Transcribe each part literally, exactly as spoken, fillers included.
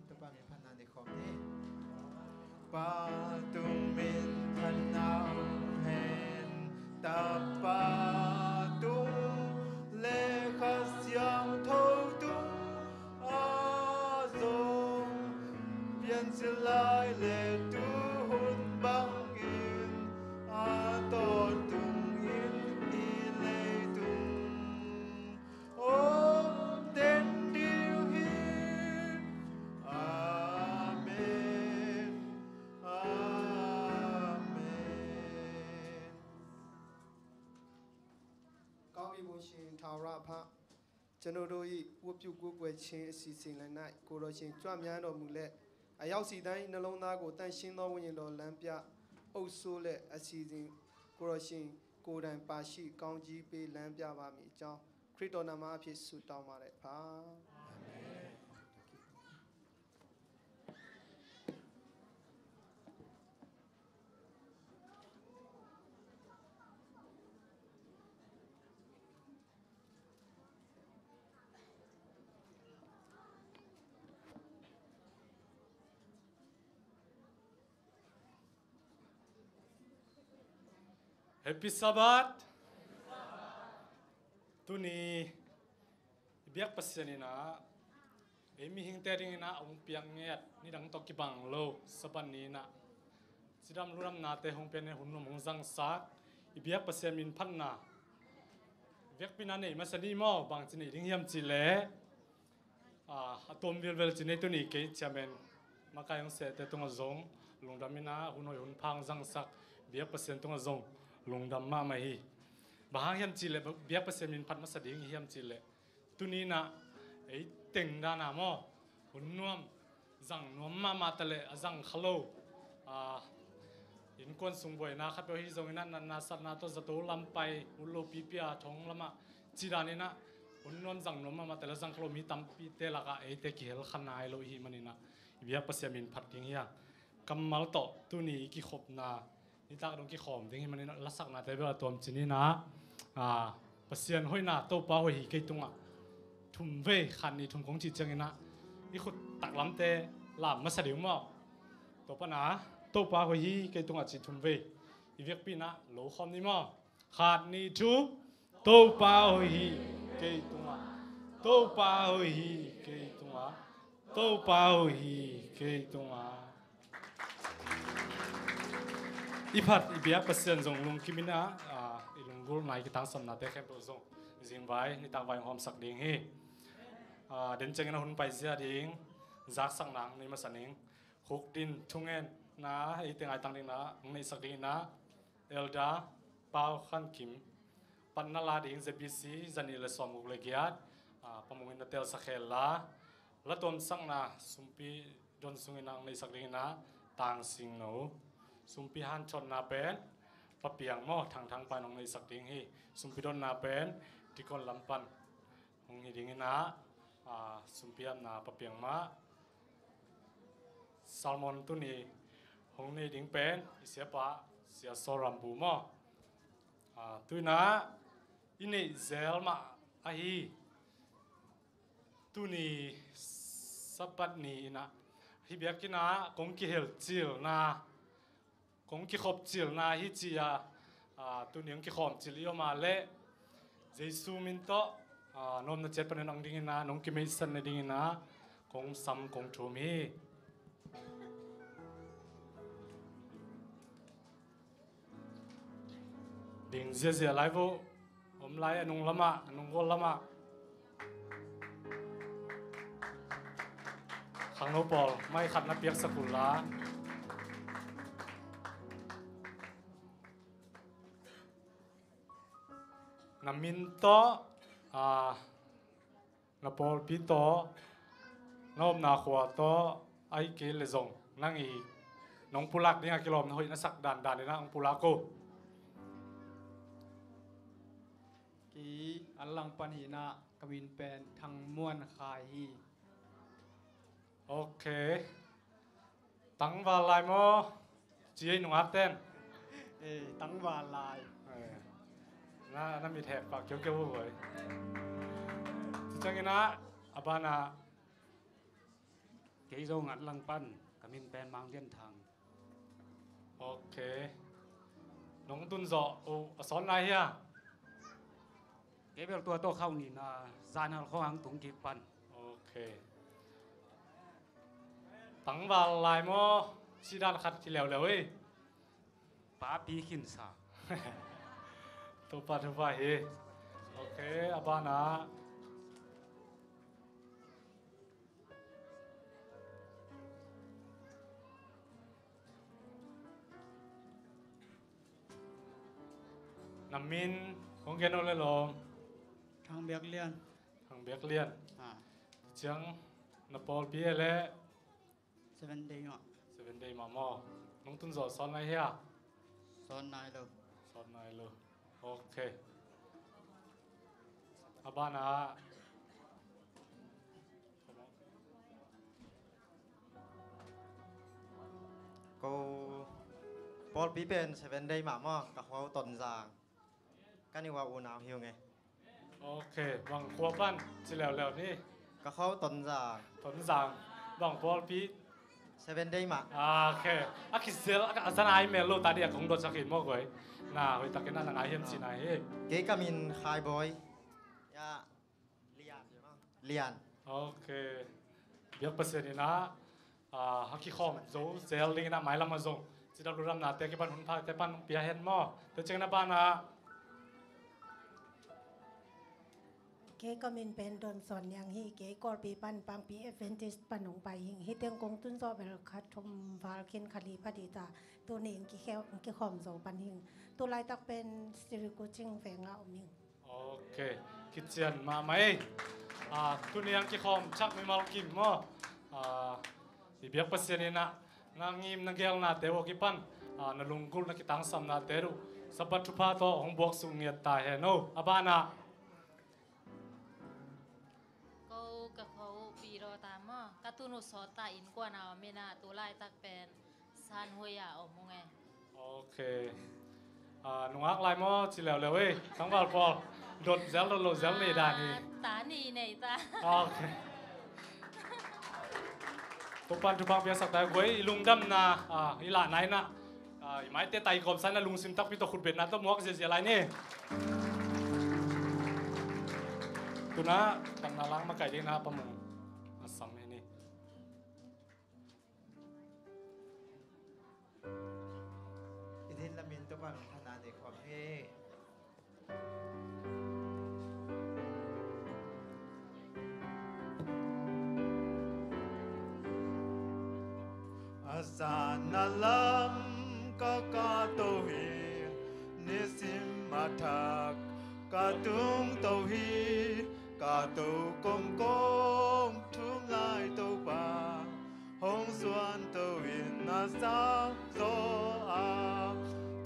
Topa min phatna nei khawm ni. Pa tung min phatna om hen, Tapa tung le Kha Siangtho tung a zong, piancil lai le tuhun bangin a tawntungin i leitung om den ding hi. Amen. Amen. ကောင်းကင်ဘုံရှင်ထာဝရဘုရား၊ ကျွန်ုပ်တို့၏ဝတ်ပြုကိုးကွယ်ခြင်းအစီအစဉ်လည်း၌ကိုယ်တော်ရှင်ကြွမြန်းတော်မူလျက်၊ အရောက်စီတိုင်းနှလုံးသားကိုသန့်ရှင်းသောဝိညာဉ်တော်လမ်းပြအုပ်စိုးလျက်အစီအစဉ်ကိုယ်တော်ရှင်ကိုယ်တိုင်ပါရှိကောင်းကြီးပေးလမ်းပြပါမည်အကြောင်း ခရစ်တော်နာမအဖြစ်ဆုတောင်းပါတယ်ဖာ။ Happy Sabbath. Tuni i biak Pasian in ah ei mihingte dingin ah hong piak ngiat, nidang tawh kibang lo Sabbath ni in ah cidam ludamnate hong piak ngiat, hun nuam hong zangsak i biak Pasian min phatna biakpiakna nei masa ni maw? Bangci nei ding hiam cih leh, a, a tuam vilvel ci nei tuni kei ciamen makai hong sehte tungah zong lungdam in ah hun hoih hun pha hong zangsak biak Pasian tungah zong lungdam mahmah hi. Bang hang hiam cih leh biak Pasian min phat masa ding hiam cih leh, tuni in ah ei teng dan a maw, hun nuam, zang nuam mahmah ta leh a zang kha lo, a, innkuan sung buaina khat peuh hi zongin ah natna satna tawh zato lam pai, ut lo pipi a thong lamah ci dan in ah hun nuam zang nuam mahmah ta leh a zang kha lo mi tampite lakah eite kihel kha nai lo i hih manin ah i biak Pasian min phat ding hi a, kammal tawh tuni i kikhopna nitak dong kikhawm ding hi manin ah lasaknate bel a tuam ci ni in ah, a, Pasian hoihna, Topa hoih hi kei tungah, thum vei, khat nih thum kong cih ciangin ah i khut taklamte lam masa ding maw? Tua pan ah Topa hoih hi kei tungah ci thum vei i biakpiakna lo khawm ni maw? Khat nih thum. Topa hoih hi kei tungah. Topa hoih hi kei tungah. Topa hoih hi kei tungah. I phat i biak Pasian zong lungkim in ah, a, i lunggulhna i kitangsapnate khempeuh zong zingvai nitak vai hong hawmsak ding hi. A, den ciangin a hun paizia ding zaksakna hong nei masa ning. Khukdin thungetna eite ngaitang dingin ah hong neihsak dingin ah Elder Pau Khan Kim, patna la ding Z B C zanih le sawmguk le giat, a, pamungin na telsak hen la, la tuamsakna sumpi don sungin ah hong neihsak dingin ah Tang Sing No, sumpi hanthotna pen Pa Piang maw, Thang Thang pan hong neihsak ding hi. Sumpi donna pen Deacon lam pan hong hi dingin ah, a, sumpi apna Pa Piang mah. Sermon tuni hong nei ding pen i siapa Sia Saw Ram Bu maw. A, tu in ah i neih zel mah ahi tuni Sabbath ni in ah hih biakinn ah kong kihelcilna, kong kikhopcilna hi ci-a, a, tuni hong kikhawmcil i om a leh Jesu min tawh, a, na omna ciat panin hong dingin ah nong kimeihsakna dingin ah kong sam kong thum hi. Ding ziazia lai vo. Om lai a nung lamah, a nung gual lamah. Khangno pawl, mai khat na piaksak uh la. Na min tawh, a, na pawlpi tawh, na omna khua tawh, ahih kei leh zong nang i nong pulak ding a kilawm na hoih na sak dandan in ah hong pulak uh. Kei Anlang pan hi in ah ka min pen Thang Muan Khai hi. Ok. Tangval lai maw? Ci ei nungak ten. Eh, tangval lai. Eh. Na, na mit hek pak kiau kiau uh voi. Ci ciangin ah, a ban ah, Kei Zo Ngat Lang pan, ka min pen Mang Lian Thang. Ok. Nong tun zawh uh a sawn lai hia? Kei bel tua tawh khauh ni na, zanhal khawng hang tung kik pan. Ok. Tangval lai maw? Sidan khat ci leuleu ei. Papi khinsa. Topa thupha hi. Ok, a banah na min hong gen aw le lawm. Thang Biak Lian. Thang Biak Lian. Ah. Ciang na pawlpi e le. Seven Day mah. Seven Day mah maw? Nong tun zawh sawn lai hia? Sawn nai lo. Sawn nai lo. Ok. A banah ko pawlpi pen Seven Day mah maw? Ka khua uh Tonzang. Ka ni ua unau hi ung e. Ok, bang khua pan ci leuleu ni. Ka khua uh Tonzang. Tonzang. Bang pawlpi? Seven Day mah. Ah, ok. A kizel a, a zan ai mel lo ta dih a kong dot sak hi maw guai. Na hoih takin a na ngai hiam ci na hi. Kei ka min Khai Bawi. Ya. Lian. Lian. Ok. Biak Pasian in ah, ah, a kikhawm zo zel dingin ah mailam a zong cidap ludamnate kipan hun phate pan hong pia hen maw? Tua ciangin a banah kei ka min pen Don Suan Niang hi. Kei Kawlpi pan Pangpi Adventist pan hong pai hing. Hih teng kong tun zawh bel kha thum val khin kha li pha dih ta. Tuni in kikheu-, kikhawm zo pan hing. Tu laitak pen Sri Kuching veng ah om hing. Ok, kician mahmah ei. Ah, tuni ang kikhawm chak mimal kim maw? Ah, i biak Pasian in ah na ngim na gelnate uh a kipan, ah, na lunggulh na kitangsamnate uh Sabbath thupha tawh hong buaksuk ngiat ta hen aw. A banah ko ka khua uh Pi Daw Ta maw? Ka tun uh Sawt Ta innkuan a om in ah tu laitak pen San Hui a om ung e. Ok. Ah, nungak lai maw ci leuleu ei. Tangval pawl dot zel dot lo zel nei dan hi. Ah, ta ni nei ta. Ok. Topan thupha piaksak ta guai, i lungdamna, ah, i lahna in ah, ah, i maite tai kawmsa in ah lungsim takpi tawh khutbetna tawh muak ziazia lai ni. Tu-in ah, tanna lang makaih dingin ah pamung a sam hi ni. I din lamin Topa min thana nei khawm hi. A zan a lam ka kahto hi, nisim a thak ka tungto hi, kahto kongkong thum lai Topa hong suanto in a sang zaw a,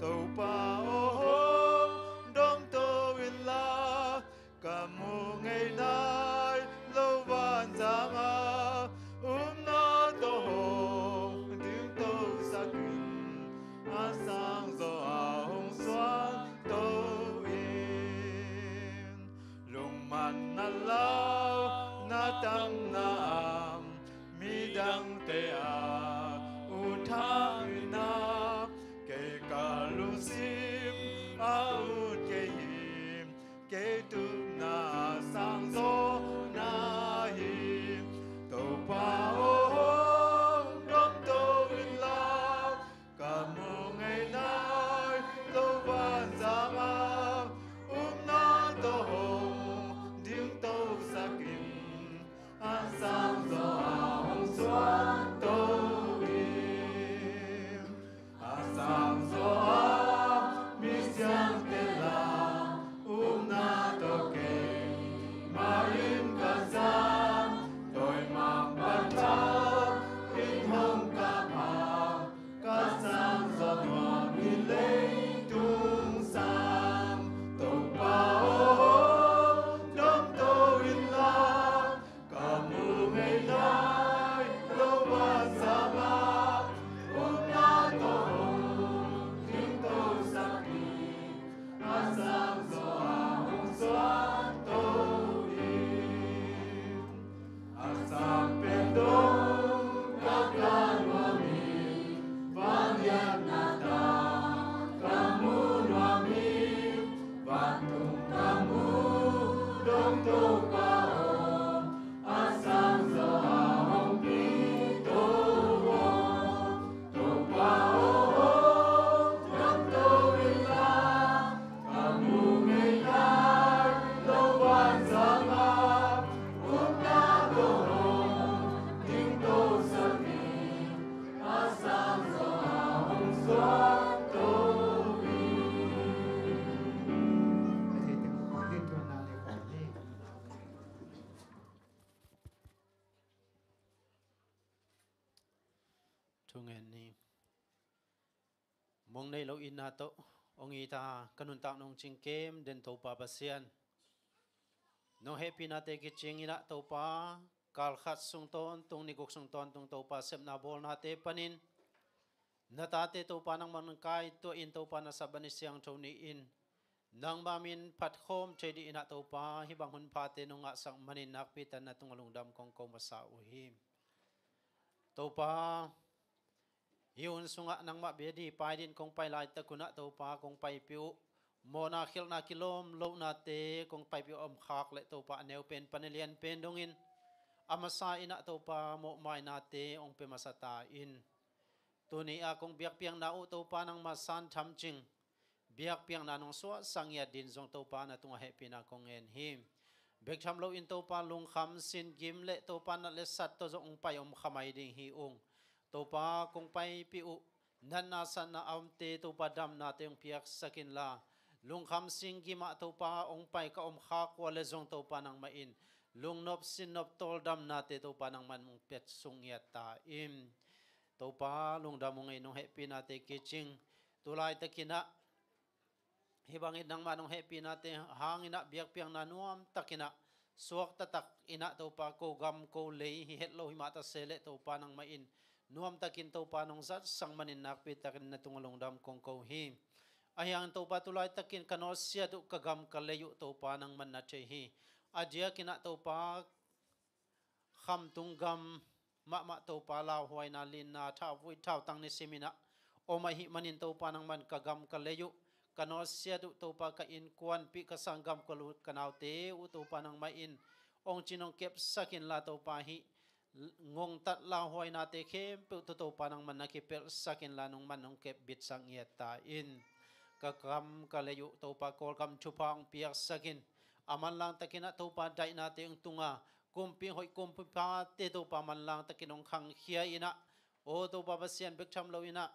Topa aw hong domto in la, ka mu ngei nai lo vanzang a, upna tawh hong dingto sak in, a sang zaw a hong suanto in. Lungmanna lau na tamna a, midangte a uthaamna Hong nei lo itna tawh hong it a, ka nuntak nong cingkem den Topa Pasian, nong hehpihnate kicing in ah Topa, kal khat sung tawntung, ni guk sung tawntung Topa, sepna bawlnate panin na tate Topa nangman kai tuah in Topa, na Sabbath ni siangtho ni-in nangma min phatkhawm thei ding in ah Topa, hih bang hun phate nong ngahsak manin nakpi takin na tungah lungdam kong ko masa uh hi. Topa, hih hun sungah nangmah bia ding pai ding kong pai laitak un ah Topa, kong paipih uh mawhna khialhna kilawm lohnate kong paipih uh a omkhak leh Topa, a neu pen pan a lian pen dongin a masa in ah Topa, mawhmainate hong pia masa ta in. Tuni-a kong biakpiakna uh Topa, nangma san thamcing biakpiakna nong suahsak ngiat ding zong Topa, na tungah hehpihna kong ngen hi. Bek tham loin Topa, lungkham sin gim leh Topa, nat leh sat tawh zong hong pai om kha mai ding hi ung. Topa, kong paipih uh natna satna a omte Topa, damnate hong piaksak inla, lungkham sin gim ah Topa hong pai ka omkhak uh leh zong Topa, nangmah in lungnop sinnop tawldamnate Topa, nangman hong piaksuk ngiat ta in. Topa, lungdam ung ei, nong hehpihnate kicing. Tulaitakin ah hih bangin nangmah nong hehpihnate hangin ah biakpiakna nuamtakin ah suakta takin ah Topa, ko gam ko lei hi het lo hi mah ta se leh Topa, nangmah in nuamtakin Topa nong zatsak manin nakpi takin na tungah lungdam kong ko hi. Ahi hangin Topa, tulaitakin ka nawlsiat uh, ka gam ka lei uh Topa, nangman na thei hi. A diakin ah Topa, khamtung gam mahmah Topa, lauhuaina, linna, thauvui thautang nisim in ah om ahih manin Topa, nangman ka gam ka lei uh, ka nawlsiat uh Topa, ka innkuanpih, ka sanggam, ka lu ka naute uh Topa, nangmah in hong cin hong kepsak inla Topa, hih ngongtat lauhuainate khempeuh tawh Topa, nangman na kipelhsak inla, nangman hong kepbitsak ngiat ta in. Ka gam ka lei uh Topa, Kawlgam thupha hong piaksak in. A manlang takin ah Topa, daihnate hong tung a, kumpi hoih kumpi phate Topa, manlang takin hong khangkhia in ah, aw Topa Pasian, bek tham loin ah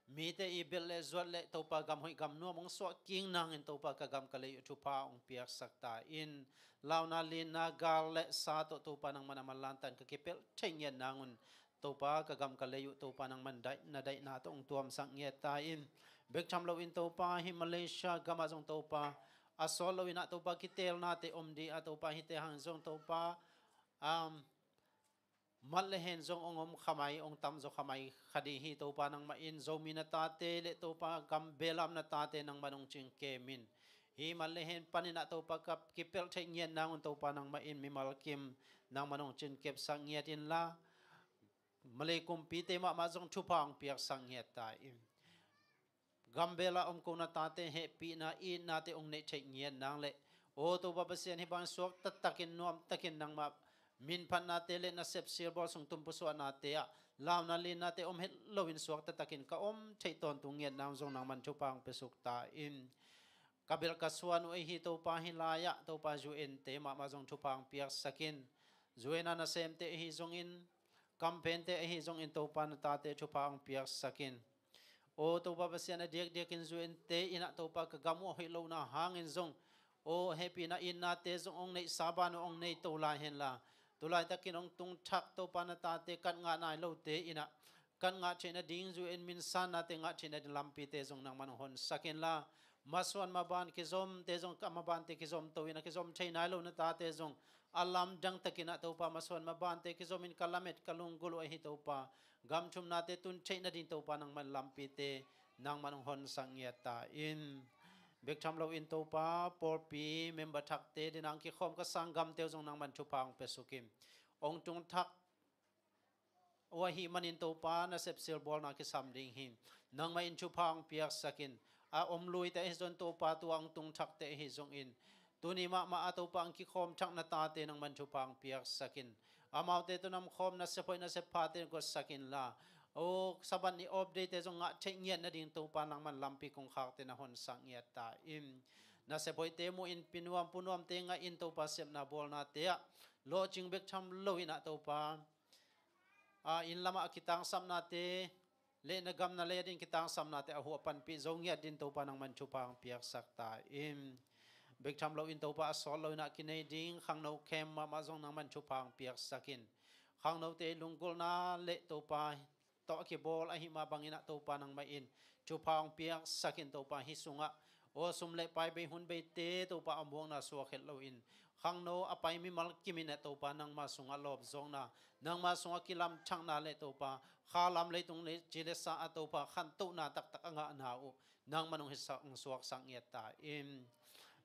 mite i belh leh zuat leh Topa, gam hoih gam nuam hong suah kik nangin Topa, ka gam ka lei uh thupha hong piaksak ta in. Launa, linna, gal leh sa tawh Topa, nangman a manlang takin ka kipelh theih ngiat nangun Topa, ka gam ka lei uh Topa, nangman daih, na daihna tawh hong tuamsak ngiat ta in. Bek tham loin Topa, hih Malaysia gamah zong Topa, a sawt loin ah Topa, kiteelnate om ding a Topa, hihte hang zong Topa, um, mat leh hen zong hong om kha mai, hong tamzaw kha mai kha ding hi Topa, nangmah in Zomi na tate leh Topa, gam belam na tate nangman hong cingkem in. Hih mat leh hen panin ah Topa, ka kipelh theih ngiat nangun Topa, nangmah in mimal kim nangman hong cin kepsak ngiat inla, Malay kumpite mahmah zong thupha hong piaksak ngiat ta in. Gambela om ko na tate hehpihna, itnate hong neih theih ngiat nang leh, aw Topa Pasian, hih bang suakta takin, nuamtakin nangmah minphatnate leh na sepsilbawl sung tum pusuahnate ah launa linnate om het loin suakta takin ka om theih tawntung ngiat nang zong nangman thupha hong piasuk ta in. Ka belh ka suan uh ahi Topa, hih lai-ah Topa, U N te mahmah zong thupha hong piaksak in. U N a nasemte ahi zongin, kamphente ahi zongin Topa, na tate thupha hong piaksak in. Aw Topa Pasian, a diakdiakin U N te in ah Topa, ka gam uh a hoih lohna hangin zong, aw hehpihna, itnate zong hong neihsa ban uh hong nei to lai henla, tulaitakin hong tung thak Topa, na tate kat ngah nai lote in ah kat ngah theih nading, U N min sannate ngah theih nading lampite zong nangman hong honsak inla, masuan maban kizomte zong, ka mabante kizom to in a kizom thei nai lo na tate zong a lamdang takin ah Topa, masuan mabante kizomin ka lamet ka lunggulh uh ahi Topa, gam thumnate tun theih nading Topa, nangman lampite nangman hong honsak ngiat ta in. Bek tham loin Topa, pawlpi member thakte, dena hong kikhawm ka sanggamte uh zong nangman thupha hong piasuk in. Hong tung thak uh ahih manin Topa, na sepsilbawlna kisam ding hi. Nangmah in thupha hong piaksak in. A om luite ahi zong Topa, tua hong tung thakte ahi zongin, tuni mahmah a Topa, hong kikhawm thak na tate nangman thupha hong piaksak in. Amaute tawh na omkhawm na sephoih na sepphate guatsak inla, aw Sabbath ni off day te zong ngah theih ngiat nading Topa, nangman lampi kongkhakte na honsak ngiat ta in. Na sephoihte muhin, pinuam punuamte ngahin Topa, sepna bawlnate ah lawhcing bek tham loin ah Topa, a inn lamah a kitangsapnate leh na gam na lei ading kitangsapnate a huh a panpih zo ngiat ding Topa, nangman thupha hong piaksak ta in. Bek tham loin Topa, a sawt loin ah kinei ding khangno camp mahmah zong nangman thupha hong piaksak in. Khangnote lunggulhna leh Topa, tawh a kibawl ahih mah bangin ah Topa nangmah in thupha hong piaksak in Topa, hih sungah aw sum le pai bei hun beite Topa a muakna suak het loin, khangno a pai mimal kimin ah Topa nangma sungah lawpzawkna, nangma sungah kilamthakna le Topa khalam leitung le ci le sa ah Topa khantohna taktak a ngahna uh nangman hong hisa hong suaksak ngiat ta in.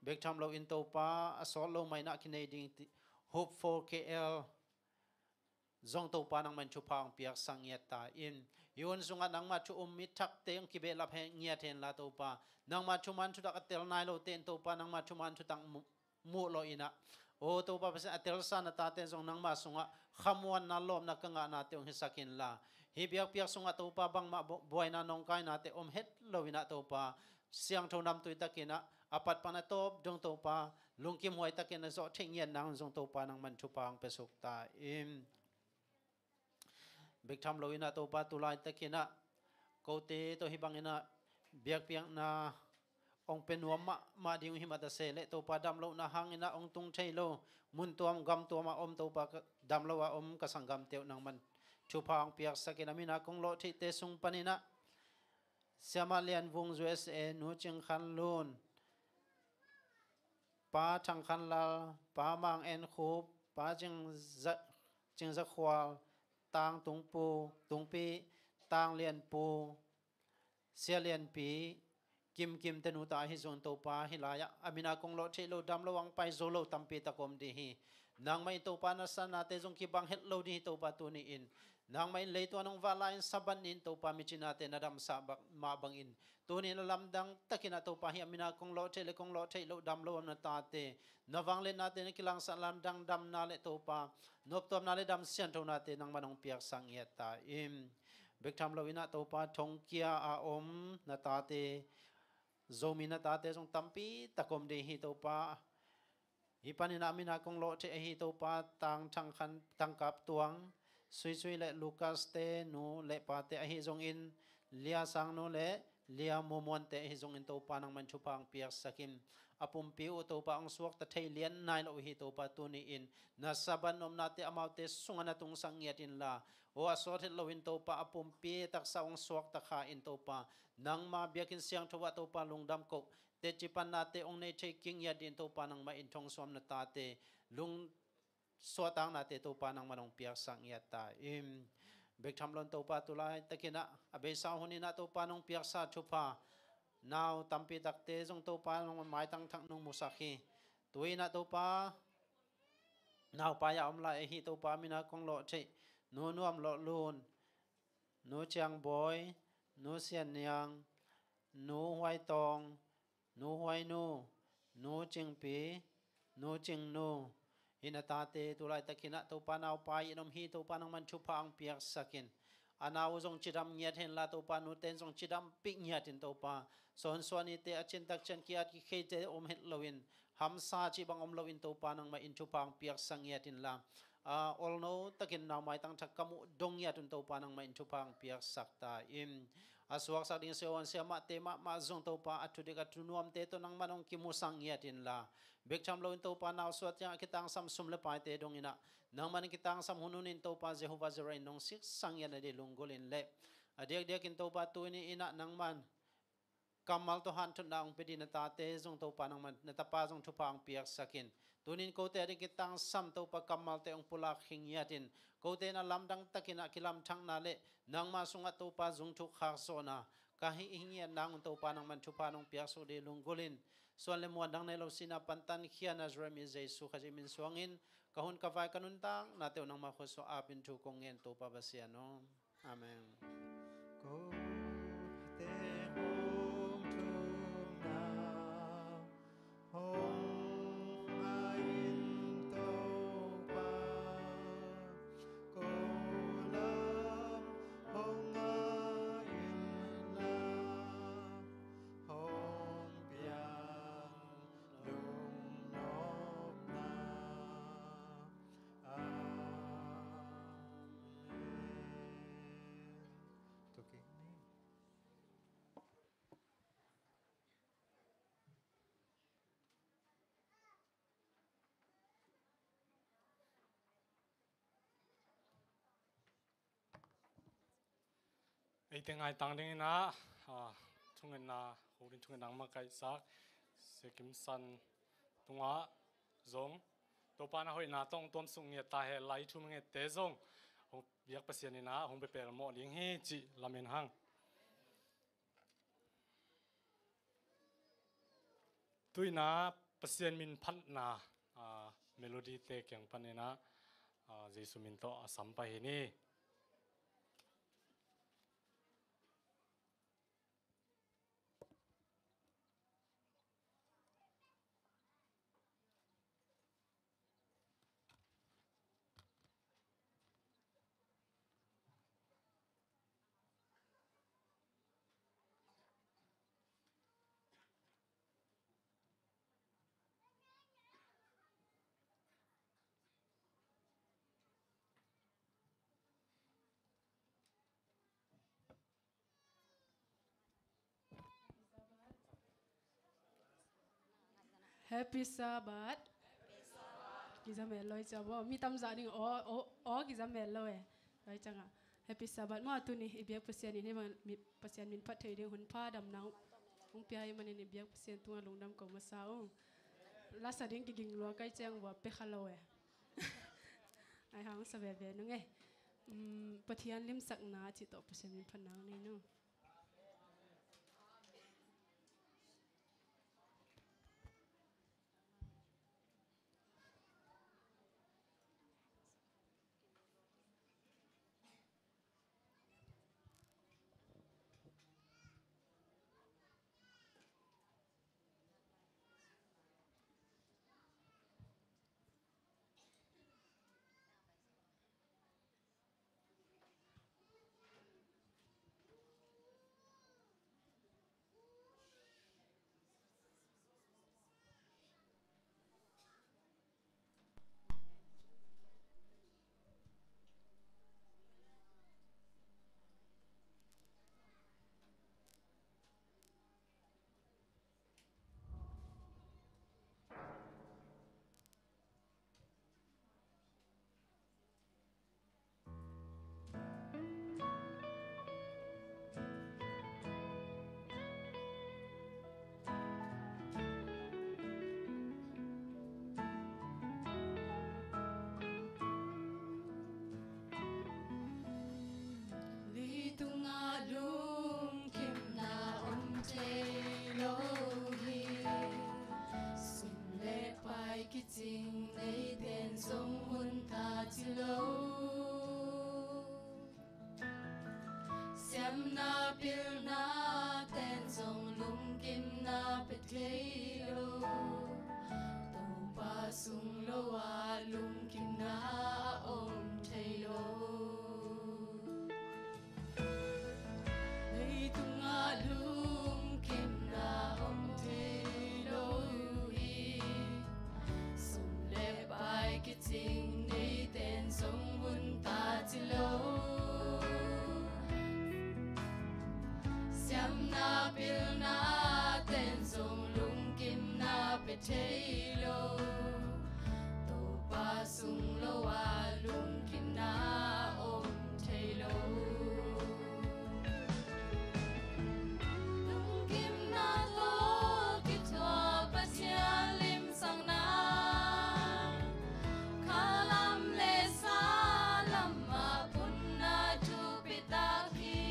Bek tham loin Topa a sawt lo mah in ah kinei ding Hope for K L zong Topa nangman thupha hong piaksak ngiat ta in. Hih hun sungah nangma thu um mi thakte hong kibehlap hen ngiat henla Topa, nangma thuman thutak a tel nai lote in Topa nangma thuman thutak mu- muh lawh in ah, aw Topa Pasian, a telsa na tate zong nangma sungah khamuanna lawpna ka ngahnate hong hisak inla, hih biakpiak sungah Topa bangmah bu- buaina nawngkainate om het loin ah Topa, siangtho namtui takin ah a patpan a tawp dong Topa lungkimhuai takin a zawh theih ngiat nang zong Topa nangman thupha hong piasuk ta in. Bek tham loin ah Topa tu laitakin ah kote tawh hih bangin ah biakpiakna hong pia nuam mahmah ding uh hi mah ta se leh Topa damlohna hangin ah hong tung thei lo mun tuam gam tuam ah om Topa ka- damlo ah om ka sanggamte uh nangman thupha hong piaksak in, a min a kong lawh theihte sung panin ah Siamah Lian Vung U S A, Nu Cing Khan Lun, Pa Thang Khan Lal, Pa Mang En Khup, Pa Cing Za- Cing Za Khual, Tang Tung Pu, Tung Pi, Tang Lian Pu, Sia Lian Pi, Kim Kim te nu ta ahi zong Topa hih lai-ah a min a kong lawh theih lo damlo ah hong pai zo lo tampi tak om ding hi. Nangmah in Topa na sa nate zong kibang het lo ding hi Topa tuni in. Nangmah in leitungah nong vah lai-in Sabbath ni-in Topa micinate na damsah bak- mah bangin tuni in a lamdang takin ah Topa hih a min a kong lawh theih le kong lawh theih loh damlo a om na tate na vangliatnate na kilangsah lamdang damna le Topa noptuamna le dam sianthonate nangman hong piaksak ngiat ta in. Bek tham loin ah Topa thongkia a om na tate, Zomi na tate zong tampi tak om ding hi Topa. Hih panin ah a min a kong lawh theih ahi Topa Tang Thang Khan, Tang Kap Tuang, Sui Sui le Lucas te nu le pate ahi zongin, Lia Sang nu le Lia Mu Muan te ahi zongin Topa nangman thupha hong piaksak in. A pumpi uh Topa hong suakta thei lian nai lo uh hi Topa tuni in. Na Sabbath nopnate amaute sungah na tungsak ngiat inla, aw a sawt het loin Topa a pumpi taksa hong suakta kha in Topa, nangma biakinn siangtho ah Topa lungdam koh teci pannate hong nei thei kik ngiat dingin Topa nangmah in thong suam na tate lung suahtaknate Topa nangmah nong piaksak ngiat ta in. Bek tham loin Topa tu laitakin ah a beisa hun in ah Topa nong piaksa thupha nau tampi takte zong Topa nangmah maitang thak nong musak hi. Tu in ah Topa naupai a om lai ahi Topa min a kong lawh theih Nu Nuam Lawh Lun, Nu Ciang Bawi, Nu Sian Niang, Nu Huai Tawng, Nu Huai Nu, Nu Cing Pi, Nu Cing Nu, hih na tate tu laitakin ah Topa naupai in om hi Topa nangman thupha hong piaksak in. A nau uh zong cidam ngiat henla Topa nute in zong cidampih ngiat in Topa. Sawnsuah nite a cintak cian ki-at kikheite om het loin hamsa cih bang om loin Topa nangmah in thupha hong piaksak ngiat inla, a, olno takin nau maitang thak ka muh dong ngiat un Topa nangmah in thupha hong piaksak ta in. A suaksak ding siavuan siamahte mahmah zong Topa a thudik a thunuamte tawh nangmah hong kimusak ngiat inla, bek tham loin Topa nau suah ciang a kitangsam sum le paite dong in ah nangmah in kitangsam hunhun in Topa Jehovah Jireh in nong siksak ngiat nading lunggulh in le a diakdiakin Topa tuni in ah nangmah kammal tawh hanthotna hong pia ding na tate zong Topa nangmah na tapa zong thupha hong piaksak in. Tunin kote a ding kitangsam Topa kammalte hong pulak hi ngiat in. Kote in a lamdang takin ah kilamthakna le nangma sungah Topa zungthuk khakzawhna ka hih hi ngiat nang un Topa nangman thupha nong piaksak ding lunggulh in. Suan le muan dang nei lo sihna pantan khia Nazareth mi Jesu Khazih min suangin ka hun ka vai ka nuntaknate uh nangma khuasuah apin thu kong ngen Topa Pasian aw. Amen. Kote hong thumna hong ngai in Topa, ko lam hong ngai in la, hong piang lungnopna. Amen. Tua kei ni. Eite ngaitang dingin ah, ah, thungetna, Holy Thungetna makaihsak Sia Kim San tungah zong Topa na hoihna tawh tuamsuk ngiat ta hen la, i thu mangette zong hong biak Pasian in ah hong bia pelmawh ding hi cih lamen hang. Tu-in ah Pasian min phatna, ah, melody te kiang panin ah, ah, Jesu min tawh a sam pah hi ni. Happy Sabbath. Kiza mel lo i cia bo. Mi tamzah ding aw, aw, aw kiza mel lo e. Lo i ciangah Happy Sabbath maw. Tuni i biak Pasian in hih bang mi, Pasian min phat thei ding hun pha damna hong pia ahih manin i biak Pasian tungah lungdam ko masa ung. Lasa ding kiging lua ka hih ciang bua pia kha lo e. Ai hang sa veve nung e. Um, Pathian limsakna cih tawh Pasian min phatna hong nei nung. Leitungah lungkimna om thei lo hi. Sum le pai kicing neiten zong hun ta ci lo. Siamna pilna ten zong lungkimna pia thei lo. Topa sung lo a lungkimna a om thei lo. Leitungah lungkimna om thei lo hi. Sum le pai kicing neiten zong hun ta ci lo. Siamna pilna ten zong lungkimna pia thei lo. Topa sung lo a lungkimna om thei lo. Lungkimna tawh kithuah Pasian limsakna, khalam le salam a punna thupi tak hi.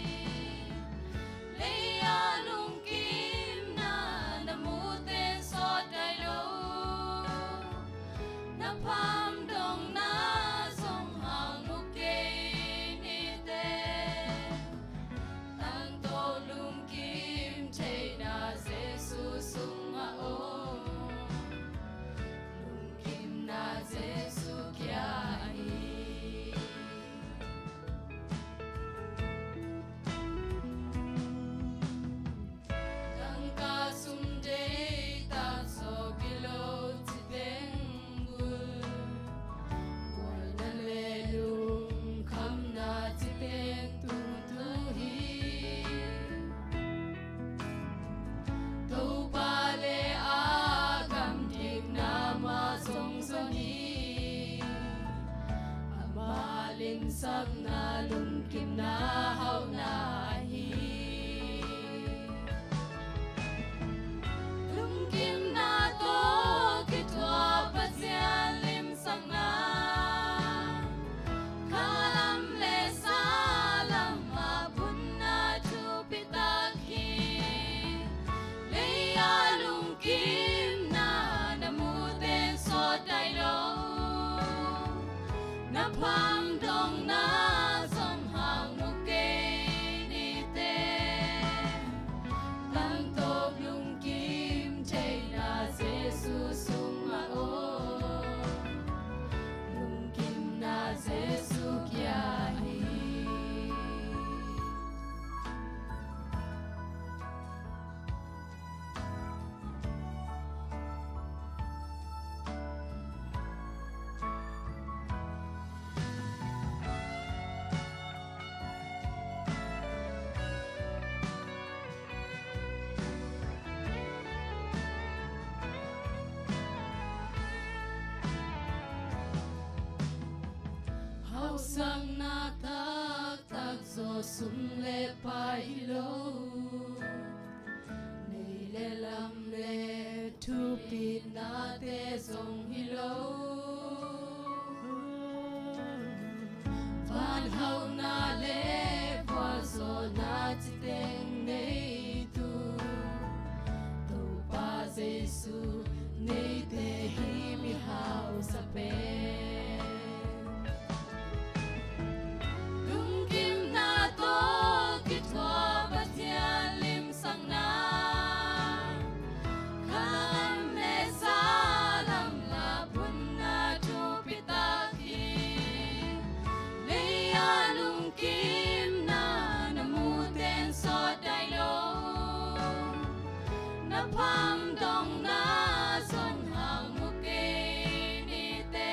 Lei-a lungkimna na mute sawt dai lo. Na phamdawngna zong hang uh kei nite. Tangtawh lungkim theihna Jesu sungah om. Lungkimna Jesu kia hi. Tangka sum deihtak zaw kilo ci teng bul, buaina le lungkhamna ci teng tungtu hi. Topa le a gamdikna mah zong zon hi. Ama limsakna lungkimna hauhna hi. Sangna taktak zaw sum le pai hi lo, nei le lam le thupitnate zong hi lo. Vanhauna le vualzawhna citeng neitu Topa Jesu neite hi mihausa pen. Lungkimna tawh kithuah Pathian limsakna, khalam le salam laphunna thupitak hi. Lei-a lungkimna na muten sawt dai lo, na phamdawngna zon hang mu kei nite.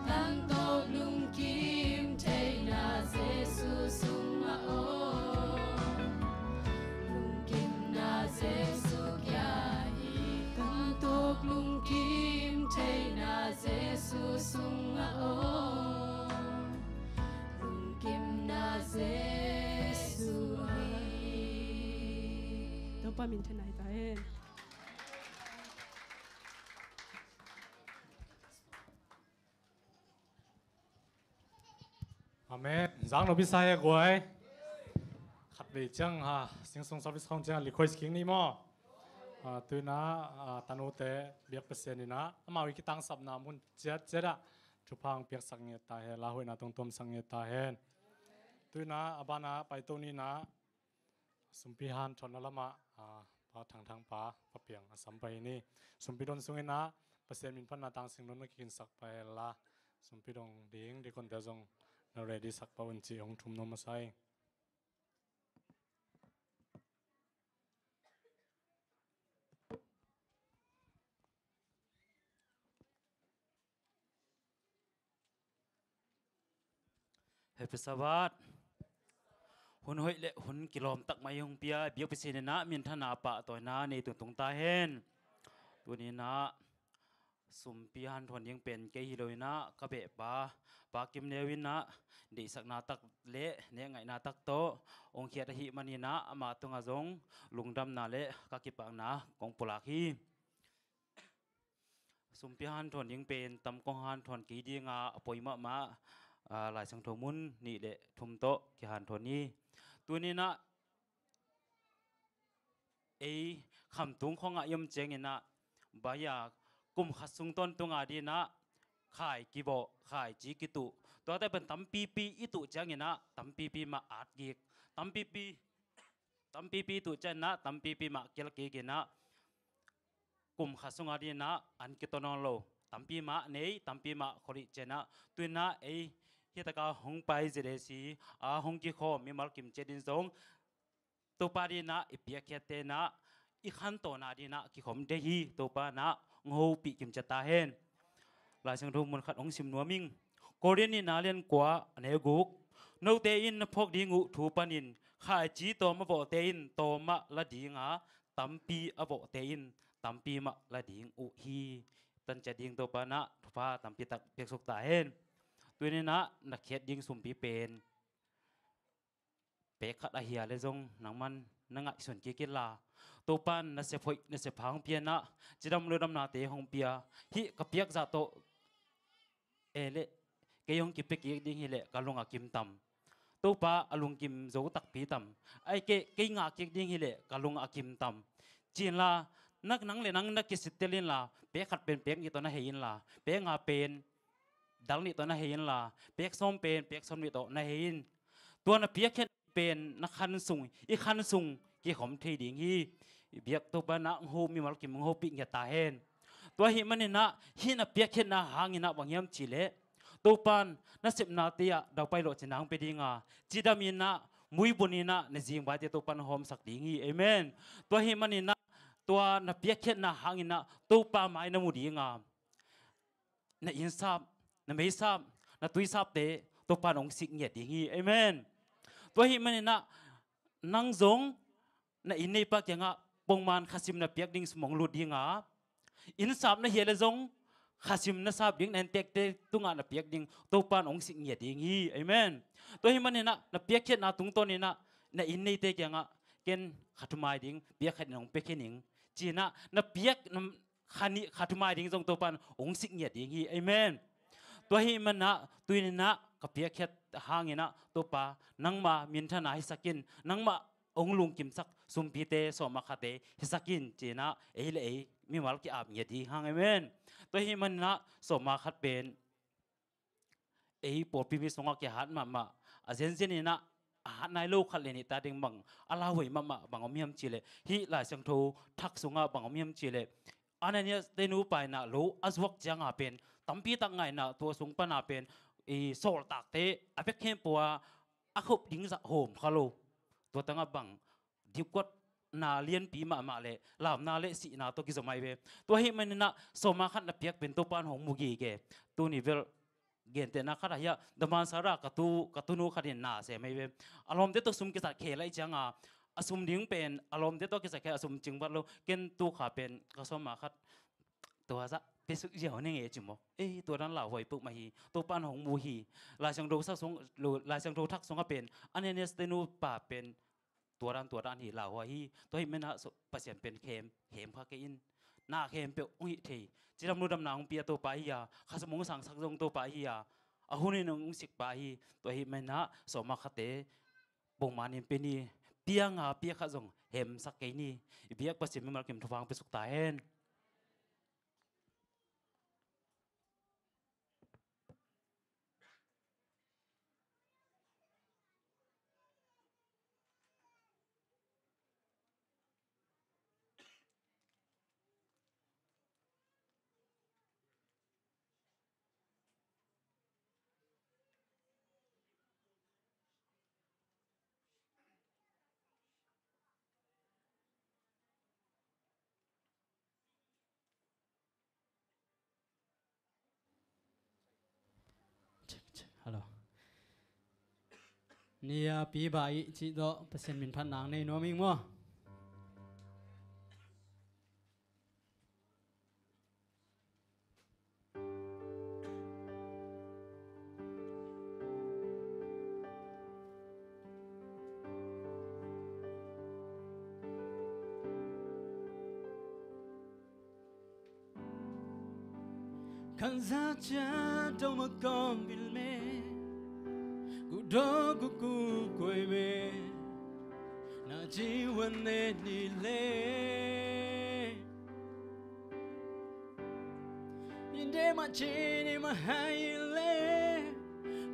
Tangtawk lungkim theihna Jesu sungah om. Lungkimna Jesu kia hi. Tangtawk lungkim theihna Jesu sungah om. Lungkimna Jesu hi. Topa minthanna hi ta hen. Amen. Zang no bisa he guai. Khat vei ciang ha, Singsung service khong ciang request king ni maw. Ah, tuina, ah, tanute biak Pasian ina amau i kitangsapna mun ciat ciat ah thupha hong piaksak ngiat ta hen, lauhuaina tungtuamsak ngiat ta hen. Tuina a bana paito nina sumpi hanthawnna lamah, ah, Pa Thangthang pa, Pa Piang a sam pai ni. Sumpi don sungina Pasian min panna tangsing don na kikinsak pai la. Sumpi dong ding dikonte zong na ready sak pa un ci hong thum nuam a sai. Happy Sabbath. Hun hoih le hun kilawm tak mai hong pia biak Pasian ina minthanna pahtawina nei tungtung ta hen. Tuninah sumpi hanthawn ding pen kei hi lo inah ka behpa Pa Kim Neu inah deihsakna tak le nehngaihna tak tawh hong khiat ahih maninah ama tungah zong lungdamna le ka kipakna kong pulak hi. Sumpi hanthawn ding pen tam kong hanthawn kei dinga a poi mahmah, ah, Lai Siangtho mun nih le thum tawh kihanthawn hi. Tuninah ei khamtung khongah i om cianginah baya kum khat sung tawntunga dinah khai kivawh, khaici kituh. Tuate pen tampipi i tuh cianginah tampipi mah at gik. Tampipi, tampipi i tuh cianginah tampipi mah kial kik inah kum khat sunga dinah an kitawn nawn lo. Tampi mah nei, tampi mah kholih cianah tuinah ei hiataka hong pai Z A C a hong kikhawm mimal kim ciat din zong Topa dinah i piakkhiatte inah i khantawna dinah kikhawm dei hi. Topa inah hong hopih kim ciat ta hen. Lai Siangtho mun khat hong sim nuam ing. Korin in a lian kua a neu guk. Note in na phawk ding uh thu panin khaici tawm a vawhte in tawm ah la dinga tampi a vawhte in tampi mah la ding uh hi. Tanciat ding Topa inah thupha tampi tak piaksuk ta hen. Tuninah na khiat ding sumpi pen pek khat a hia le zong nangman na ngaihsun kik inla Topa in na sep hoih na sep hang pianah cidam ludamnate hong pia hih ka piak zah tawh e le kei hong kipia kik ding hileh ka lung a kim tam. Topa a lungkim zo takpi tam. Ai kei, kei ngah kik ding hileh ka lung a kim tam. Cinla nak nang le nang na kisittel inla pek khat pen pek nih tawh na hei inla pek nga pen dal nih tawh na hei inla pek sawm pen pek sawm nih tawh na hei in. Tua na piakkhiat pen na khan sung, i khan sung kikhawm thei ding hi. I biak Topa inah hong ho mimal kim hong hopih ngiat ta hen. Tua ahih maninah hih na piakkhiatna hanginah bang hiam cihleh Topa in na sepnate ah daupai lawh cina hong pia dinga cidam inah muibun inah na zingbaite Topa in hong hawmsak ding hi. Amen. Tua ahih maninah tua na piakkhiatna hanginah Topa mai na mu dinga na innsap, na meisap, na tuisapte Topa in hong sik ngiat ding hi. Amen. Tua ahih maninah nang zong na inn neipa kiangah pongman khasim na piak ding sum hong lut dinga innsap na hia le zong khasim na sap ding, na inntekte tungah na piak ding Topa in hong sik ngiat ding hi. Amen. Tua ahih maninah na piakkhiatna tungtawninah na inn neite kiangah ken kha thumai ding piakkhat in hong piakhia ning cinah na piak na kha nih kha thumai ding zong Topa in hong sik ngiat ding hi. Amen. Tua ahih maninah tuininah ka piakkhiat hanginah Topa nangma minthanna hisak in, nangma hong lungkimsak sumpite sawma khate hisak in cinah ei le ei mimal ki-ap ngiat ding hang. Amen. Tua ahih maninah sawma khat pen ei pawlpi mi sungah kihat mahmah, a zenzeninah a hat nai lo khat le nih ta ding bang a lauhuai mahmah bang om hiam cihleh, hih Lai Siangtho thak sungah bang om hiam cihleh, Ananias te nupa inah lo a zuak cianga pen tampi tak ngaina, tua sung pana pen i sawltakte a vek khempeuh a a khop ding zah hawm kha lo. Tua tangah bang dipkuatna lianpi mahmah le lamna le sihna tawh kizom ahi ve. Tua ahih maninah sawma khat na piak pen Topa in hong mu gige. Tuni bel gentehna khat ahi a, Damansara ka tu, ka tunu khat in na sem ahi ve. A lawmte tawh sum kizat khel ahih cianga a sum ding pen a lawmte tawh kizat khel a sum cingbat lo. Ken tu kha pen ka sawma khat tua zah pesuk ziau ne nge ci maw. Ei, tua dan lauhuai peuhmah hi. Topa in hong mu hi. Lai Siangtho thak sung, lo, Lai Siangtho thak sungah pen Ananias te nupa pen tua dan tua dan hi lauhuai hi. Tua ahih maninah so, Pasian pen khem, khem kha kei in. Na khempeuh hong hih thei, cidam ludamna hong pia Topa hi a, khasum hong sangsak zong Topa hi a, a hunin hong sikpa hi. Tua ahih maninah sawma khate bongmanin pe ni, pianga piakhat zong hemsak kei ni. I biak Pasian mimal kim thupha hong piasuk ta hen. Check, check. Hello. Ni a pi ba i cih tawh Pasian min phat nang nei nuam ing maw? Kan za cia dong ma kong bil me, ku do ku ku koi me, na ji wan ne ni le. Inde ma ji ni ma hai le,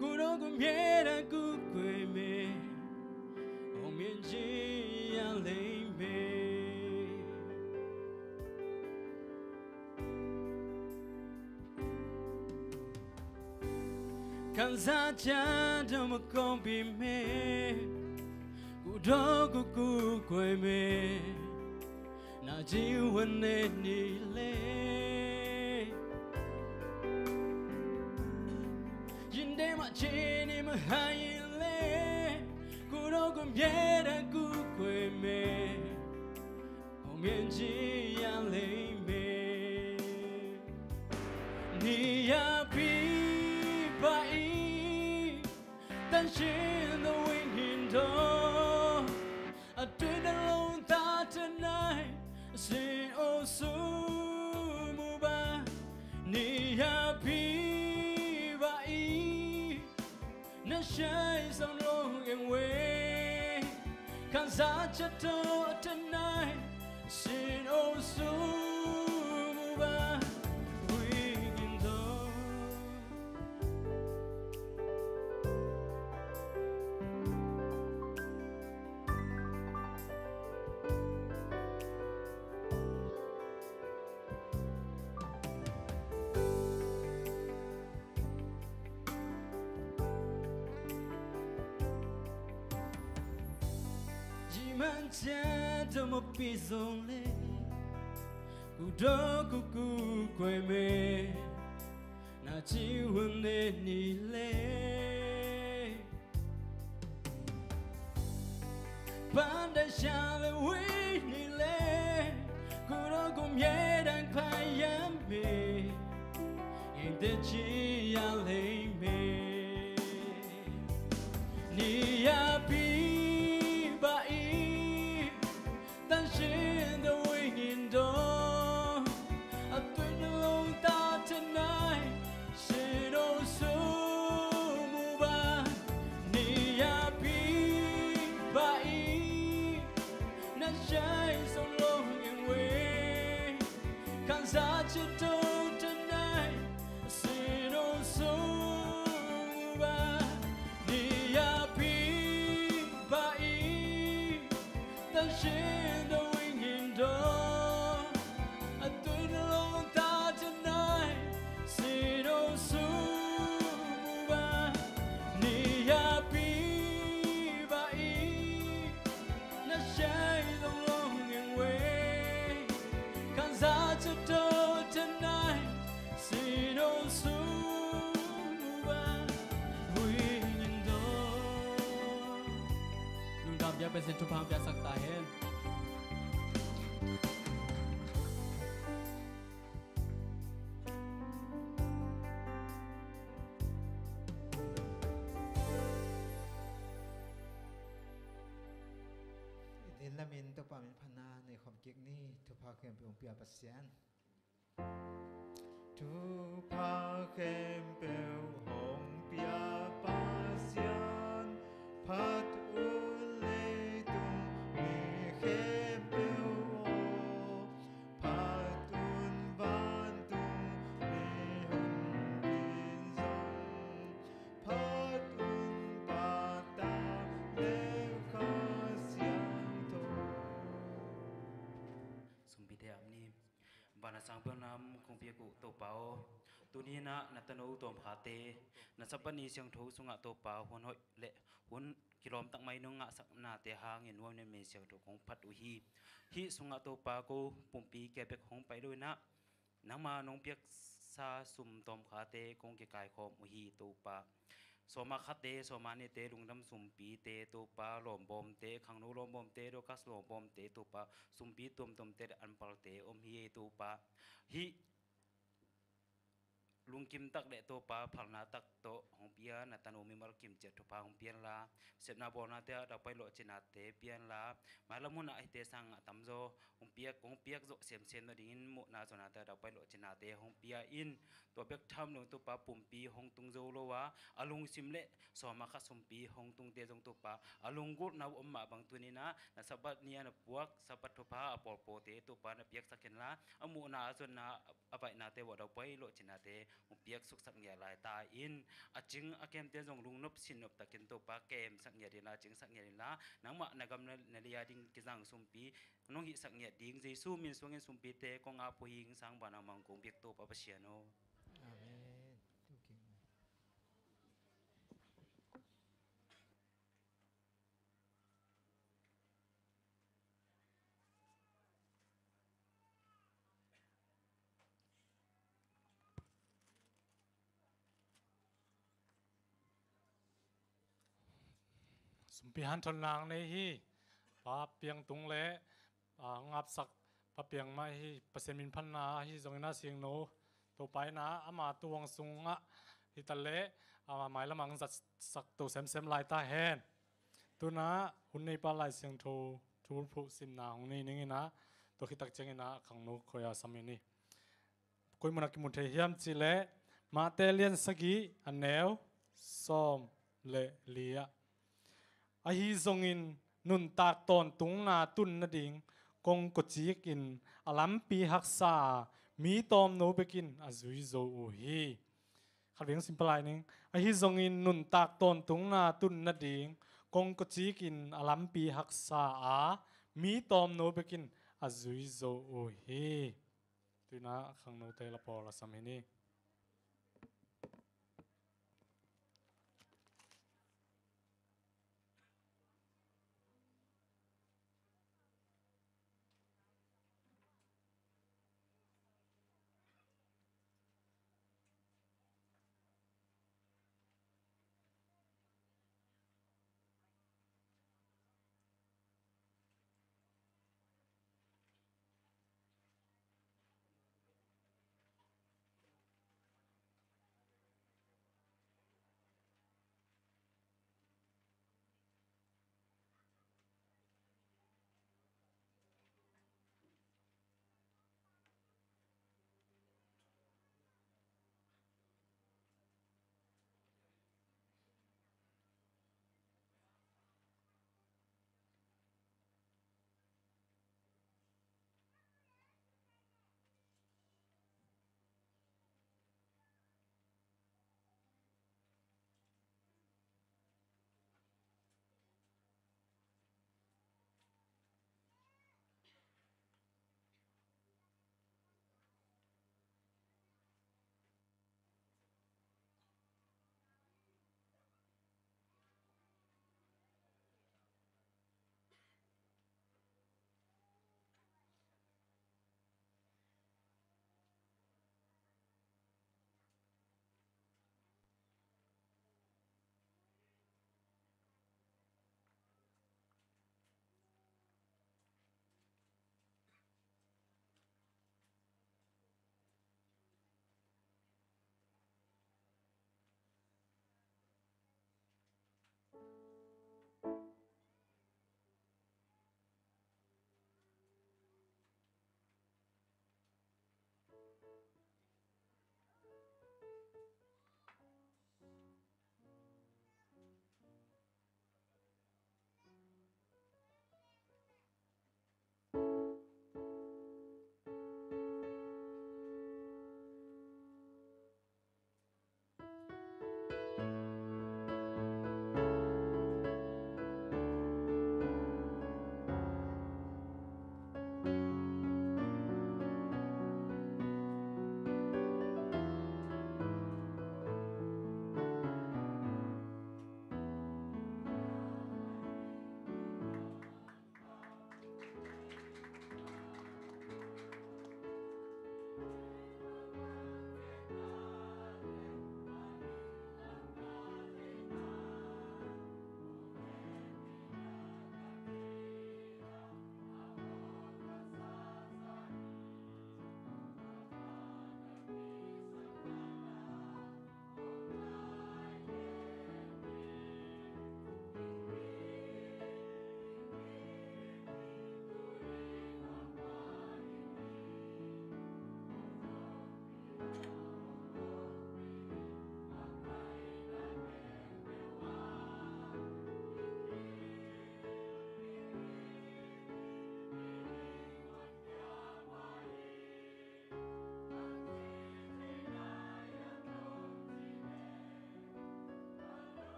ku do ku mie da ku koi me, ong mien ji ya lei me. Kan za cia dong ma kong pi me, ku do ku ku koi me, na ji wan ne ni le. Inde ma ji ni ma hai le, ku do ku mie da ku koi me, ong mien ji ya lei me. Ni a pi ba i, tan chin do wing hin do, a tui na long ta tanai, sin o su mu ba. Ni a pi ba i, na shai sang long eng we, kan za cia do tanai, sin o su mu ba, wing in do. Ji man cia do ma pi zong le, ku do ku ku koi me, na ji wan ne ni le. Pan da sha le wi ni le, ku do ku mie dang pa ya me. တကြည်ရလိမ့်မယ်။ နေရာပြည့်ပါ၏။ သန့်ရှင်းသောဝိညာဉ်တော် အသွေးနှလုံးသားတနိုင် စေတော်ဆူမူပါ။ နေရာပြည့်ပါ၏။ နှိုင်းဆိုင်ဆုံးလုံးရင်ဝေး ခံစားချက်တို့တနိုင် စေတော်ဆူမူပါ။ နေရာပြည့်ပါ၏။ သန့်ရှင်းသောဝိညာဉ်တော် အသွေးနှလုံးသားတနိုင် စေတော်ဆူမူပါ။ နေရာပြည့်ပါ၏။ နှိုင်းဆိုင်ဆုံးလုံးရင်ဝေး ခံစားချက်တို့တနိုင် စေတော်ဆူမူပါ။ ဝိညာဉ်တော် လူတံၢ်ပြပေးစင် ထူပ်ဖျားပြသတတ်ဟဲ။ ဒီလမင် တပာ်မင်ဖနာ နေခွမ်ကိကနီ ထူပ်ဖျားခဲမ်ပူင်ပျာ်ပသၢၣ် Thupha khempeuh hong pia Pasian, phat un leitung mi khempeuh aw, phat un vantung mi hong kin zong, phat un pahtak le Kha Siangtho. Sumpite am ni. Van a sang peuhnam kong piak uh Topa aw, tuni in ah na tano tawmkhate na Sabbath ni siangtho sungah Topa hun hoih le hun kilawm tak mai nong ngahsaknate hangin nuam in a min siangtho kong phat uh hi. Hih sungah Topa ko pumpi kia bek hong pai lo in ah nangma nong piaksa sum tawmkhate kong kikaikhawm uh hi Topa. Sawma khatte, sawma nihte, lungdam sumpite Topa, lawmbawmte, khangno lawmbawmte, Dorcas lawmbawmte Topa, sumpi tuamtuamte le anpalte om hi ei Topa. Hih lungkim tak le Topa phalna tak tawh hong pia na tanu mimal kimciat thupha hong pianla, sepna bawlnate a daupai lawhcinate pianla, mailam hunah hihte sangah a tamzaw hong piak, hong piak zawh semsem nadingin muhna zawnate a daupai lawhcinate hong pia in, tua bek tham lo Topa pumpi hong tung zo lo a, a lungsim le sawma khat sumpi hong tungte zong Topa a lunggulhna uh om mah bang tuni in ah na Sabbath ni a na puak Sabbath thupha a pawlpawlte Topa na piaksak inla, a muhna a zonna a vaihnate uh a daupai lawhcinate hong piak suksak ngiat lai ta in, a cing a kemte zong lungnop sinnop takin Topa kemsak ngiat inla, cingsak ngiat inla, nangmah na gam na, na lei a ding kizang sumpi nong hihsak ngiat ding Jesu min suangin sumpite kong ap uh hi. Hing sang bana mang kong piak Topa Pasian aw. Amen. Sumpi hanthon nang nei hi. Pa piang tung le, a, ngapsak pa piang mah hi. Pasian min phanna ahi zongin a singno Topa in ah ama tuang sungah hi ta le, ama mailam ang zatsak to semsem lai ta hen. Tuna hun neipa Lai Siangtho thuphuh simna hong nei ning in ah, tua khit tak ciangin ah khangno khoi a sam in hi. Koi munah kimu thei hiam cih leh Mate lian sagih a neu sawm le li ah, ahi zongin nuntak tawntungna tun nading kongkocik in a lampi haksa a, mi tawmno bekin a zui zo uh hi. Khatvei hong sim pah lai ning. Ahi zongin nuntak tawntungna tun nading kongkocik in a lampi haksa a, mi tawmno bekin a zui zo uh hi. Tuinah khangnote la pawl a sam hi ni.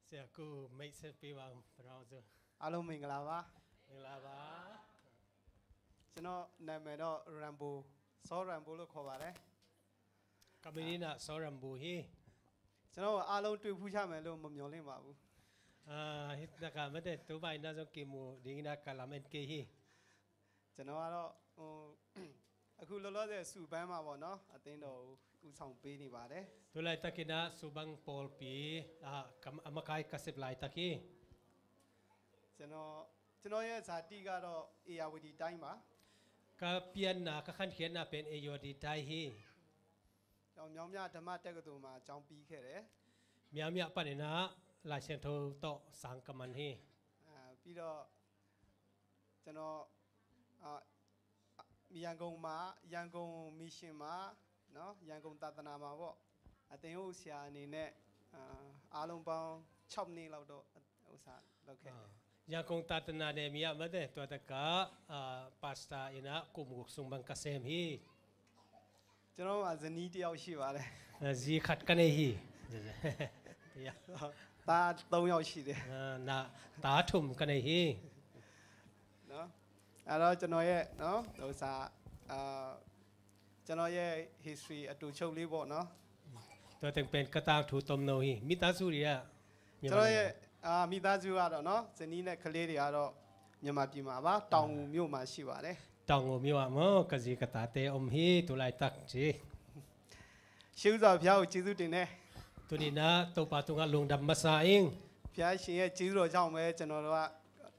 ဆရာ အခုမိတ်ဆက်ပေးပါဦး ပထမဆုံး။ အားလုံးမင်္ဂလာပါ။ မင်္ဂလာပါ။ ကျွန်တော်နာမည်တော့ ရမ်ဘို စောရမ်ဘိုလို့ခေါ်ပါတယ်။ Kami ni na Seoul Rambo hi. ကျွန်တော်အားလုံးတွေ့ဖူးကြမယ်လို့မမျှော်လင့်ပါဘူး။ Ah, hih taka mate, tu bai na zong kimu ding na kalam en kei hi. ကျွန်တော်ကတော့ဟိုအခုလောလောဆယ်စူပန်းမှာပေါ့နော်အသင်းတော်ကိုဦးဆောင်ပေးနေပါတယ်။ Tu laitakin ah Subang pawlpi, ah, kam-, a makai ka sep laitak hi. ကျွန်တော်ကျွန်တော်ရဲ့ဇာတိကတော့အေယာဝတီတိုင်းပါ။ Ka pianna, ka khankhiatna pen Ayeyarwady Tai hi. ကျွန်တော်မြောင်းမြဓမ္မတက္ကသိုလ်မှာကျောင်းပြီးခဲ့တယ်။ Myaungmya panin ah Lai Siangtho tawh sang ka man hi. အာပြီးတော့ကျွန်တော်အာရန်ကုန်မှာရန်ကုန်မီရှင်မှာနော်ရန်ကုန်သာသနာမှာပေါ့အသင်းအုပ်ဆရာအနေနဲ့အာအားလုံးပေါင်းခြောက်နှစ်လောက်တော့ဥစ္စာလုပ်ခဲ့တယ်။ Ah, Yangon Tatana ne mi ah mate, tua taka, ah, pastor in ah kum guk sung bang ka sem hi. ကျွန်တော်မှာဇနီးတစ်ယောက်ရှိပါတယ်။ Ah, zi khat ka nei hi. Ya. သားသုံးယောက်ရှိတယ်။ Ah, na, ta thum ka nei hi. နော်အဲ့တော့ကျွန်တော်ရဲ့နော်ဥစ္စာအာကျွန်တော်ရဲ့ history အတူချုပ်လေးပေါ့နော်။ Tua teng pen ka tangthu tomno hi. Mittazu ri ah. ကျွန်တော်ရဲ့အာမိသားစုကတော့နော်ဇနီးနဲ့ကလေးတွေကတော့မြန်မာပြည်မှာပါတောင်ငူမြို့မှာရှိပါတယ်။ Tawngu myo ah maw, ka zi ka tate om hi, tu laitak ci. ရှေးဦးစွာဘုရားကိုကျေးဇူးတင်တယ်။ Tuni-in ah Topa tungah lungdam masa ing. ဘုရားရှင်ရဲ့ကျေးဇူးတော်ကြောင့်ပဲကျွန်တော်တို့က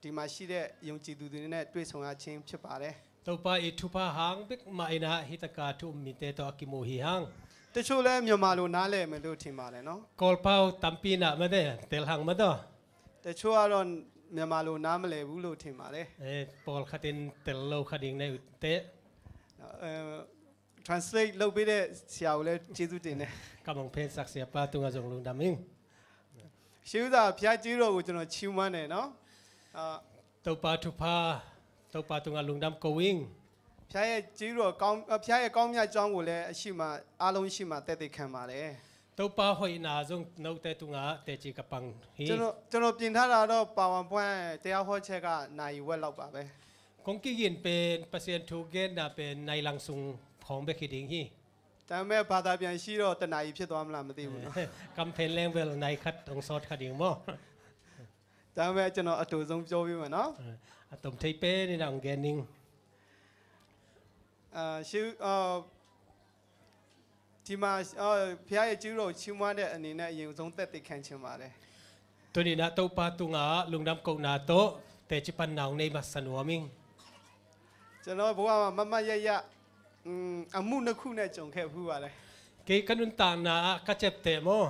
ဒီမှာရှိတဲ့ယုံကြည်သူတွေနဲ့တွေ့ဆုံရခြင်းဖြစ်ပါတယ်။ Topa i thupha hang bek mah in ah hih taka thu um mite tawh a kimu hi hang. တချို့လည်းမြန်မာလိုနားလည်မယ်လို့ထင်ပါတယ်နော်။ Kawlpau tampi in ah mate, tel hang maw taw. တချို့ကတော့မြန်မာလိုနားမလည်ဘူးလို့ထင်ပါတယ်။ Eh, pawlkhat in tel lo kha ding nei uh teh. အဲ translate လုပ်ပေးတဲ့ဆရာကိုလည်းကျေးဇူးတင်တယ်။ Ka mong phensak siapa tungah zong lungdam ing. ရှေးဦးစွာဘုရားကျေးဇူးတော်ကိုကျွန်တော်ချီးမွမ်းတယ်နော်။ အာ Topa thupha, Topa tungah lungdam ko ing. ဘုရားရဲ့ကျေးဇူးတော်ကောင်းဘုရားရဲ့ကောင်းမြတ်ကြောင်းကိုလည်းအရှိမအားလုံးရှိမှသက်သေခံပါတယ်။ Topa hoihna zong note tungah teci ka pang hi. ကျွန်တော်ကျွန်တော်ပြင်ထားတာတော့ PowerPoint တရားဟောချက်ကနာရီဝက်လောက်ပါပဲ။ Kong kigin pen Pasian thu genna pen nai lang sung khawng bek hi ding hi. ဒါပေမဲ့ဘာသာပြန်ရှိတော့တနာရီဖြစ်သွားမလားမသိဘူးနော်။ Kam phen leng bel nai khat hong sawt kha ding maw. ဒါပေမဲ့ကျွန်တော်အတူဆုံးပြောပေးမယ်နော်။ A tom thei pen in ah hong gen ning. အာရှေးအာဒီမှာအာဘုရားရဲ့ကျေးဇူးတော်ကိုချီးမွမ်းတဲ့အနေနဲ့အရင်ဆုံးသက်သေခံချင်ပါတယ်။ Tuni-in ah Topa tungah lungdam kohna tawh teci panna hong nei masa nuam ing. ကျွန်တော်ဘဝမှာမတ်မတ်ရရအင်းအမှုနှစ်ခုနဲ့ကြုံခဲ့ဖူးပါတယ်။ Kei ka nuntakna ah ka ciapteh maw,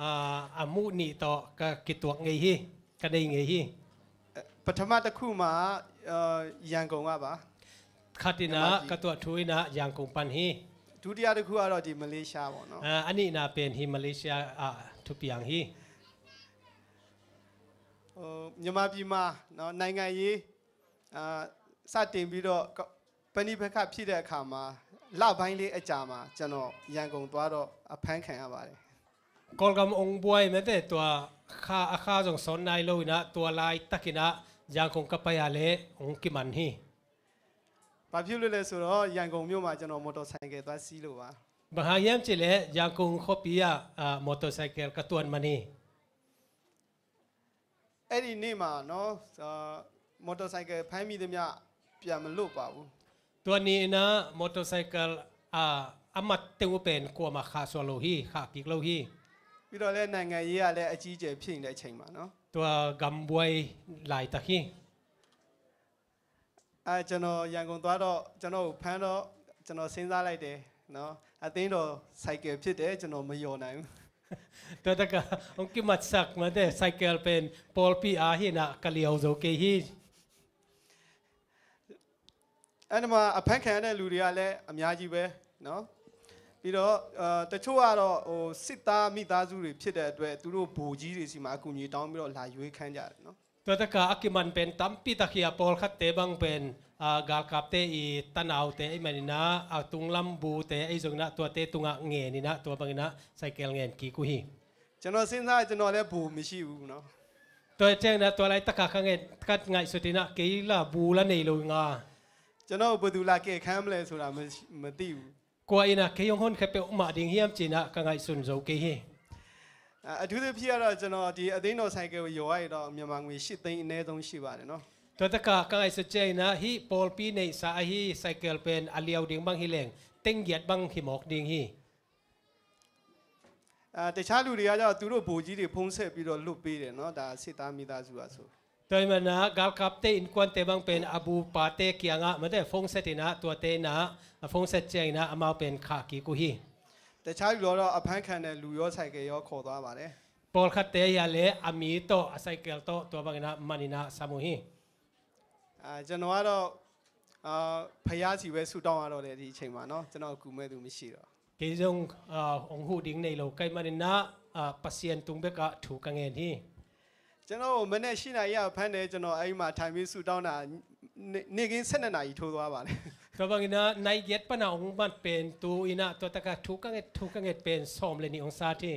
ah, a mu nih tawh ka kituak ngei hi, ka nei ngei hi. ပထမတစ်ခုမှာအာရန်ကုန်ကပါ။ Khat in ah ka tuah thu in ah Yangon pan hi. ဒုတိယတစ်ခုကတော့ဒီမလေးရှားပေါ့နော်။ Ah, a nihna pen hi Malaysia ah thupiang hi. ဟိုမြန်မာပြည်မှာနော်နိုင်ငံရေးအာစတင်ပြီးတော့ပဏိပက္ခဖြစ်တဲ့အခါမှာလပိုင်းလေးအကြာမှာကျွန်တော်ရန်ကုန်သွားတော့အဖမ်းခံရပါတယ်။ Kawlgam hong buai mate, tua kha a kha zong sawn nai lo in ah tua laitakin ah Yangon ka pai ah leh hong kiman hi. ဘာဖြစ်လို့လဲဆိုတော့ရန်ကုန်မြို့မှာကျွန်တော်မော်တော်ဆိုင်ကယ်သွားစီးလို့ပါ။ Bang hang hiam cih leh Yangon khuapi ah, ah, motorcycle ka tuan man hi. အဲ့ဒီနေ့မှာနော်အာမော်တော်ဆိုင်ကယ်ဖမ်းမိသမျှပြန်မလွတ်ပါဘူး။ Tua ni in ah motorcycle, ah, a mat teng uh pen kuamah khah suak lo hi, khah kik lo hi. ပြီးတော့လည်းနိုင်ငံရေးကလည်းအကြီးအကျယ်ဖြစ်နေတဲ့အချိန်မှာနော်။ Tua gam buai laitak hi. အဲကျွန်တော်ရန်ကုန်သွားတော့ကျွန်တော်ကိုဖမ်းတော့ကျွန်တော်စဉ်းစားလိုက်တယ်နော်အသင်းတော်ဆိုင်ကယ်ဖြစ်တယ်ကျွန်တော်မလျော်နိုင်ဘူး။ Tua taka hong kimatsak mate, cycle pen pawlpi ah hi in ah ka liau zo kei hi. အဲ့ဒီမှာအဖမ်းခံရတဲ့လူတွေကလည်းအများကြီးပဲနော်။ ပြီးတော့အာတချို့ကတော့ဟိုစစ်သားမိသားစုတွေဖြစ်တဲ့အတွက်သူတို့ဗိုလ်ကြီးတွေဆီမှာအကူအညီတောင်းပြီးတော့လာရွေးခိုင်းကြတယ်နော်။ Tua taka a kiman pen tampi tak hi a, pawlkhatte bang pen, ah, galkapte i tanaute ahih manin ah, a tunglam bute ahi zongin ah tuate tungah ngen in ah tua bangin ah cycle ngen kik uh hi. ကျွန်တော်စဉ်းစားကျွန်တော်လည်းဘူမရှိဘူးနော်။ ตัวเจ้านะ ตัวอะไรตะกะ ข้าเงย ข้าเงยสุดที่นะ เกยละบูละในโลงา ကျွန်တော်ဘယ်သူလာကယ်ခံမလဲဆိုတာမ-မသိဘူး။ กลัวอีนะ เกยองหนแค่เปะมาดิ่งเฮียมจีนะ ข้าเงยสุนโจเกยฮี อ่า အထူးသဖြင့်ကတော့ကျွန်တော်ဒီအသင်းတော်ဆိုင်ကယ်ကိုရော်ရရင်တော့မြန်မာငွေရှစ်သိန်းအနည်းဆုံးရှိပါတယ်နော်။ ตัวตะกะ ข้าเงยสุดเจ้านะ ฮีปอลปีในสาฮี ไซเคิลเป็นอเลียวดิ่งบังฮีแหลง เต็งเหยียดบังฮีหมอกดิ่งฮี อ่า တခြားလူတွေကတော့သူတို့ဗိုလ်ကြီးတွေဖုန်းဆက်ပြီးတော့လွှတ်ပေးတယ်နော်။ ဒါစစ်သားမိသားစုပါဆို။ ตัวมันนะ กาลกับเตอินควันเตบังเป็นอบูปาเตเกียงะ มันแต่ฟงเซตินะ ตัวเตนะ ฟงเซเจนะ อามาเป็นขากีกุฮี แต่เช้าอยู่แล้วเราเอาแพนแคนเนี่ยလူရောဆိုင်ကယ်ရောခေါ်သွားပါတယ်။ ปอลคัดเตยาเล อามีโต อาไซเกลโต ตัวบังนะ มันนะ สามุฮี อ่า ကျွန်တော်ကတော့အာဖယားစီပဲဆူတောင်းရတော့တယ်ဒီအချိန်မှာနော်။ ကျွန်တော်ကူမဲ့သူမရှိတော့ เกยจง อ่า องหูดิ่งในโลกไกมันนะ อ่า ประเสียนตุงเบกะ ถูกกังเงินฮี ကျွန်တော်ကိုမနေ့ရှစ်နာရီကဖမ်းတယ်။ ကျွန်တော်အဲ့မှာထိုင်ပြီးဆူတောင်းတာနေ-နေကင်းဆယ့်နှစ်နာရီထိုးသွားပါတယ်။ ตัวบังนะ ในเย็ดปะนะองมันเป็นตูอินะ ตัวตะกะ ถูกกังเงิน ถูกกังเงินเป็นสอมเลยนี่องศาที่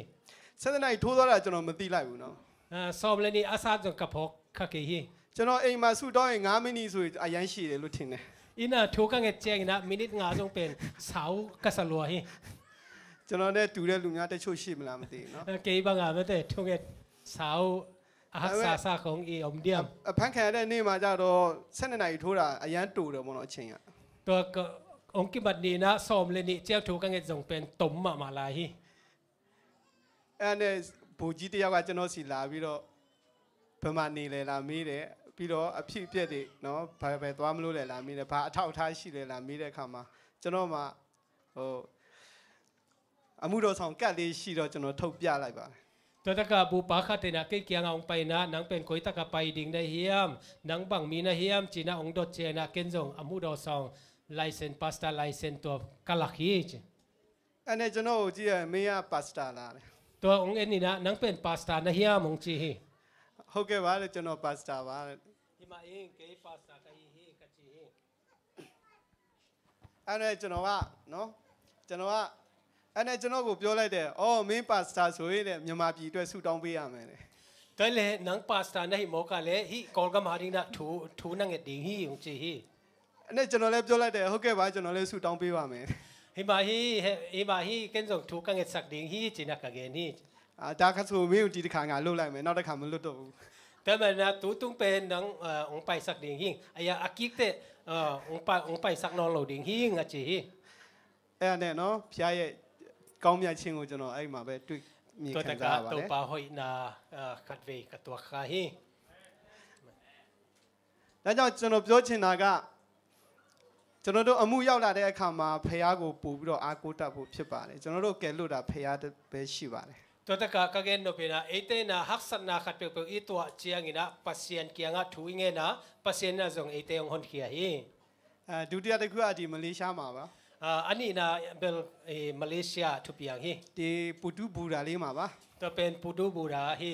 ဆယ့်နှစ်နာရီထိုးသွားတာကျွန်တော်မသိလိုက်ဘူးနော်။ อ่า สอมเลยนี่อาซาจงกระพกข้าเกยฮี ကျွန်တော်အိမ်မှာဆူတောင်းရင်ငါးမိနစ်ဆိုရင်အရမ်းရှည်တယ်လို့ထင်တယ်။ อินะ ถูกกังเงินเจงอินะ มินิทงาจงเป็นสาวกะสะลัวฮี ကျွန်တော်နဲ့တူတဲ့လူများတချို့ရှိမလားမသိဘူးနော်။ เออ เกยบังอ่ะ มันแต่ถูกเงินสาว อาฮักษาซาของอีอมเดียม အဖမ်းခံရတဲ့နေ့မှာကျတော့ဆယ့်နှစ်နာရီထိုးတာအရမ်းတိုတယ်ပေါ့နော်အချိန်က။ ตัวก็องค์กิบัดนี้นะ สอมเลยนี่เจ้าถูกกังเงินจงเป็นตมมามาลาฮี အဲ့ဒါနဲ့ဗိုလ်ကြီးတစ်ယောက်ကကျွန်တော်ဆီလာပြီးတော့ဘယ်မှာနေလဲလာမေးတယ်။ ပြီးတော့အဖြစ်အပျက်တွေနော် ဘာပဲသွားမလို့လဲလာမေးတယ်။ ဘာအထောက်အထားရှိလဲလာမေးတဲ့အခါမှာကျွန်တော်မှဟိုအမှုတော်ဆောင်ကတ်လေးရှိတော့ကျွန်တော်ထုတ်ပြလိုက်ပါတယ်။ ตัวตะกะ บูปาคาเตนะ เกยเกียงองไปนะ นังเป็นคอยตะกะไปดิ่งได้เฮียม นังบังมีนะเฮียมจีนะ องดดเจนะ เกนจงอมูดอซอง ไลเซน พาสตอร์ไลเซน ตัวกะลักฮี အဲ့နဲ့ကျွန်တော်ကိုကြည့်ရမင်းကပါစတာလားတဲ့။ ตัวองเอ็นนี่นะ นังเป็นพาสตอร์นะเฮียมองจีฮี ဟုတ်ကဲ့ပါတဲ့ ကျွန်တော်ပါစတာပါတဲ့။ ฮิมาอิง เกยพาสตอร์กะฮี กะจีฮี အဲ့နဲ့ကျွန်တော်ကနော် ကျွန်တော်ကအဲ့နဲ့ကျွန်တော်ကိုပြောလိုက်တယ်။ အော်မင်းပါစတာဆိုရင်တဲ့မြန်မာပြည်အတွက်ဆူတောင်းပေးရမယ်တဲ့။ ตัวเลยนังพาสตอร์นะ ฮิโมกะเลย ฮีกอลกะมาดิ่งนะ ถู-ถูกกังเงินดิ่งฮีองจีฮี အဲ့နဲ့ကျွန်တော်လည်းပြောလိုက်တယ်။ ဟုတ်ကဲ့ပါ ကျွန်တော်လည်းဆူတောင်းပေးပါမယ်။ ฮิมาฮี เฮ- ฮิมาฮี เกนจงถูกกังเงินสักดิ่งฮีจีนะกะเกนฮี အာဒါကဆိုမင်းကိုဒီတစ်ခါငါလွတ်လိုက်မယ်။ နောက်တစ်ခါမလွတ်တော့ဘူး။ แต่มันนะ ตูตุงเป็นนัง เอ่อ องไปสักดิ่งฮี อายะอากิกเต เอ่อ องไป- องไปสักนอนโลดิ่งฮีงะจีฮี အဲ့ဒါနဲ့နော် ဖျားရဲ့ကောင်းမြတ်ခြင်းကိုကျွန်တော်အဲ့မှာပဲတွေ့မြင်ခံစားရပါတယ်။ ตัวตะกะ ตัวปาหอยนา เอ่อ ขัดเวกะตัวคาฮี ဒါကြောင့်ကျွန်တော်ပြောချင်တာကကျွန်တော်တို့အမှုရောက်လာတဲ့အခါမှာဖခင်ကိုပို့ပြီးတော့အားကိုးတတ်ဖို့ဖြစ်ပါတယ်။ ကျွန်တော်တို့ကယ်လို့တာဖခင်တစ်ပဲရှိပါတယ်။ ตัวตะกะกะเกนโนเปนะ เอเตนะ ฮักษะนาขัดเปลวเปลวอีตัวเจียงอินะ ประเสียนเกียงอะ ถูกอิงเงนะ ประเสียนนะจงเอเตองหนเขียฮี အဲဒုတိယတစ်ခုကဒီမလေးရှားမှာပါ။ อ่า อันนี้นะ เบล- เอ่อ มาเลเซีย ถูกเปียงฮี ဒီပူတူဘူရာလေးမှာပါ။ ตัวเป็นปูดูบูราฮี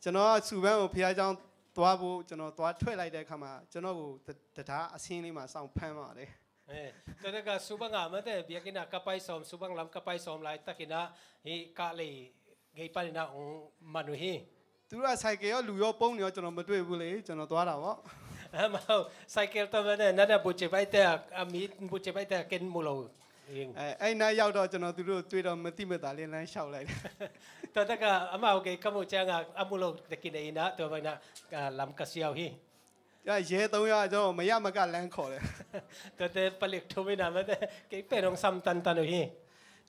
ကျွန်တော်ကဆူဘန်းကိုဖခင်ကျောင်းသွားဖို့ကျွန်တော်သွားထွက်လိုက်တဲ့အခါမှာကျွန်တော်ကိုတ- တံတားအဆင်းလေးမှာစောင့်ဖမ်းပါတယ်။ เออ ตัวตะกะ สูบังอ่ะ มันแต่เบียกินะ กะไปสอม สูบังลำ กะไปสอมลายตะกินะ ฮีกะเลย เกยปานินะองมันฮี သူတို့ကဆိုင်ကယ်ရောလူရောပုံးနေရောကျွန်တော်မတွေ့ဘူးလေ။ ကျွန်တော်သွားတာပေါ့။ အမအို ဆိုင်ကယ်တော့မနဲ့ နတ်တဲ့ဘူချေပိုက်တဲ့ အမီဘူချေပိုက်တဲ့ ကင်မူလို အဲ- အဲ့နားရောက်တော့ကျွန်တော်သူတို့တွေ့တော့မသိမသာလေးလမ်းလျှောက်လိုက်တယ်။ ตัวตะกะ အမအို เกยกะมูเจงะ อมูโลตะกินเองนะ ตัวไปนะ อ่า ลำกะเซียวฮี ရဲသုံးယောက်ကကျွန်တော်မရမကလမ်းခေါ်တယ်။ ตัวแต่ปลิกทุมินะ มันแต่ เกยเป็นองซ้ำตันตันฮี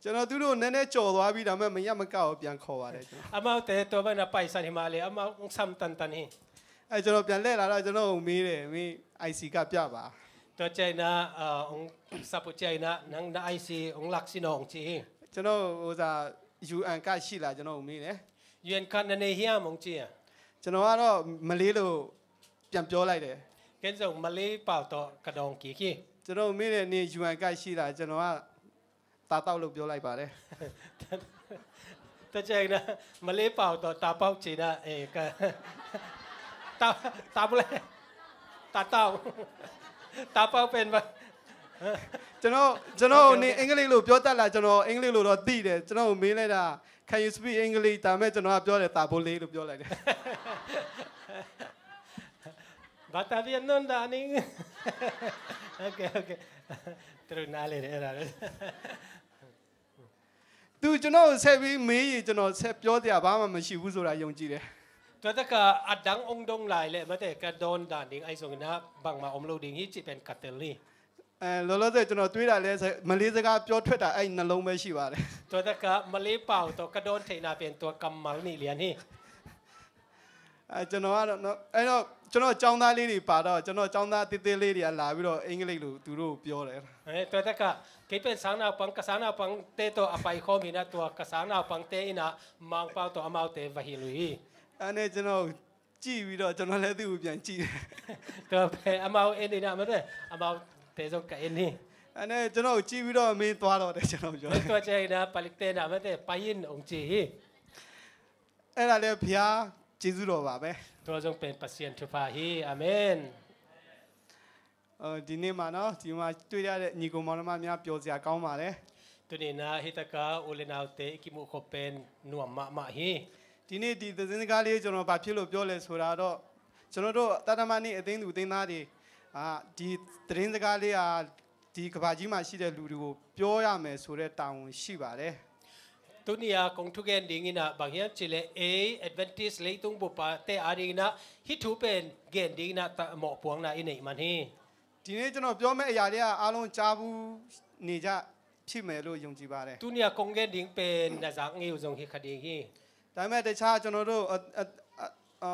ကျွန်တော်သူတို့နည်းနည်းကြော်သွားပြီးဒါပေမဲ့မရမကကိုပြန်ခေါ်ပါတယ်ကျွန်တော်။ အမအို แต่ตัวไปนะ ไปสันฮิมาเลย အမအို องซ้ำตันตันฮี အဲကျွန်တော်ပြန်လှည့်လာတော့ကျွန်တော်ကိုမေးတယ်။ မင်း အိုင်စီကတ်ပြပါ။ ตัวเจนะ เอ่อ องสับปุเจนะ นังนะ ไอซี องลักซินองจีฮี ကျွန်တော်ဟိုစာ ယူအန်ကတ်ရှိလားကျွန်တော်ကိုမေးတယ်။ ယူအန်ကတ် နန့ႁႅမ် องจีอะ ကျွန်တော်ကတော့မလေးလိုပြန်ပြောလိုက်တယ်။ ကင်ဇုန် မလေးပေါက်တော့ ကဒေါင်ကီကီ ကျွန်တော်မေးတယ် နင်ယူအန်ကတ်ရှိလား။ ကျွန်တော်ကသာတောက်လို့ပြောလိုက်ပါတယ်။ တကြိမ်นะ မလေးပေါက်တော့ တာပေါက်ချေนะ เออ ก็ တာ- တာဘူးလဲ တာတောက် တာပေါက်เป็นปะ ကျွန်တော်ကျွန်တော်နေအင်္ဂလိပ်လိုပြောတတ်လားကျွန်တော်အင်္ဂလိပ်လိုတော့သိတယ်ကျွန်တော်မေးလိုက်တာ can you speak English ဒါပေမဲ့ကျွန်တော်ကပြောတယ်တာဘိုလေးလို့ပြောလိုက်တယ် Bata bian non da ning. Okay, okay. Terus nale de era. သူကျွန်တော်ကိုဆက်ပြီးမေးရင်ကျွန်တော်ဆက်ပြောစရာဘာမှမရှိဘူးဆိုတာယုံကြည်တယ် Tua taka adang ong dong lai le mate ka don dan ding ai zong na bangma om lo ding hi ci pen katel ni. အဲလောလောဆယ်ကျွန်တော်တွေးတာလဲမလေးစကားပြောထွက်တာအဲ့နှလုံးပဲရှိပါတယ် Tua taka Malay pau to ka don theina pen tua kammal ni lian hi. အဲကျွန်တော်ကတော့နော်အဲ့တော့ကျွန်တော်ចောင်းသားလေးတွေပါတော့ကျွန်တော်ចောင်းသားသေးသေးလေးတွေကလာပြီးတော့အင်္ဂလိပ်လိုသူတို့ပြောတယ် Eh, tua taka kei pen sang naupang ka sang naupang te to a pai khawm hina tua ka sang naupang te ina Mangpau to amaute va hi lui hi. အဲ့နဲ့ကျွန်တော်ကြည့်ပြီးတော့ကျွန်တော်လည်းသူ့ကိုပြန်ကြည့်တယ် Tua pe amau en ina mate amau te zong ka en hi. အဲ့နဲ့ကျွန်တော်ကိုကြည့်ပြီးတော့မင်းသွားတော့တယ်ကျွန်တော်ပြောတယ် Tua che ina palik te na mate payin ong ci hi. အဲ့ဒါလည်းဘုရားကျေးဇူးတော်ပါပဲ Tua zong pen Pasian thupha hi. Amen. ဒီနေ့မှာနော်ဒီမှာတွေ့ရတဲ့ညီကောင်မောင်နှမများပျော်စရာကောင်းပါတယ် Tuni na hitaka u le naute i kimuh khop pen nuam mahmah hi. ဒီနေ့ဒီသတင်းစကားလေးကျွန်တော်ဘာဖြစ်လို့ပြောလဲဆိုတာတော့ကျွန်တော်တို့တတ်တမနေ့အသင်းသူအသင်းသားတွေအာဒီသတင်းစကားလေးဟာဒီကမ္ဘာကြီးမှာရှိတဲ့လူတွေကိုပြောရမယ်ဆိုတဲ့တာဝန်ရှိပါတယ် Tuni a kong thugen ding ina bang hiam ci le ei Adventist leitung bupa te a ding ina hi thu pen gen ding ina mawhpuakna i neih man hi. ဒီနေ့ကျွန်တော်ပြောမယ့်အရာလေးကအားလုံးကြားဘူးနေကြဖြစ်မယ်လို့ယုံကြည်ပါတယ် Tuni a kong gen ding pen na zak ngei uh zong hi kha ding hi. ဒါပေမဲ့တခြားကျွန်တော်တို့အအအအ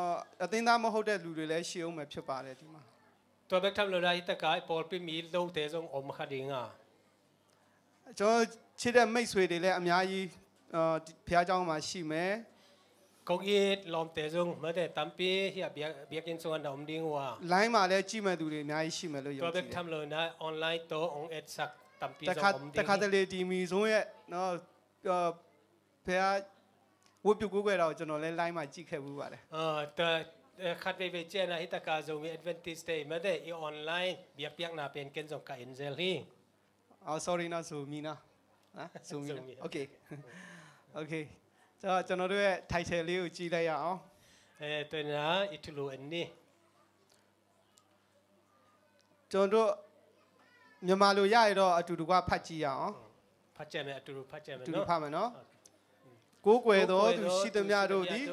အသင်းသားမဟုတ်တဲ့လူတွေလည်းရှိအောင်မယ်ဖြစ်ပါတယ်ဒီမှာ Tua bek tham lo na hitaka i pawlpi mi lote zong om kha ding a. ကျွန်တော်ချစ်တဲ့မိတ်ဆွေတွေလည်းအများကြီးအာဘုရားကျောင်းမှာရှိမယ် Kong it lawmte zong mate tampi hi a biak biak in sunga na om ding uh a. line မှာလည်းကြည့်မဲ့သူတွေအများကြီးရှိမယ်လို့ယုံ Tua ကြည် bek တယ် tham lo na online to ong etsak tampi တခါ zong om တခါတ ding hi. လေဒီမီဆိုရဲ့နော်အာဘုရားဝတ်ပြုကိုးကွယ်တာကိုကျွန်တော်လည်း line မှာကြည့်ခဲ့ဘူးပါတယ် Ah, tua eh, khat veivei ciana hitaka Zomi Adventist te mate i online biakpiakna pen ken zong ka en zel hi. Oh sorry နော် Zomi နော်နော် Zomi နော် Zomi Okay Okay ဆိုတော့ကျွန်တော်တို့ရဲ့ title လေးကိုကြည့်လိုက်ရအောင် Eh, tua na i thulu en ni. ကျွန်တော်တို့မြန်မာလိုရရင်တော့အတူတကွဖတ်ကြည့်ရအောင် Pha ciam e, a turu pha ciam e, အတူတူ no? ဖတ်မယ်နော်ကိုးကွယ်သောသူရှိသမျှတို့သည်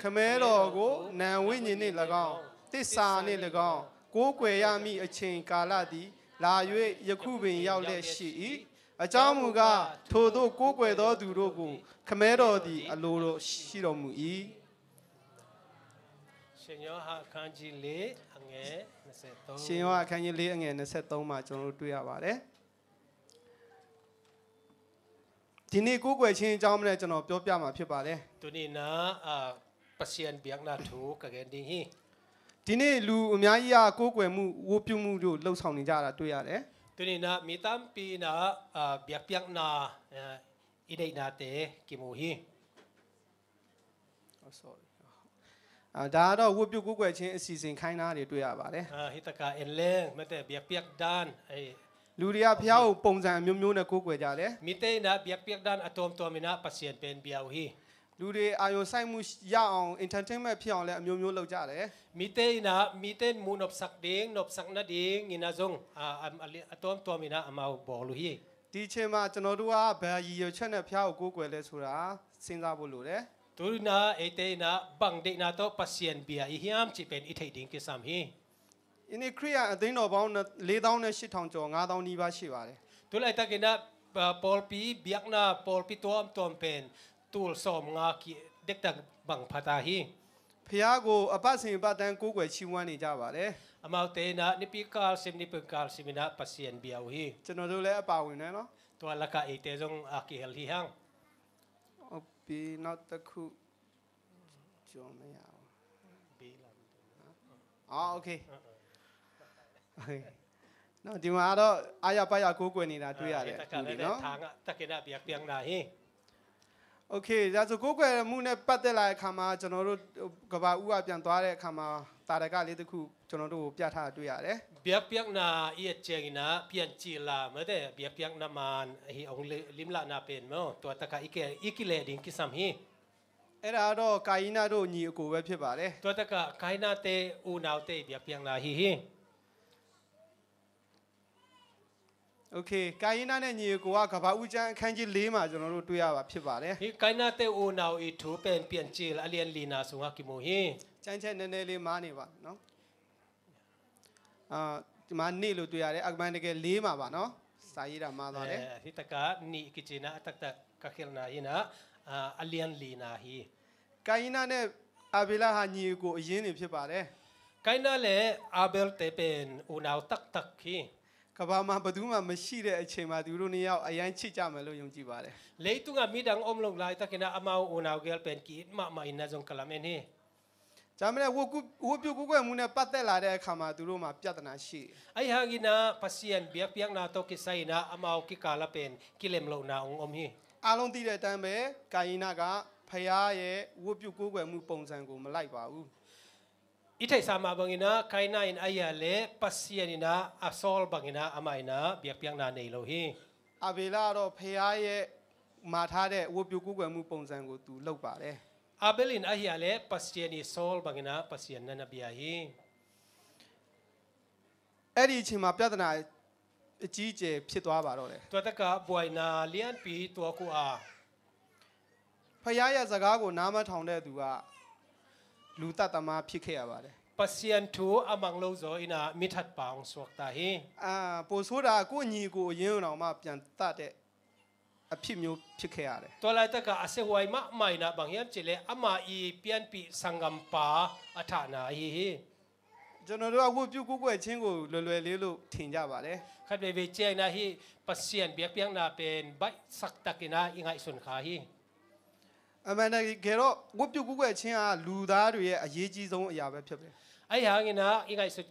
ခမဲတော်ကိုနာမ်ဝိညာဉ်နှင့်၎င်းသစ္စာနှင့်၎င်းကိုးကွယ်ရမည့်အချိန်ကာလသည်လာ၍ယခုပင်ရောက်လျက်ရှိ၏အကြောင်းမူကားထိုသို့ကိုးကွယ်သောသူတို့ကိုခမဲတော်သည်အလိုတော်ရှိတော်မူ၏။ Shin Yohan ခန်းကြီးလေး အငယ်နှစ်ဆယ့်သုံး။ ရှင်ယောဟန်အခန်းကြီးလေးအငယ်နှစ်ဆယ့်သုံးမှာကျွန်တော်တို့တွေ့ရပါတယ်။ဒီနေ့ကိုးကွယ်ခြင်းအကြောင်းနဲ့ကျွန်တော်ပြောပြမှာဖြစ်ပါတယ်။ Tuni na ah, Pasian biakna thu ka gen ding hi. ဒီနေ့လူအများကြီးကကိုးကွယ်မှုဝတ်ပြုမှုတို့လှုပ်ဆောင်နေကြတာတွေ့ရတယ် Tuni na mi tampi na ah, biakpiakna ah, i deihnate kimu hi. Oh, sorry. အာဒါကတော့ဝတ်ပြုကိုးကွယ်ခြင်းအစီအစဉ်ခိုင်းတာတွေတွေ့ရပါတယ် Ah, hitaka en leng mate biakpiak dan ai. လူတွေကဘုရားကိုပုံစံအမျိုးမျိုးနဲ့ကိုးကွယ်ကြတယ် Mite ina biakpiak dan a tuamtuam ina Pasian pen bia uh hi. လူတွေအာရုံစိုက်မှုရအောင် entertainment ဖြစ်အောင်လည်းအမျိုးမျိုးလုပ်ကြတယ် Mite ina mite mu nopsak ding nopsak na ding ina zong ah, am- ali- a tuamtuam ina amau bawl uh hi. ဒီအချိန်မှာကျွန်တော်တို့ကဘယ်ရည်ရွယ်ချက်နဲ့ဘုရားကိုကိုးကွယ်လဲဆိုတာစဉ်းစားဖို့လိုတယ် Tuna eite ina bang deihna to Pasian bia i hiam ci pen i thei ding kisam hi. ယနေ့ခရိယန်အသင်းတော်ပေါင်း4000ကျော်5000နီးပါးရှိပါတယ် Tulaitak ina ah, pawlpi biakna pawlpi tuamtuam pen tul sawm nga ki dektak bang phata hi. ဘုရားကိုအပတ်စဉ်အပတ်တိုင်းကိုးကွယ်ချီးမွမ်းနေကြပါတယ် Amaute ina nipi kal sim nipi kal sim ina Pasian bia uh hi. ကျွန်တော်တို့လည်းအပါဝင်နဲ့နော် Tua laka eite zong a kihel hi hang. ဟုတ်ပြီနောက်တစ်ခုကျော်မရဘူး อ๋อโอเคโอเคနော်ဒီမှာတော့အားရပါးရကိုးကွယ်နေတာတွေ့ရတယ် Taka တူတယ် ne နော် thanga takina biakpiakna hi. Okay ဒါဆိုကိုးကွယ်မှုနဲ့ပတ်သက်လာတဲ့အခါမှာကျွန်တော်တို့ကဘာဦးအပြန်သွားတဲ့အခါမှာ သာဓကလေးတစ်ခု ကျွန်တော်တို့ကို ပြထားတာ တွေ့ရတယ်။ Biakpiakna i et ciangin ah, piancil la, mate, biakpiakna man hi ong li-, limlahna pen maw, tua takah i ki-, i kileh ding kisam hi. အဲ့ဒါကတော့ ကာယိနတို့ ညီအစ်ကိုပဲ ဖြစ်ပါတယ်။ Tua takah Kaina te unaute i biakpiakna ahi hi. Okay, ကာယိနနဲ့ ညီအစ်ကိုက ကပ္ပဦးကျမ်း အခန်းကြီး လေးမှာ ကျွန်တော်တို့ တွေ့ရပါ ဖြစ်ပါတယ်။ Hih Kaina te unau i thu pen Piancil a lian lina sungah kimu hi. ကျမ်းချက် နည်းနည်းလေး မှားနေပါနော်။ အာ၊ ဒီမှာ နှစ်လို့ တွေ့ရတယ်။ အမှန်တကယ် လေးမှာပါနော်။ စာရေးတာ မှားသွားတယ်။ Eh, hih takah nih kici-in ah, a taktak ka khelhna hi-in ah, ah, a lian lina hi. ကာယိနနဲ့ အာဗေလဟာ ညီအစ်ကို အရင်းတွေ ဖြစ်ပါတယ်။ Kaina le Abel te pen unau taktak hi. ကမ္ဘာမှာ ဘယ်သူမှ မရှိတဲ့ အချိန်မှာ သူတို့ နှစ်ယောက် အရမ်း ချစ်ကြမယ်လို့ ယုံကြည်ပါတယ်။ Leitungah midang om lo laitakin ah, amau unau gel pen ki-it mahmah in ah zong ka lamen hi. ဒါပေမဲ့ ဝတ်ကု-၊ ဝတ်ပြုကိုးကွယ်မှုနဲ့ ပတ်သက်လာတဲ့ အခါမှာ သူတို့မှာ ပြဿနာရှိတယ်။ Ahi hangin ah, Pasian biakpiakna tawh kisai-in ah, amau kikal ah pen kilemlohna ong om hi. အားလုံး သိတဲ့အတိုင်းပဲ ကာယိနက ဘုရားရဲ့ ဝတ်ပြုကိုးကွယ်မှု ပုံစံကို မလိုက်ပါဘူး။ I theihsa mah bangin ah, Kaina in ahi ah leh, Pasian in ah a sawl bangin ah, amah in ah biakpiakna nei lo hi. အာဗေလကတော့ ဘုရားရဲ့ မှာထားတဲ့ ဝတ်ပြုကိုးကွယ်မှု ပုံစံကို သူ လုပ်ပါတယ်။ Abel in ahi ah leh, Pasian i sawl bangin ah, Pasian na na bia hi. အဲ့ဒီအချိန်မှာ ပြဿနာ အကြီးအကျယ် ဖြစ်သွားပါတော့တယ်။ Tua takah buaina lianpi tuak uh a. ဘုရားရဲ့ စကားကို နားမထောင်တဲ့သူက လူသတ်သမား ဖြစ်ခဲ့ရပါတယ်။ Pasian thu a mang lo zaw in ah, mithatpa ong suakta hi. အာ၊ ပိုဆိုးတာက ကိုယ့်ညီအစ်ကို အရင်းကိုတောင်မှ ပြန်သတ်တဲ့ အဖြစ်မျိုး ဖြစ်ခဲ့ရတယ်။ Tua laitakah a siahuai mahmah in ah, bang hiam cih leh, amah i pianpih sanggampa a thahna ahi hi. ကျွန်တော်တို့က ဝတ်ပြုကိုးကွယ်ခြင်းကို လွယ်လွယ်လေးလို့ ထင်ကြပါတယ်။ Khat veivei ciangin ah, hih Pasian biakpiakna pen baihsak takin ah i ngaihsun kha hi. အမှန်တကယ်တော့ ဝတ်ပြုကိုးကွယ်ခြင်းက လူသားတွေရဲ့ အရေးကြီးဆုံး အရာပဲ ဖြစ်တယ်။ Ahi hangin ah, i ngaihsun,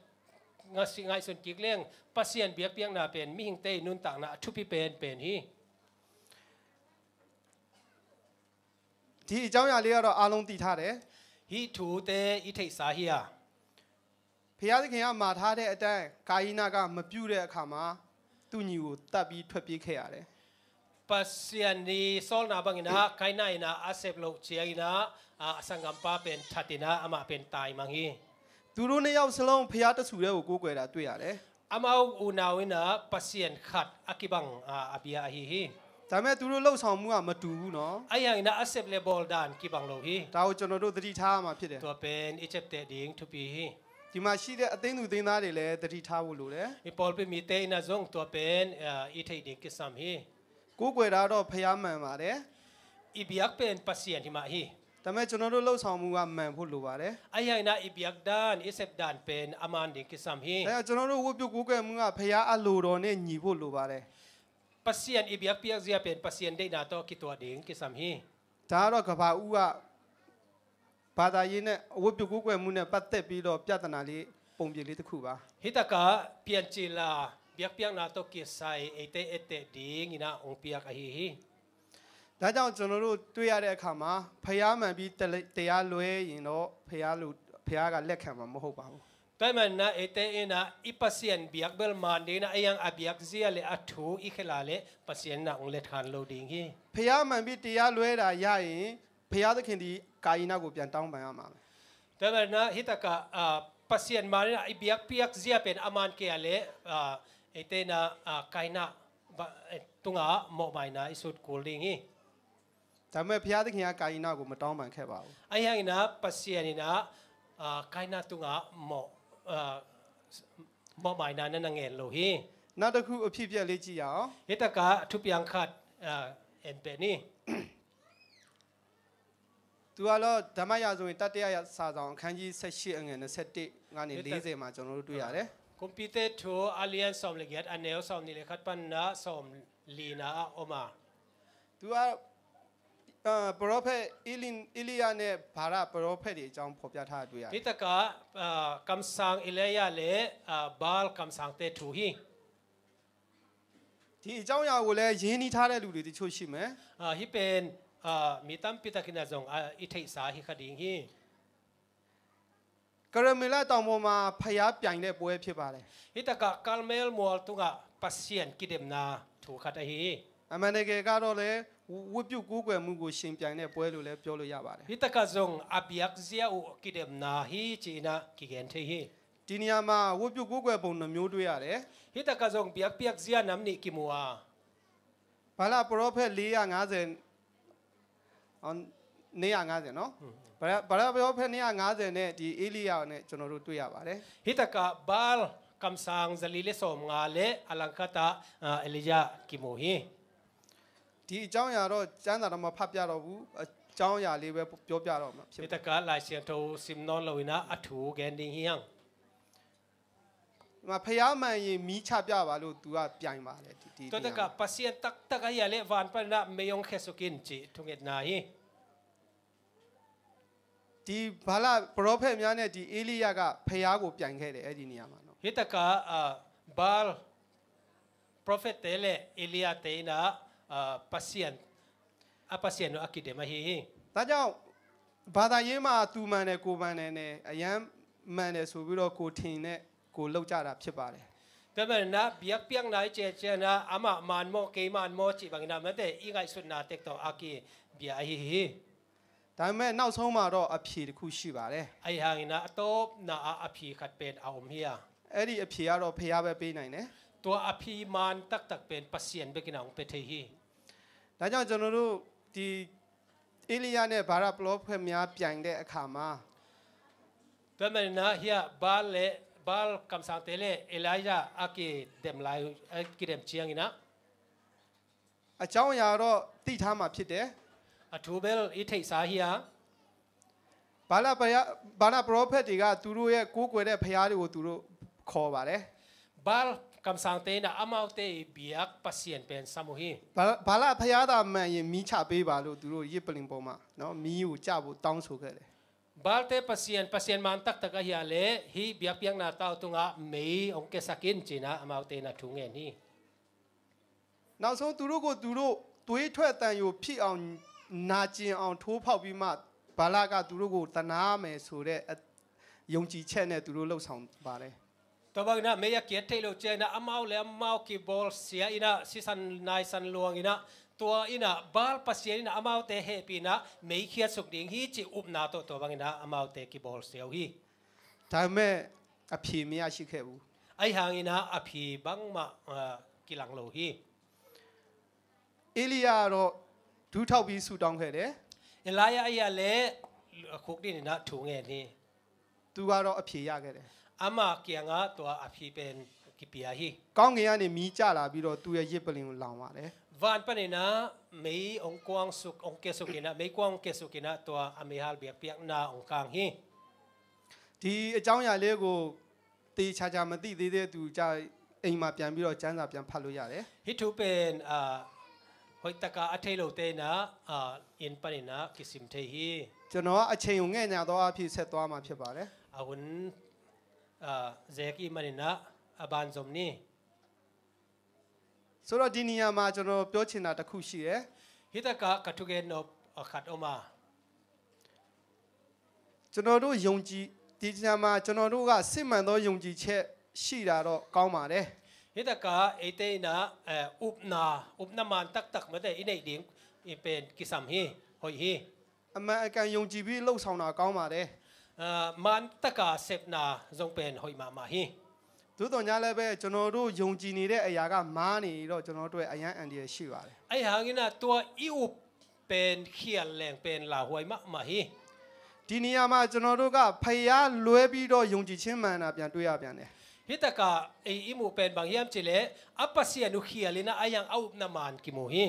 ngas-, ngaihsun kik leng, Pasian biakpiakna pen mihingte i nuntakna a thupi penpen hi. ဒီအကြောင်းအရာလေးကတော့ အားလုံး သိထားတယ်။ Hih thute i theihsa hi a. ဘုရားသခင်က မှာထားတဲ့အတိုင်း ကာယိနက မပြုတဲ့အခါမှာ သူ့ညီကို သတ်ပြီး ထွက်ပြေးခဲ့ရတယ်။ Pasian i sawlna bangin ah, Kaina in ah a sep loh ciangin ah, ah, a sanggampa pen that in ah, amah pen taimang hi. သူတို့ နှစ်ယောက်စလုံး ဘုရားတစ်ဆူတည်းကို ကိုးကွယ်တာ တွေ့ရတယ်။ Amau unau in ah Pasian khat a kibang, ah, a bia ahi hi. ဒါပေမဲ့ သူတို့ လုပ်ဆောင်မှုက မတူဘူးနော်။ Ahi hangin ah a sep le bawl dan kibang lo hi. ဒါကို ကျွန်တော်တို့ သတိထားရမှာ ဖြစ်တယ်။ Tua pen i ciapteh ding thupi hi. ဒီမှာရှိတဲ့ အသင်းသူအသင်းသားတွေလည်း သတိထားဖို့ လိုတယ်။ I pawlpi mite in ah zong tua pen, ah, i theih ding kisam hi. ကိုးကွယ်တာတော့ ဘုရားမှန်ပါတယ်။ I biak pen Pasian hi mah hi. ဒါပေမဲ့ ကျွန်တော်တို့ လုပ်ဆောင်မှုက မှန်ဖို့ လိုပါတယ်။ Ahi hangin ah i biak dan, i sep dan pen a man ding kisam hi. ဒါကြောင့် ကျွန်တော်တို့ ဝတ်ပြုကိုးကွယ်မှုက ဘုရားအလိုတော်နဲ့ ညီဖို့ လိုပါတယ်။ Pasian i biakpiak zia pen Pasian deihna tawh kituah ding kisam hi. ဒါကတော့ ကပ္ပဦးက ဘာသာရေးနဲ့ ဝတ်ပြုကိုးကွယ်မှုနဲ့ ပတ်သက်ပြီးတော့ ပြဿနာလေး ပုံပြင်လေးတစ်ခုပါ။ Hih takah Piancil a biakpiakna tawh kisai eite etteh dingin ah ong piak ahi hi. ဒါကြောင့် ကျွန်တော်တို့ တွေ့ရတဲ့အခါမှာ ဘုရားမှန်ပြီး တ-၊ တရားလွဲရင်တော့ ဘုရားလို၊ ဘုရားက လက်ခံမှာ မဟုတ်ပါဘူး။ Tua ahih manin ah, eite in ah i Pasian biak bel man dingin ah, a yang a biak zia le a thu i khel a leh, Pasian in ah ong let khan lo ding hi. ဘုရားမှန်ပြီး တရားလွဲတာ ရရင် ဘုရားသခင်သည် ကာယိနကို ပြန်တောင်းပန်ရမှာပဲ။ Tua ahih manin ah, hih takah, ah, Pasian man in ah i biakpiak zia pen a man kei a leh, ah, eite in ah, ah, Kaina ba-, eh, tungah mawhmaina i sut kul ding hi. ဒါပေမဲ့ ဘုရားသခင်က ကာယိနကို မတောင်းပန်ခဲ့ပါဘူး။ Ahi hangin ah Pasian in ah, ah, Kaina tungah mawh, ah, mawhmaina na na ngen lo hi. နောက်တစ်ခု အဖြစ်အပျက်လေး ကြည့်ရအောင်။ Hih takah thupiang khat, ah, en peh ni. သူကတော့ ဓမ္မရာဇဝင် တတိယစာစောင် အခန်းကြီး ဆယ့်ရှစ် အငယ် နှစ်ဆယ့်တစ် ကနေ လေးဆယ် မှာ ကျွန်တော်တို့ တွေ့ရတယ်။ Kumpite thu a lian sawm le giat, a neu sawmnih le khat pan ah sawmlina ah om a. သူက အာ၊ ပရောဖက် ဧလိ၊ ဧလိယနဲ့ ဗာလပရောဖက်တွေအကြောင်း ဖော်ပြထားတာ တွေ့ရတယ်။ Hih takah, ah, kamsang Elijah le, ah, Baal kamsangte thu hi. ဒီအကြောင်းအရာကိုလည်း ရင်းနှီးထားတဲ့ လူတွေတချို့ ရှိမယ်။ Ah, hih pen, ah, mi tampi takin ah zong, ah, i theihsa hi kha ding hi. ကရမလတောင်ပေါ်မှာ ဘုရားပြိုင်တဲ့ပွဲ ဖြစ်ပါတယ်။ Hi takah Karmel mual tungah Pasian kidemna thu khat ahi hi. အမှန်တကယ်ကတော့လည်း ဝတ်ပြုကိုးကွယ်မှုကို ယှဉ်ပြိုင်တဲ့ပွဲလို့လည်း ပြောလို့ရပါတယ်။ Hi takah zong a biakzia uh kidemna hi ci-in ah kigen thei hi. ဒီနေရာမှာ ဝတ်ပြုကိုးကွယ်ပုံ နှစ်မျိုးတွေ့ရတယ်။ Hi takah zong biakpiakzia nam nih kimu a. ဗာလပရောဖက် လေးရာငါးဆယ် အော် နှစ်ရာငါးဆယ်နော်။ ဗာလပရောဖက် နှစ်ရာငါးဆယ် နဲ့ ဒီဧလိယနဲ့ ကျွန်တော်တို့ တွေ့ရပါတယ်။ Hi takah Baal kamsang zali le sawmnga le a langkhat ah, ah, Elijah kimu hi. ဒီအကြောင်းအရာတော့ ကျမ်းစာတော့ မဖတ်ပြတော့ဘူး။ အကြောင်းအရာလေးပဲ ပြောပြတော့မှာ ဖြစ်ပါတယ်။ Hi takah Lai Siangtho sim nawn lo-in ah a thu gen ding hi hang. ဒီမှာ ဘုရားမှန်ရင် မီးချပြပါလို့ သူက ပြိုင်ပါတယ်။ ဒီ ဒီ Tua takah Pasian taktak ahi a leh van panin ah mei hong khia suk in cih thungetna hi. ဒီဗာလပရောဖက်များနဲ့ ဒီဧလိယက ဘုရားကို ပြိုင်ခဲ့တယ် အဲ့ဒီနေရာမှာနော်။ Hi takah, ah, Baal prophet te le Elijah te in ah, ah, Pasian, a Pasian uh a kidem ahi hi. ဒါကြောင့် ဘာသာရေးမှာ သူမှန်တယ် ကိုယ်မှန်တယ်နဲ့ အရမ်းမှန်တယ်ဆိုပြီးတော့ ကိုယ်ထင်နဲ့ ကိုယ်လုပ်ကြတာ ဖြစ်ပါတယ်။ Tua manin ah biakpiakna i ciacian ah amah man maw, kei man maw cih bangin ah mate i ngaihsutna tek tawh a kibia ahi hi. ဒါပေမဲ့ နောက်ဆုံးမှာတော့ အဖြေတစ်ခု ရှိပါတယ်။ Ahi hangin ah a tawpna ah a phi khat pen a om hi a. အဲ့ဒီအဖြေကတော့ ဘုရားပဲ ပေးနိုင်တယ်။ Tua a phi man taktak pen Pasian bekin ah hong pia thei hi. ဒါကြောင့် ကျွန်တော်တို့ ဒီဧလိယနဲ့ ဗာလပရောဖက်များ ပြိုင်တဲ့အခါမှာ Tua manin ah hi a Baal le, Baal kamsangte le Elijah a kidem lai, a kidem ciangin ah အကြောင်းအရာတော့ သိထားမှာဖြစ်တယ်။ A thu bel i theihsa hi a. ဗာလဘုရား၊ ဗာလပရောဖက်တွေက သူတို့ရဲ့ကိုးကွယ်တဲ့ဘုရားတွေကို သူတို့ခေါ်ပါတယ်။ Baal kamsangte in ah amaute i biak Pasian pen sam uh hi. ဗာ၊ ဗာလဘုရားသာမှန်ရင် မီးချပေးပါလို့ သူတို့ယဇ်ပလ္လင်ပေါ်မှာနော်၊ မီးကိုကျဖို့တောင်းဆိုခဲ့တယ်။ Baalte Pasian, Pasian man taktak ahi a leh hih biakpiakna tau tungah mei hong kiasak in ci-in ah amaute in ah thu ngen hi. နောက်ဆုံး သူတို့ကိုယ်သူတို့ သွေးထွက်သံယိုဖြစ်အောင် နာကျင်အောင် ထိုးဖောက်ပြီးမှ ဗာလက သူတို့ကို သနားမယ်ဆိုတဲ့ အ၊ ယုံကြည်ချက်နဲ့ သူတို့ လုပ်ဆောင်ပါတယ်။ Tua bangin ah mei a kiat theih loh ciangin ah amau le amau kibawlsia in ah sisan naisan luangin ah, tua in ah Baal Pasian in ah amaute hehpih in ah mei khiatsuk ding hi cih upna tawh tua bangin ah amaute kibawlsia uh hi. ဒါပေမဲ့ အဖြေမရရှိခဲ့ဘူး။ Ahi hangin ah a phi bangmah, ah, kilang lo hi. ဧလိယကတော့ ဒူးထောက်ပြီး ဆုတောင်းခဲ့တယ်။ Elijah ahi a leh khukdin in ah thu ngen hi. သူကတော့ အဖြေရခဲ့တယ်။ Ama kiangah tua a phi pen kipia hi. ကောင်းကင်ကနေ မီးကျလာပြီးတော့ သူ့ရဲ့ယဇ်ပလ္လင်ကို လောင်ပါတယ်။ Van panin ah mei hong kuangsuk, hong kiasuk in ah, meikuang hong kiasuk in ah tua a meihal biakpiakna hong kang hi. ဒီအကြောင်းအရာလေးကို သေချာချာ မသိသေးတဲ့သူကျ အိမ်မှာပြန်ပြီးတော့ ကျမ်းစာ ပြန်ဖတ်လို့ရတယ်။ Hih thu pen, ah, hoih takin a thei lote in ah, ah, inn panin ah kisim thei hi. ကျွန်တော်က အချိန်ကို ငဲ့ညှာသောအားဖြင့် ဆက်သွားမှာ ဖြစ်ပါတယ်။ A hun, ah, zek i hih manin ah a banzom ni. ဆိုတော့ ဒီနေရာမှာ ကျွန်တော် ပြောချင်တာ တစ်ခု ရှိတယ်။ Hih takah ka thugen nop, ah, khat om a. ကျွန်တော်တို့ ယုံကြည်၊ ဒီနေရာမှာ ကျွန်တော်တို့က စစ်မှန်သော ယုံကြည်ချက် ရှိတာတော့ ကောင်းပါတယ်။ Hih takah eite in ah, eh, upna, upna man taktak mate i neih ding i pen kisam hi, hoih hi. အမှန်အကန် ယုံကြည်ပြီး လုပ်ဆောင်တာ ကောင်းပါတယ်။ Ah, man taka sepna zong pen hoih mahmah hi. သို့သော်ငြားလည်းပဲ ကျွန်တော်တို့ ယုံကြည်နေတဲ့ အရာက မှားနေတော့ ကျွန်တော်တို့အတွက် အရမ်း အန္တရာယ် ရှိပါတယ်။ Ahi hangin ah tua i up pen khial leng pen lauhuai mahmah hi. ဒီနေရာမှာ ကျွန်တော်တို့က ဘုရားလွဲပြီးတော့ ယုံကြည်ခြင်း မှန်တာ ပြန်တွေ့ရပြန်တယ်။ Hih takah ei i muh pen bang hiam cih leh, a Pasian uh khial in ah ahi hang a upna man kimu hi.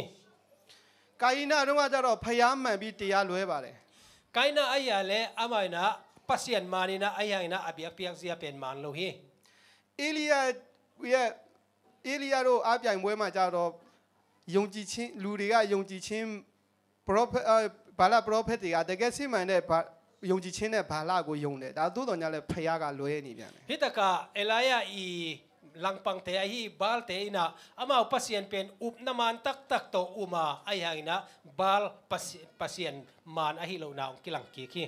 ကာယနတုန်းကကျတော့ ဘုရားမှန်ပြီး တရားလွဲပါတယ်။ Kaina ahi a leh amah in ah Pasian man in ah, ahi hangin ah a biakpiak zia pen man lo hi. ဧလိယရဲ့၊ ဧလိယတို့ အားပြိုင်ပွဲမှာကျတော့ ယုံကြည်ခြင်း၊ လူတွေက ယုံကြည်ခြင်း၊ ပရောဖက်၊ အာ၊ ဗာလပရောဖက်တွေက တကယ်စစ်မှန်တဲ့ ဗာ၊ ယုံကြည်ခြင်းနဲ့ ဗာလကို ယုံတယ်။ ဒါသို့သော်ငြားလည်း ဘုရားက လွဲနေပြန်တယ်။ Hih takah Elijah i langpangte ahi Baalte in ah amau Pasian pen upna man taktak tawh um a, ahi hangin ah Baal Pasi-, Pasian man ahi lohna hong kilang kik hi.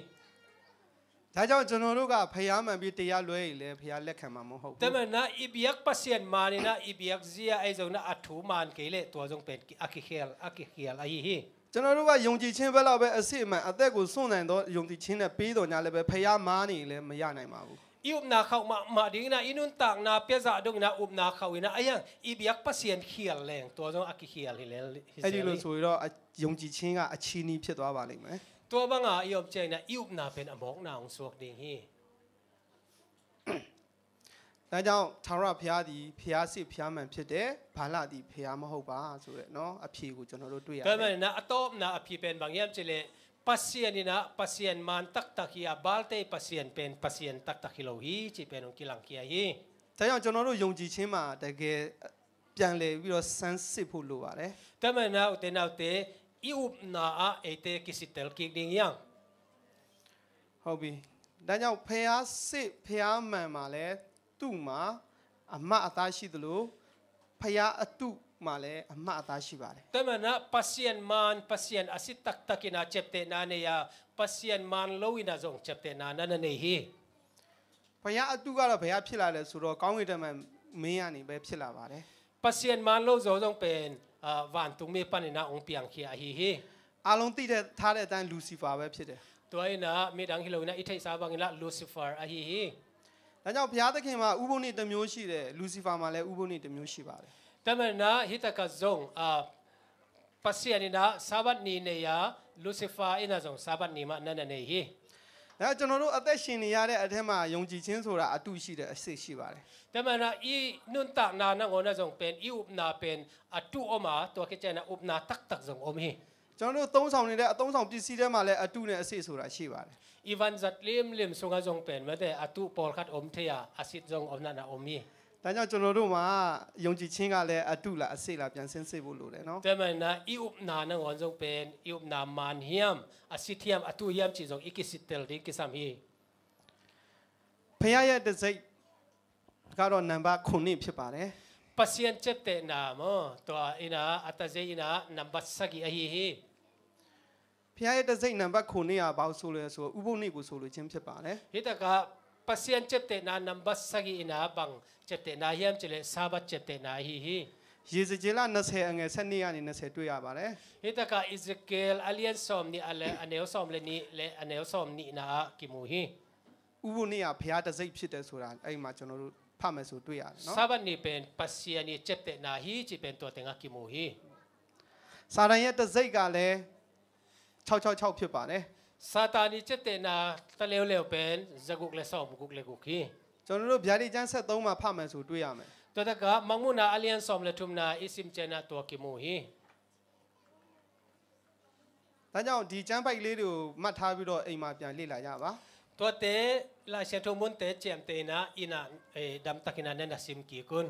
ဒါကြောင့်ကျွန်တော်တို့ကဘုရားမှန်ပြီးတရားလွဲရင်လည်းဘုရားလက်ခံမှာမဟုတ်ဘူး။ แต่มันนะอีเบียกประเสียนมานี่นะอีเบียกเสียไอ้จงนะอัฐูมานเกเรตัวจงเป็นอากิเขียลอากิเขียลอาฮีฮี ကျွန်တော်တို့ကယုံကြည်ခြင်းဘက်လောက်ပဲအစစ်အမှန်အသက်ကိုစွန့်နိုင်သောယုံကြည်ခြင်းနဲ့ပေးတော်ညာလည်းပဲဘုရားမားနေရင်လည်းမရနိုင်ပါဘူး။ อีอุบนาเขามามาดิ้งนะอีนุนต่างนาเปียจะดงนะอุบนาเขาอีนะไอ้ยังอีเบียกประเสียนเขียลแรงตัวจงอากิเขียลฮิเลฮิ အဲ့ဒီလိုဆိုရင်တော့အယုံကြည်ခြင်းကအချီးနှီးဖြစ်သွားပါလိမ့်မယ်။ ตัวบางอ่ะอีอมเจนะอีอุบนาเป็นอมอกนาองสวกดิ้งฮี ဒါကြောင့်ထာဝရဘုရားသည်ဘုရားစစ်ဘုရားမှန်ဖြစ်တယ်။ဘာလသည်ဘုရားမဟုတ်ပါဆိုတဲ့နော်အဖြေကိုကျွန်တော်တို့တွေ့ရတယ်။ แต่มันนะอัตอมนะอภิเป็นบางอย่างเจเลย Pasian ina Pasian man taktak hi a balte Pasian pen Pasian taktak hi lo hi ci pen ong kilang kia hi. ဒါကြောင့်ကျွန်တော်တို့ယုံကြည်ခြင်းမှာတကယ်ပြန်လည်ပြီးတော့စမ်းစစ်ဖို့လိုပါတယ်။ แต่มันนะอุเตนะอุเตอีอุบนาอะเอเตกิสิเตลกิกดิงยัง ဟုတ်ပြီ။ဒါကြောင့်ဖျားစစ်ဖျားမှန်မှာလဲသူ့မှာအမတ်အသားရှိသလိုဖျားအတုမှာလည်းအမတ်အသားရှိပါတယ်။ แต่มันนะ Pasian man Pasian อาสิตักตักอินาเจ็บเตนาเนีย Pasian man โลอินาจงเจ็บเตนานั่นเนยฮี ဘုရားအတုကတော့ဘုရားဖြစ်လာတယ်ဆိုတော့ကောင်းကင်တမန်မင်းကနေပဲဖြစ်လာပါတယ်။ Pasian man โลจงจงเป็นวันตุงมีปันอินาองเปียงเขียฮีฮี အားလုံးသိတဲ့ထားတဲ့အတိုင်းလူစီဖာပဲဖြစ်တယ်။ ตัวอินามีดังฮิโลอินาอิเทซาบังอินาลูซิเฟอร์อฮีฮี ဒါကြောင့်ဘုရားသခင်မှာဥပုသ်နေ့တစ်မျိုးရှိတယ်လူစီဖာမှာလည်းဥပုသ်နေ့တစ်မျိုးရှိပါတယ်။ แต่มันนะฮิตากาจง Pasian ina Sabat ni neya Lucifer ina zong Sabat ni ma nana nei hi. ဒါကျွန်တော်တို့အသက်ရှင်နေရတဲ့အထက်မှာယုံကြည်ခြင်းဆိုတာအတုရှိတယ်အစစ်ရှိပါတယ်။ แต่มันนะอีนุนตักนานะงอนะ zong เป็นอีอุบนาเป็นอตุอมาตัวคิดใจนะอุบนาตักตัก zong อม hi. ကျွန်တော်တို့သုံးဆောင်နေတဲ့အသုံးဆောင်ပစ္စည်းထဲမှာလည်းအတုနဲ့အစစ်ဆိုတာရှိပါတယ်။ Ivan zat lim lim sunga zong pen mate atu pawl khat om thei a, asit zong om nana om hi. ဒါကြောင့်ကျွန်တော်တို့မှာယုံကြည်ခြင်းကလည်းအတုလားအစစ်လားပြန်ဆင်းစစ်ဖို့လိုတယ်နော်။ แต่มันนะอีอุบนานะงอน zong เป็นอีอุบนามัน hiam, asit hiam, atu hiam ci zong i kisit tel ding kisam hi. ဘုရားရဲ့တစိတ်ကတော့နံပါတ်ခုနှစ်ဖြစ်ပါတယ်။ Pasian ceptehna maw, tua ina a tazei ina nambat sagih ahi hi. ဘုရားရဲ့တစိတ်နံပါတ်ခုနှစ်ကဘာကိုဆိုလိုလဲဆိုတော့ဥပုသ်နေ့ကိုဆိုလိုခြင်းဖြစ်ပါတယ်။ Hitaka Pasian ceptehna nambat sagih ina bang ceptehna hiam cileh Sabat ceptehna ahi hi. ယေဇကျေလနှစ်ဆယ်အငယ်ဆယ့်နှစ်ကနေနှစ်ဆယ်တွေ့ရပါတယ်။ Hitaka Ezekiel a lian sawm nih a le a neu sawm le nih le a neu sawm nihna ah kimu hi. ဥပုသ်နေ့ကဘုရားတစိတ်ဖြစ်တယ်ဆိုတာအဲ့မှာကျွန်တော်တို့ဖတ်မယ်ဆိုတွေ့ရတယ်နော်။ Sabat ni pen Pasian i ceptehna hi ci pen tua tengah kimu hi. စာတန်ရဲ့တစိတ်ကလည်းခြောက်ခြောက်ခြောက်ဖြစ်ပါတယ်။ Satan i ceptehna taleuleu pen zaguk le sawmguk le guk hi. ကျွန်တော်တို့ဗျာဒိတ်ကျမ်းဆက်သုံးမှာဖတ်မယ်ဆိုတွေ့ရမယ်။ Tua taka Mangmuhna a lian sawm le thumna i sim ciangin tua kimu hi. ဒါကြောင့်ဒီကျမ်းပိုဒ်လေးတွေကိုမှတ်ထားပြီးတော့အိမ်မှာပြန်လေ့လာကြပါ။ Tuate Lai Siangtho munte ciamtehna ina damtakin a nana sim kik un.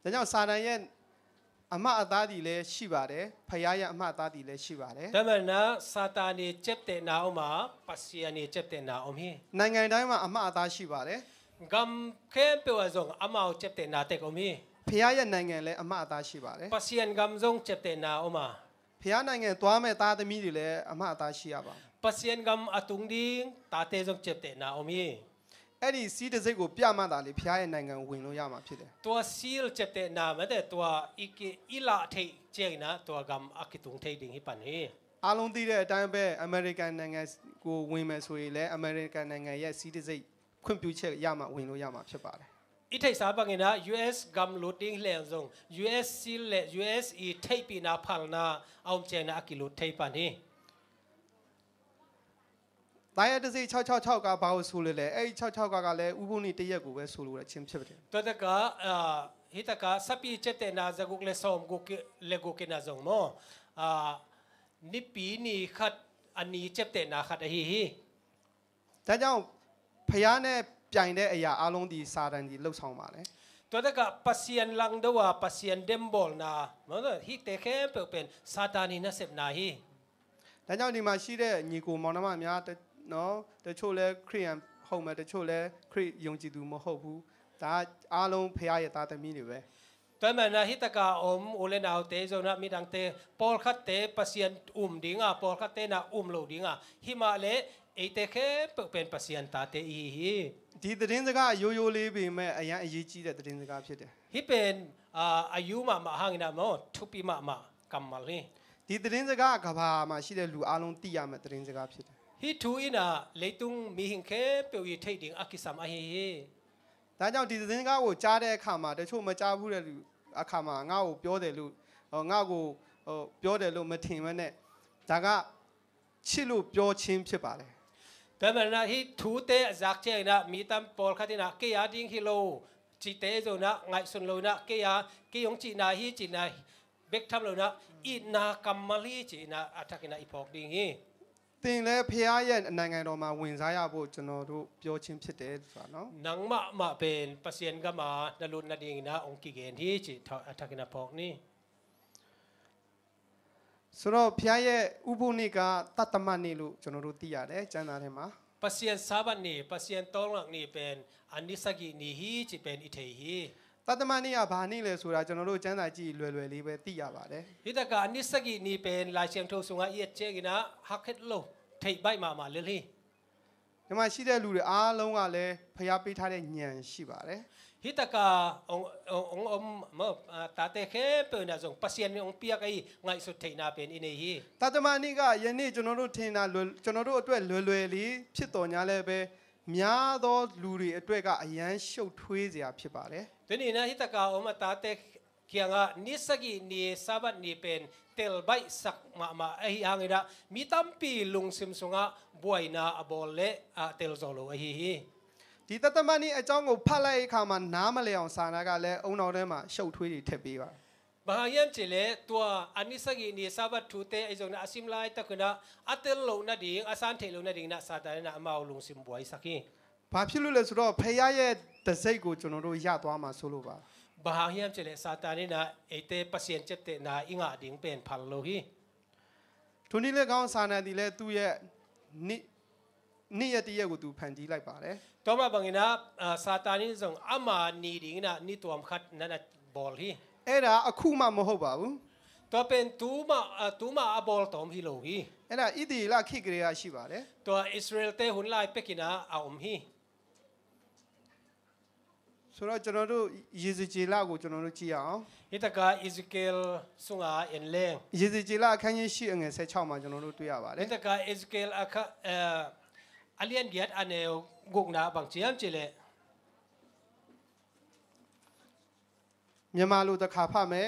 ဒါကြောင့်စာတန်ရဲ့အမှတ်အသားသည်လည်းရှိပါတယ်။ဘုရားရဲ့အမှတ်အသားသည်လည်းရှိပါတယ်။ Taman na Satan i ceptehna om a, Pasian i ceptehna om hi. နိုင်ငံတိုင်းမှာအမှတ်အသားရှိပါတယ်။ Gam khempeuh ah zong amau ceptehna tek om hi. ဘုရားရဲ့နိုင်ငံလည်းအမှတ်အသားရှိပါတယ်။ Pasian gam zong ceptehna om a. ဘုရားနိုင်ငံသွားမဲ့သားသမီးတွေလည်းအမှတ်အသားရှိရပါမယ်။ Pasian gam a tung ding tate zong ceptehna om hi. အဲ့ဒီစည်းတံဆိပ်ကိုပြမှသာလေဘုရားရဲ့နိုင်ငံကိုဝင်လို့ရမှာဖြစ်တယ်။ Tua seal ceptehna mate tua i ki i lah theih ciangin ah tua gam a kitung thei ding hi pan hi. အားလုံးသိတဲ့အတိုင်းပဲအမေရိကန်နိုင်ငံကိုဝင်မယ်ဆိုရင်လည်းအမေရိကန်နိုင်ငံရဲ့စည်းတံဆိပ်ခွင့်ပြုချက်ရမှဝင်လို့ရမှာဖြစ်ပါတယ်။ I theihsa bangin ah U S gam lut ding hi leng zong U S seal le U S i theihpihna phalna a om ciangin ah a kilut thei pan hi. သားရဲ့တစိတ်ခြောက်ခြောက်ခြောက်ကဘာကိုဆိုလိုလဲအဲ့ဒီခြောက်ခြောက်ကလည်းဥပုသ်နေ့တစ်ရက်ကိုပဲဆိုလိုတဲ့ချင်းဖြစ်တယ်။ Tua taka hitaka sapi ceptehna zaguk le sawmguk le guk ina zong maw, nipi ni khat a ni ceptehna khat ahi hi. ဒါကြောင့်ဘုရားနဲ့ပြိုင်တဲ့အရာအလုံးဒီစာတန်ဒီလှုပ်ဆောင်ပါတယ်။ Tua taka Pasian langdo a Pasian dembawlna hikte khempeuh pen Satan i nasepna hi. ဒါကြောင့်ဒီမှာရှိတဲ့ညီကိုမောင်နှမများတနော်တချို့လဲခရိယန်ဟုတ်မယ်တချို့လဲခရစ်ယုံကြည်သူမဟုတ်ဘူးဒါအားလုံးဖခင်ရဲ့သားသမီးတွေပဲ။ Tua ahih manin ah hih takah a om u le naute zong in ah midangte pawlkhatte Pasian um ding a, pawlkhatte in ah um lo ding a, himah leh eite khempeuh pen Pasian tate i hi hi. ဒီသတင်းစကား ရိုးရိုးလေးပေမဲ့ အရမ်းအရေးကြီးတဲ့ သတင်းစကား ဖြစ်တယ်။ Hih pen, aa, a yu mahmah hangin ah maw, thupi mahmah kammal hi. ဒီသတင်းစကား ကမ္ဘာမှာရှိတဲ့ လူအားလုံး သိရမယ့် သတင်းစကား ဖြစ်တယ်။ Hih thu in ah leitung mihing khempeuh i theih ding a kisam ahi hi. ဒါကြောင့် ဒီသတင်းစကားကို ကြားတဲ့အခါမှာ တချို့ မကြားဖူးတဲ့ အခါမှာ ငါ့ကို ပြောတယ်လို့၊ ဟို၊ ငါ့ကို၊ ဟို၊ ပြောတယ်လို့ မထင်ဘဲနဲ့ ဒါက ချစ်လို့ ပြောခြင်း ဖြစ်ပါတယ်။ Tua ahih manin ah hih thute a zak ciangin ah mi tam pawlkhat in ah kei a ding hi lo cihte zong in ah ngaihsun lo in ah, kei a, kei hong cihna hi cihna bek tham lo in ah, itna kammal hi ci-in ah a thakin ah i phawk ding hi. သင်လည်း ဘုရားရဲ့ နိုင်ငံတော်မှာ ဝင်စားရဖို့ ကျွန်တော်တို့ ပြောခြင်း ဖြစ်တယ်ဆိုတာနော်။ Nang mahmah pen Pasian gam ah na lut nadingin ah hong kigen hi ci a thakin ah phawk ni. ဆိုတော့ ဘုရားရဲ့ ဥပုသ်နေ့က သတ္တမနေ့လို့ ကျွန်တော်တို့ သိရတယ် ကျမ်းစာထဲမှာ။ Pasian Sabbath ni, Pasian tawlngak ni pen a ni sagih ni hi ci pen i thei hi. သတ္တမနေ့က ဘာနေ့လဲဆိုတာ ကျွန်တော်တို့ ကျမ်းစာကြည့် လွယ်လွယ်လေးပဲ သိရပါတယ်။ Hih takah a ni sagih ni pen Lai Siangtho sungah i et ciangin ah hak het lo, theih baih mahmah lel hi. ဒီမှာရှိတဲ့ လူတွေ အားလုံးကလည်း ဘုရားပေးထားတဲ့ ဉာဏ် ရှိပါတယ်။ Hih takah hong, hong, hong om, maw, aa, tate khempeuh in ah zong Pasian in hong piak ahi ngaihsut theihna pen i nei hi. သတ္တမနေ့က ယနေ့ ကျွန်တော်တို့ ထင်တာ လွယ်၊ ကျွန်တော်တို့အတွက် လွယ်လွယ်လေး ဖြစ်သော်ငြားလည်းပဲ များသော လူတွေအတွက်က အရမ်း ရှုပ်ထွေးစရာ ဖြစ်ပါတယ်။ Tuni in ah hih takah a om a tate kiangah ni sagih ni Sabbath ni pen tel baihsak mahmah ahih hangin ah mi tampi lungsim sungah buaina a bawl leh, aa, tel zo lo ahi hi. ဒီသတ္တမနေ့ အကြောင်းကို ဖတ်လိုက်တဲ့အခါမှာ နားမလည်အောင် စာနာကလည်း ဦးနှောက်ထဲမှာ ရှုပ်ထွေးတွေ ထည့်ပေးပါတယ်။ Bang hang hiam cih leh tua a ni sagih ni Sabbath thute ahi zongin ah a sim laitak un ah a tel loh nading, a san theih loh nadingin ah Satan in ah amau lungsim buaisak hi. ဘာဖြစ်လို့လဲဆိုတော့ ဘုရားရဲ့ တံဆိပ်ကို ကျွန်တော်တို့ ရသွားမှာ စိုးလို့ပါ။ Bang hang hiam cih leh Satan in ah eite Pasian ciaptehna i ngah ding pen phal lo hi. ထိုနည်းလည်းကောင်း စာတန်သည်လည်း သူ့ရဲ့ နေ့၊ နေ့ရက်တစ်ရက်ကို သူ ဖန်တီးလိုက်ပါတယ်။ Tua mah bangin ah, aa, Satan in zong ama ni dingin ah ni tuam khat na na bawl hi. အဲ့ဒါ အခုမှ မဟုတ်ပါဘူး။ Tua pen tu mah, aa, tu mah a bawl tawm hi lo hi. အဲ့ဒါ ဣသရေလခေတ်ကတည်းက ရှိပါတယ်။ Tua Israel-te hun lai pekin ah a om hi. ဆိုတော့ ကျွန်တော်တို့ ယေဇကျေလကို ကျွန်တော်တို့ ကြည့်ရအောင်။ Hih takah Ezekiel sungah en leng. ယေဇကျေလ အခန်းကြီး ရှစ် အငယ် ဆယ့်ခြောက် မှာ ကျွန်တော်တို့ တွေ့ရပါတယ်။ Hih takah Ezekiel a kha, eh, a lian giat a neu gukna bang ci hiam cih leh, မြန်မာလို တစ်ခါ ဖတ်မယ်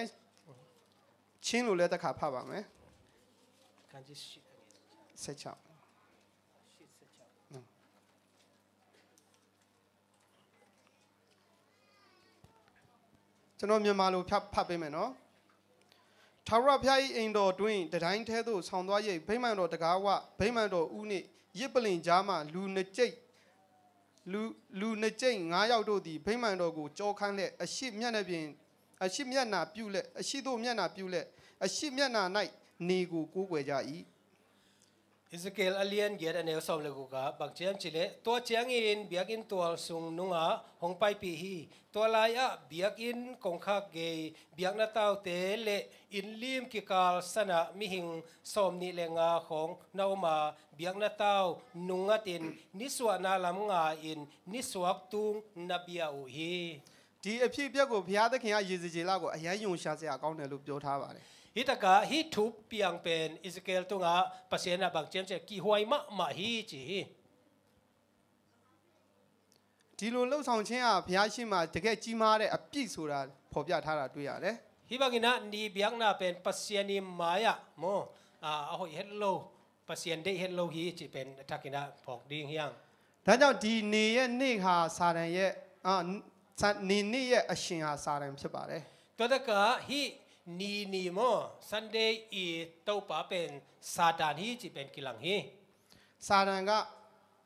။ ချင်းလိုလည်း တစ်ခါ ဖတ်ပါမယ်။ ခန်းကြီး ရှစ် အငယ် ဆယ့်ခြောက်။ ရှစ် ဆယ့်ခြောက်။ อืม ကျွန်တော် မြန်မာလို ဖတ်၊ ဖတ်ပေးမယ်နော်။ ထာဝရဘုရား၏ အိမ်တော်တွင် တန်တိုင်းထဲသို့ ဆောင်သွား၍ ဗိမာန်တော်တံခါးဝ၊ ဗိမာန်တော်ဦးနှင့် ယဇ်ပလ္လင်ကြားမှာ လူနှစ်ကျိပ်၊ လူ၊ လူနှစ်ကျိပ်ငါးယောက်တို့သည် ဗိမာန်တော်ကို ကျောခိုင်းလျက်၊ အရှေ့မျက်နှာပြင်၊ အရှေ့မျက်နှာပြုလျက်၊ အရှေ့သို့ မျက်နှာပြုလျက်၊ အရှေ့မျက်နှာ၌ နေကို ကိုးကွယ်ကြ၏။ Ezekiel a lian giat a neu sawm le guk ah bang ci hiam cih leh, tua ciangin biakinn tual sung nungah hong paipih hi. Tua lai-ah biakinn kongkhak gei, biakna taute le inn lim kikal sanah mihing sawmnih le nga khawng na om a, biakna tau nungngatin nisuahna lam nga-in nisuak tung na bia uh hi. ဒီအဖြစ်အပျက်ကို ဘုရားသခင်က ယေဇကျေလကို အရမ်း ရွံရှာစရာကောင်းတယ်လို့ ပြောထားပါတယ်။ Hih takah hih thu piang pen Ezekiel tungah Pasian in ah bang ci hiam cih leh kihhuai mahmah hi ci hi. ဒီလို လုပ်ဆောင်ခြင်းဟာ ဘုရားရှေ့မှာ တကယ့် ကြီးမားတဲ့ အပြစ်ဆိုတာ ဖော်ပြထားတာ တွေ့ရတယ်။ Hih bangin ah ni biakna pen Pasian i mai-ah maw, aa, a hoih het lo, Pasian deih het lo hi cih pen a thakin ah phawk ding hi hang. ဒါကြောင့် ဒီနေရဲ့ နေ့ဟာ စာတန်ရဲ့၊ အာ၊ စာ၊ နေ၊ နေ့ရဲ့ အရှင်ဟာ စာတန် ဖြစ်ပါတယ်။ Tua takah hih ni ni maw, Sunday i topa pen Satan hi cih pen kilang hi. စာတန်က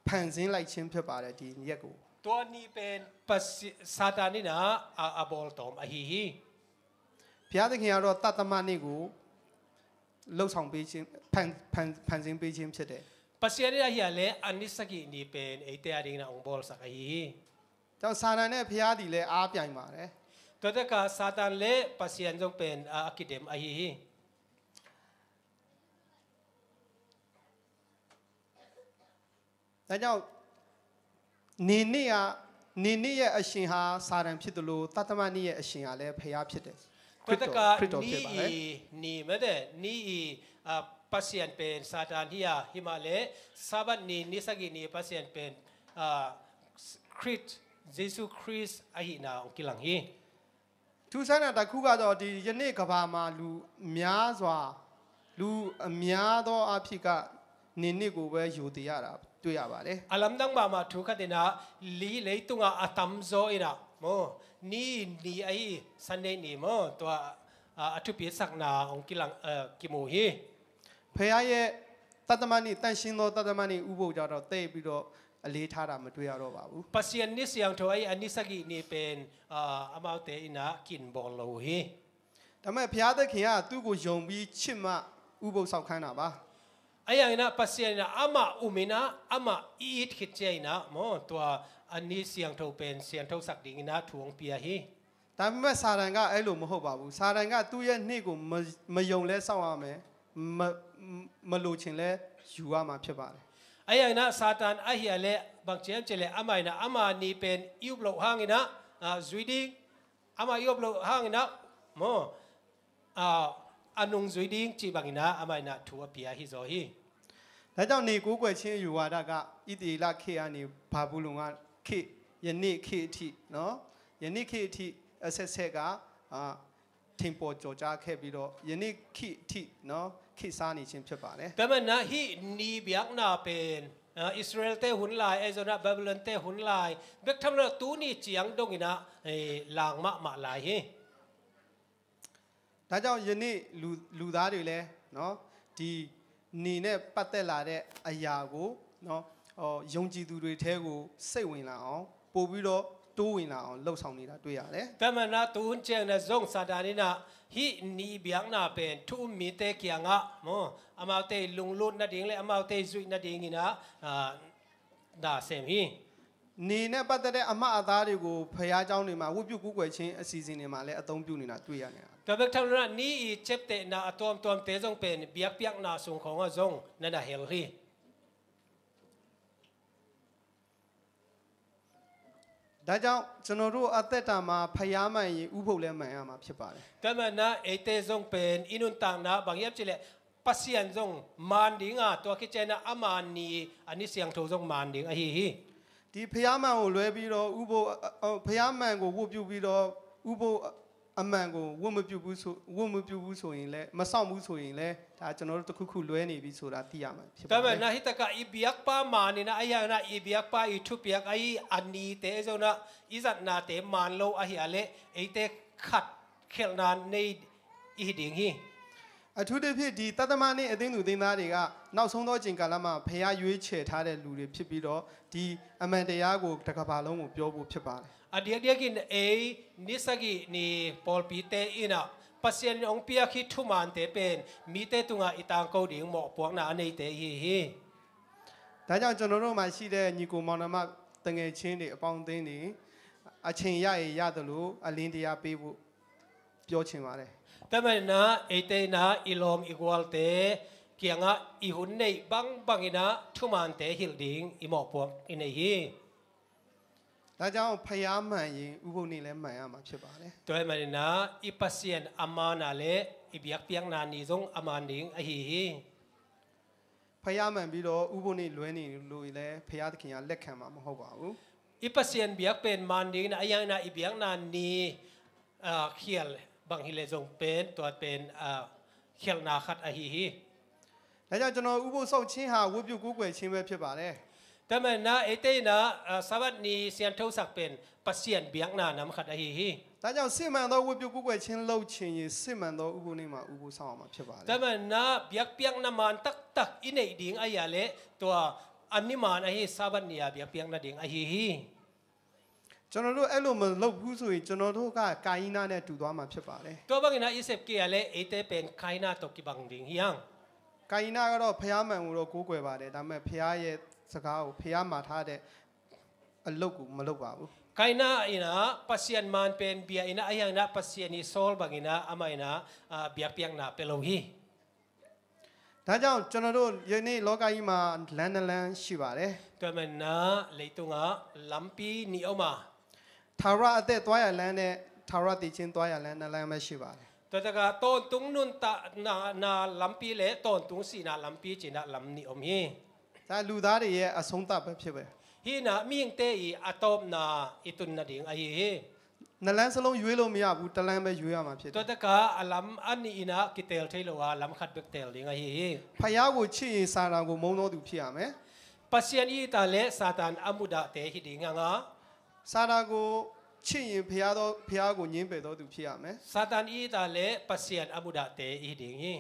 ဖန်ဆင်းလိုက်ခြင်း ဖြစ်ပါတယ်၊ ဒီရက်ကို။ Tua ni pen Pasi-, Satan in ah a, a bawl tawm ahi hi. ဘုရားသခင်ကတော့ သတ္တမနေ့ကို လုပ်ဆောင်ပေးခြင်း၊ ဖန်၊ ဖန်၊ ဖန်ဆင်းပေးခြင်း ဖြစ်တယ်။ Pasian in ah hih leh a ni sagih ni pen eite a dingin ah hong bawlsak ahi hi. ကြောင့် စာတန်နဲ့ ဘုရားသည်လည်း အားပြိုင်ပါတယ်။ Tua takah Satan le Pasian zong pen, ah, a kidem ahi hi. ဒါကြောင့်၊ နေနေ့က၊ နေနေ့ရဲ့အရှင်ဟာစာတန်ဖြစ်သလို၊ သတ္တမနေ့ရဲ့အရှင်ဟာလည်းဘုရားဖြစ်တယ်။ ခရစ်တော်၊ ခရစ်တော်ဖြစ်ပါတယ်။ Tua takah ni i ni mete, ni i, ah, Pasian pen Satan hi a, hi mah leh Sabbath ni, ni sagih ni Pasian pen, ah, Khrist, Jesu Khrist ahihna hong kilang hi. ထူးဆန်းတာတစ်ခုကတော့၊ ဒီယနေ့ကမ္ဘာမှာလူများစွာ၊ လူအများသောအားဖြင့်က၊ နေနေ့ကိုပဲရိုသေရတာတွေ့ရပါတယ်။ A lamdang mahmah thu khat in ah, li leitungah a tamzaw in ah maw, ni, ni ahi Sunday ni maw, tua, ah, a thupi sakna hong kilang, ah, kimu hi. ဘုရားရဲ့သတ္တမနေ့၊ သန့်ရှင်းသောသတ္တမနေ့ဥပုသ်ကြတော့သိပ်ပြီးတော့အလေးထားတာမတွေ့ရတော့ပါဘူး။ Pasian ni siangtho ahi a ni sagih ni pen, ah, amaute in ah ki-inbawl lo uh hi. ဒါပေမဲ့ဘုရားသခင်ကသူ့ကိုယုံပြီးချစ်မှဥပုသ်စောင့်ခိုင်းတာပါ။ Ahi hangin ah Pasian in ah amah um in ah, amah i it khit ciangin ah maw, tua a ni siangtho pen siangthosak dingin ah thu hong pia hi. ဒါပေမဲ့စာတန်ကအဲ့လိုမဟုတ်ပါဘူး။ စာတန်ကသူ့ရဲ့နေ့ကိုမ၊ မယုံလဲစောင့်ရမယ်။ မ၊ မလိုချင်လဲယူရမှာဖြစ်ပါတယ်။ Ahi hangin ah Satan ahi a leh bang ci hiam cih leh amah in ah ama ni pen i up loh hangin ah, ah, zui ding, amah i up loh hangin ah maw, ah, a nung zui ding cih bangin ah amah in ah thu a pia hi zaw hi. ဒါကြောင့်နေကိုးကွယ်ခြင်းအယူဝါဒကဣသရေလခေတ်ကနေဘာဘူးလုန်ကခေတ်၊ ယနေ့ခေတ်အထိနော်၊ ယနေ့ခေတ်အထိအဆက်ဆက်က၊ အာ၊ ထင်ပေါ်ကျော်ကြားခဲ့ပြီးတော့၊ ယနေ့ခေတ်အထိနော်၊ ခေတ်စားနေခြင်းဖြစ်ပါတယ်။ Tua manin ah hih ni biakna pen, ah, Israel-te hun lai, ahi zongin ah Babylon-te hun lai bek tham lo, tuni ciang dongin ah, eh, lang mahmah lai hi. ဒါကြောင့်ယနေ့လူ၊ လူသားတွေလည်းနော်၊ ဒီနေနဲ့ပတ်သက်လာတဲ့အရာကိုနော်၊ ဟော၊ ယုံကြည်သူတွေထဲကိုစိတ်ဝင်လာအောင်၊ ပိုပြီးတော့တိုးဝင်လာအောင်လှုပ်ဆောင်နေတာတွေ့ရတယ်။ Tua manin ah tuhun ciangin ah zong Satan in ah hih ni biakna pen thu um mite kiangah maw, amaute lunglut nading le amaute zuih nadingin ah, ah, na sem hi. နေနဲ့ပတ်သက်တဲ့အမှတ်အသားတွေကိုဘုရားကျောင်းတွေမှာဝတ်ပြုကိုးကွယ်ခြင်းအစီအစဉ်တွေမှာလည်းအသုံးပြုနေတာတွေ့ရတယ်။ Tua bek tham lo in ah ni i ciaptehna a tuamtuamte zong pen biakpiakna sung khawngah zong na na hel hi. ဒါကြောင့်ကျွန်တော်တို့အသက်တာမှာဘုရားမှန်ရင်ဥပုသ်လည်းမှန်ရမှာဖြစ်ပါတယ်။ Tua manin ah eite zong pen i nuntakna bang hiam cih leh Pasian zong maan ding a, tua khit ciangin ah ama ni, a ni siangtho zong maan ding ahi hi. ဒီဘုရားမှန်ကိုလွဲပြီးတော့ဥပုသ်၊ အာ၊ အာ၊ ဘုရားမှန်ကိုဝတ်ပြုပြီးတော့ဥပုသ်အမှန်ကိုဝတ်မပြုဘူးဆို၊ ဝတ်မပြုဘူးဆိုရင်လည်း၊ မစောင့်ဘူးဆိုရင်လည်း၊ ဒါကျွန်တော်တို့တစ်ခုခုလွဲနေပြီဆိုတာသိရမှာဖြစ်ပါတယ်။ Tua manin ah hih takah i biakpa maan in ah, ahi hangin ah i biakpa i thupiak ahi a nite, ahi zongin ah i zatnate maan lo ahi a leh eite khat khialhna nei i hi ding hi. အထူးသဖြင့်ဒီသတ္တမနေ့အသင်းသူအသင်းသားတွေကနောက်ဆုံးသောအချိန်ကာလမှာဘုရားရွေးချယ်ထားတဲ့လူတွေဖြစ်ပြီးတော့၊ ဒီအမှန်တရားကိုတစ်ကမ္ဘာလုံးကိုပြောဖို့ဖြစ်ပါတယ်။ A diakdiakin ei ni sagih ni pawlpite in ah Pasian in hong piak hih thumaante pen mite tungah i tangko ding mawhpuakna a neite i hi hi. ဒါကြောင့်ကျွန်တော်တို့မှာရှိတဲ့ညီကိုမောင်နှမသူငယ်ချင်းတွေ၊ အပေါင်းအသင်းတွေ၊ အချိန်ရရင်ရသလိုအလင်းတရားပေးဖို့ပြောချင်ပါတယ်။ Tua manin ah eite in ah i lawm i gualte kiangah i hun neih bangbang in ah thumaante hilh ding i mawhpuak i nei hi. ဒါကြောင့်ဘုရားမှန်ရင်ဥပုသ်နေ့လည်းမှန်ရမှာဖြစ်ပါတယ်။ Tua ahih manin ah i Pasian a maan a leh i biakpiakna ni zong a maan ding ahi hi. ဘုရားမှန်ပြီးတော့ဥပုသ်နေ့လွဲနေလို့လည်းဘုရားသခင်ကလက်ခံမှာမဟုတ်ပါဘူး။ I Pasian biak pen maan dingin ah, ahi hangin ah i biakna ni, ah, khial bang hi leh zong pen tua pen, ah, khialhna khat ahi hi. ဒါကြောင့်ကျွန်တော်ဥပုသ်စောင့်ခြင်းဟာဝတ်ပြုကိုးကွယ်ခြင်းပဲဖြစ်ပါတယ်။ Tua manin ah eite in ah, ah, Sabbath ni siangthosak pen Pasian biakna nam khat ahi hi. ဒါကြောင့်စစ်မှန်သောဝတ်ပြုကိုးကွယ်ခြင်းလုပ်ချင်ရင်စစ်မှန်သောဥပုသ်နေ့မှာဥပုသ်စောင့်ရမှာဖြစ်ပါတယ်။ Tua manin ah biakpiakna maan taktak i neih ding ahi a leh tua a ni maan ahi Sabbath ni-a biakpiak nading ahi hi. ကျွန်တော်တို့အဲ့လိုမလုပ်ဘူးဆိုရင်ကျွန်တော်တို့ကကာယိနနဲ့တူသွားမှာဖြစ်ပါတယ်။ Tua bangin ah i sep kei a leh eite pen Kaina tawh kibang ding hi hang. ကာယိနကတော့ဘုရားမှန်ကိုတော့ကိုးကွယ်ပါတယ်။ ဒါပေမဲ့ဘုရားရဲ့စကားကို၊ ဘုရားမှာထားတဲ့အလုပ်ကိုမလုပ်ပါဘူး။ Kaina in ah Pasian maan pen bia in ah, ahi hangin ah Pasian ii sawl bangin ah amah in ah, ah, biakpiakna pia lo hi. ဒါကြောင့် ကျွန်တော်တို့ ယနေ့ လောကကြီးမှာ လမ်းနှစ်လမ်းရှိပါတယ်။ Tua manin ah leitungah lampi nih om a, ထာဝရအသက်သွားရလမ်းနဲ့ ထာဝရသီချင်းသွားရလမ်း နှစ်လမ်းပဲရှိပါတယ်။ Tua takah tawntung nuntakna, na lampi le tawntung sihna lampi ci-in ah lam nih om hi. ဒါလူသားတွေရဲ့ အဆုံးသတ်ပဲဖြစ်ပဲ။ Hih in ah mihingte ii a tawpna i tun nading ahi hi. နှစ်လမ်းစလုံးရွေးလို့မရဘူး။ တစ်လမ်းပဲရွေးရမှာဖြစ်တယ်။ Tua takah a lam a nih in ah kiteel thei lo a, lam khat bek teel ding ahi hi. ဘုရားကိုချစ်ရင် စာတန်ကိုမုန်းသောသူဖြစ်ရမယ်။ Pasian i it a leh Satan a mudahte hi ding hang a, စာတန်ကိုချစ်ရင် ဘုရားသော ဘုရားကိုငြင်းပယ်သောသူဖြစ်ရမယ်။ Satan i it a leh Pasian a mudahte i hi ding hi.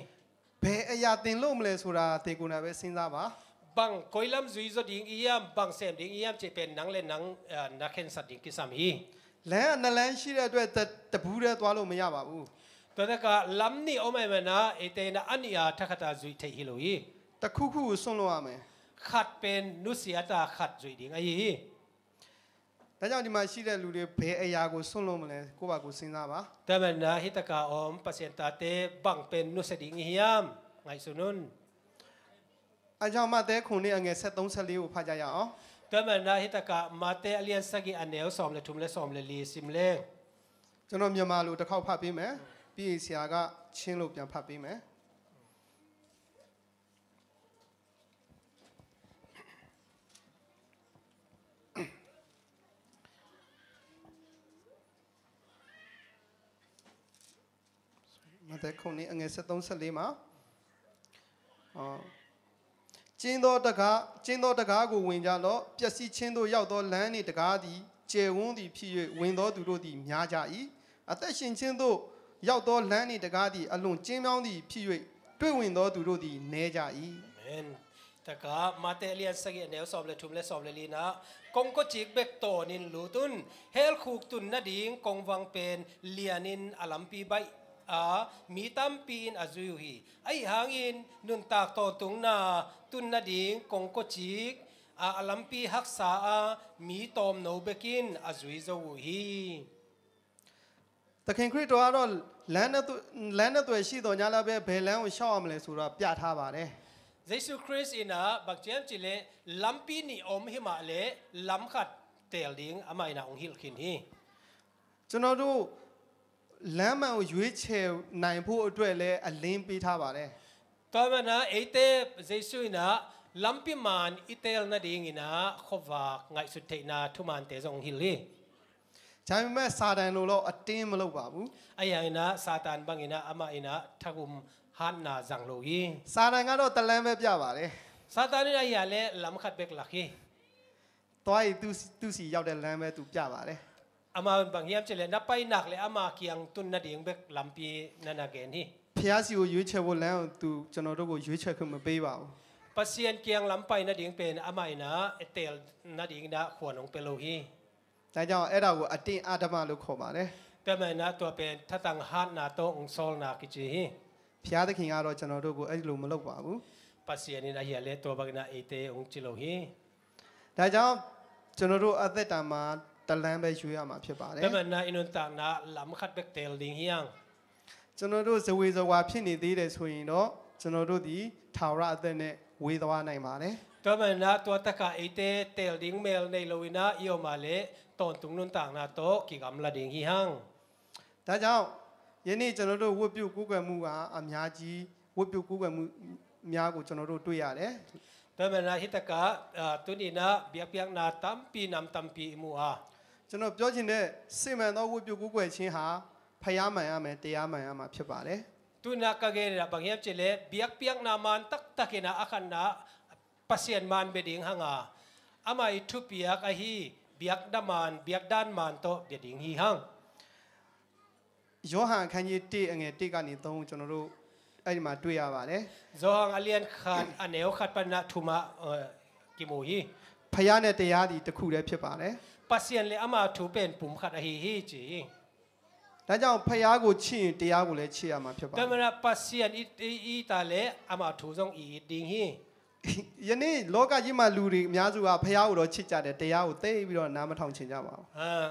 ဘယ်အရာသင်လုပ်မလဲဆိုတာ သင်ကိုယ်တိုင်ပဲစဉ်းစားပါ။ Bang koi lam zui zaw ding i hiam, bang sem ding i hiam cih pen nang le nang, ah, na khensat ding kisam hi. လမ်းကနှစ်လမ်းရှိတဲ့အတွက် တ-, တစ်ဘူးတည်းသွားလို့မရပါဘူး။ Tua takah lam nih om ahih manin ah eite in ah a nih a thakhat a zuih theih hi lo hi. တစ်ခုခုကိုစွန့်လွှတ်ရမယ်။ Khat pen nusia a, khat zuih ding ahi hi. ဒါကြောင့် ဒီမှာရှိတဲ့လူတွေ ဘယ်အရာကိုစွန့်လွှတ်မလဲ ကိုယ့်ဘာကိုယ်စဉ်းစားပါ။ Tua manin ah hih takah om Pasian tate bang pen nusia ding i hiam, ngaihsun un. အဲကြောင့် မဿဲခုနစ် အငယ် ဆယ့်သုံး ဆယ့်လေးကို ဖတ်ကြရအောင်။ Tua manin ah hih takah Mate a lian sagih a neu sawm le thum le sawm le li sim leng. ကျွန်တော် မြန်မာလိုတစ်ခေါက်ဖတ်ပေးမယ်။ ပြီးရင် ဆရာက ချင်းလိုပြန်ဖတ်ပေးမယ်။ မဿဲခုနစ် အငယ် ဆယ့်သုံး ဆယ့်လေးမှာ၊ အော်၊ ကျဉ်းသောတံခါး၊ ကျဉ်းသောတံခါးကို ဝင်ကြလော့။ ပျက်စီးခြင်းသို့ ရောက်သော လမ်းနှင့်တံခါးသည် ကျယ်ဝန်းသည်ဖြစ်၍ ဝင်သောသူတို့သည် များကြ၏။ အသက်ရှင်ခြင်းသို့ ရောက်သော လမ်းနှင့်တံခါးသည် အလွန်ကျဉ်းမြောင်းသည်ဖြစ်၍ တွေ့ဝင်သောသူတို့သည် နည်းကြ၏။ Amen. Takah Mate a lian sagih a neu sawm le thum le sawm le li-in ah, kongkawcik bek tawnin lut un. Hell khuk tun nading kongvang pen lianin a lampi baih a, mi tampi in a zui uh hi. Ahi hangin nuntak tawntungna tun nading kongkawcik a, a lampi haksa a, mi tawmno bekin a zui zo uh hi. သခင်ခရစ်တော်ကတော့ လမ်းနှစ်သွယ်၊ လမ်းနှစ်သွယ်ရှိသော်ငြားလည်းပဲ ဘယ်လမ်းကိုလျှောက်ရမလဲဆိုတာ ပြထားပါတယ်။ Jesu Khrist in ah bang ci hiam cih leh lampi nih om hi mah leh lam khat teel ding amah in ah hong hilh khin hi. ကျွန်တော်တို့ လမ်းမှန်ကို ရွေးချယ်နိုင်ဖို့အတွက်လည်း အလင်းပေးထားပါတယ်။ Tua manin ah eite Jesu in ah lampi maan i teel nadingin ah khuavak ngaihsut theihna thumaante zong hong hilh hi. ဒါပေမဲ့ စာတန်လိုတော့ အတင်းမလုပ်ပါဘူး။ Ahi hangin ah Satan bangin ah amah in ah thagum hatna zang lo hi. စာတန်ကတော့ တစ်လမ်းပဲပြပါတယ်။ Satan in ahi ah leh lam khat bek lak hi. သွားရင် သူ့၊ သူ့ဆီရောက်တဲ့လမ်းပဲ သူပြပါတယ်။ Amah in bang hiam cih leh na pai nak leh ama kiang tun nading bek lampi na na gen hi. ဘုရားဆီကို ရွေးချယ်ဖို့လမ်းကို သူ ကျွန်တော်တို့ကို ရွေးချယ်ခွင့်မပေးပါဘူး။ Pasian kiang lam pai nading pen amah in ah teel nadingin ah khuan hong pia lo hi. ဒါကြောင့် အဲ့ဒါကို အတင်းအဓမ္မလို့ ခေါ်ပါတယ်။ Tua manin ah tua pen thatang hatna tawh hong sawlna kici hi. ဘုရားသခင်ကတော့ ကျွန်တော်တို့ကို အဲ့လိုမလုပ်ပါဘူး။ Pasian in ahi ah leh tua bangin ah eite hong ci lo hi. ဒါကြောင့် ကျွန်တော်တို့ အသက်တာမှာ တစ်လမ်းပဲ ရွေးရမှာ ဖြစ်ပါတယ်။ Tua manin ah i nuntakna lam khat bek teel ding hi hang. ကျွန်တော်တို့ ဇဝေဇဝါ ဖြစ်နေသေးတယ်ဆိုရင်တော့ ကျွန်တော်တို့သည် ထာဝရအသက်နဲ့ ဝေးသွားနိုင်ပါတယ်။ Tua manin ah tua takah eite teel ding mel nei loin ah i om a leh tawntung nuntakna tawh kigamla ding hi hang. ဒါကြောင့် ယနေ့ ကျွန်တော်တို့ ဝတ်ပြုကိုးကွယ်မှုက အများကြီး၊ ဝတ်ပြုကိုးကွယ်မှုများကို ကျွန်တော်တို့ တွေ့ရတယ်။ Tua manin ah hih takah, ah, tuni in ah biakpiakna tampi, nam tampi i mu a. ကျွန်တော် ပြောချင်တဲ့ စစ်မှန်သော ဝတ်ပြုကိုးကွယ်ခြင်းဟာ ဘုရားမှန်ရမယ်၊ တရားမှန်ရမှာ ဖြစ်ပါတယ်။ Tuni in ah ka gen in ah bang hiam cih leh, biakpiakna maan taktak in ah a khatna Pasian maan bia ding hang a, amah ii thupiak ahi biakna maan, biakdan maan tawh bia ding hi hang. ယောဟန် အခန်းကြီးတစ် အငယ်တစ်ကနေသုံးကို ကျွန်တော်တို့ အဲ့ဒီမှာ တွေ့ရပါတယ်။ Johan a lian khat, a neu khat panin ah thum ah, eh, kimu hi. ဘုရားနဲ့ တရားသည် တစ်ခုတည်း ဖြစ်ပါတယ်။ Pasian le ama thu pen pum khat ahi hi, ci hi. ဒါကြောင့် ဘုရားကို ချစ်ရင် တရားကိုလည်း ချစ်ရမှာ ဖြစ်ပါတယ်။ Tua manin ah Pasian i, i, i it a leh ama thu zong i it ding hi. ယနေ့ လောကကြီးမှာ လူတွေအများစုက ဘုရားကိုတော့ ချစ်ကြတယ်။ တရားကို သိပ်ပြီးတော့ နားမထောင်ချင်ကြပါဘူး။ အာ,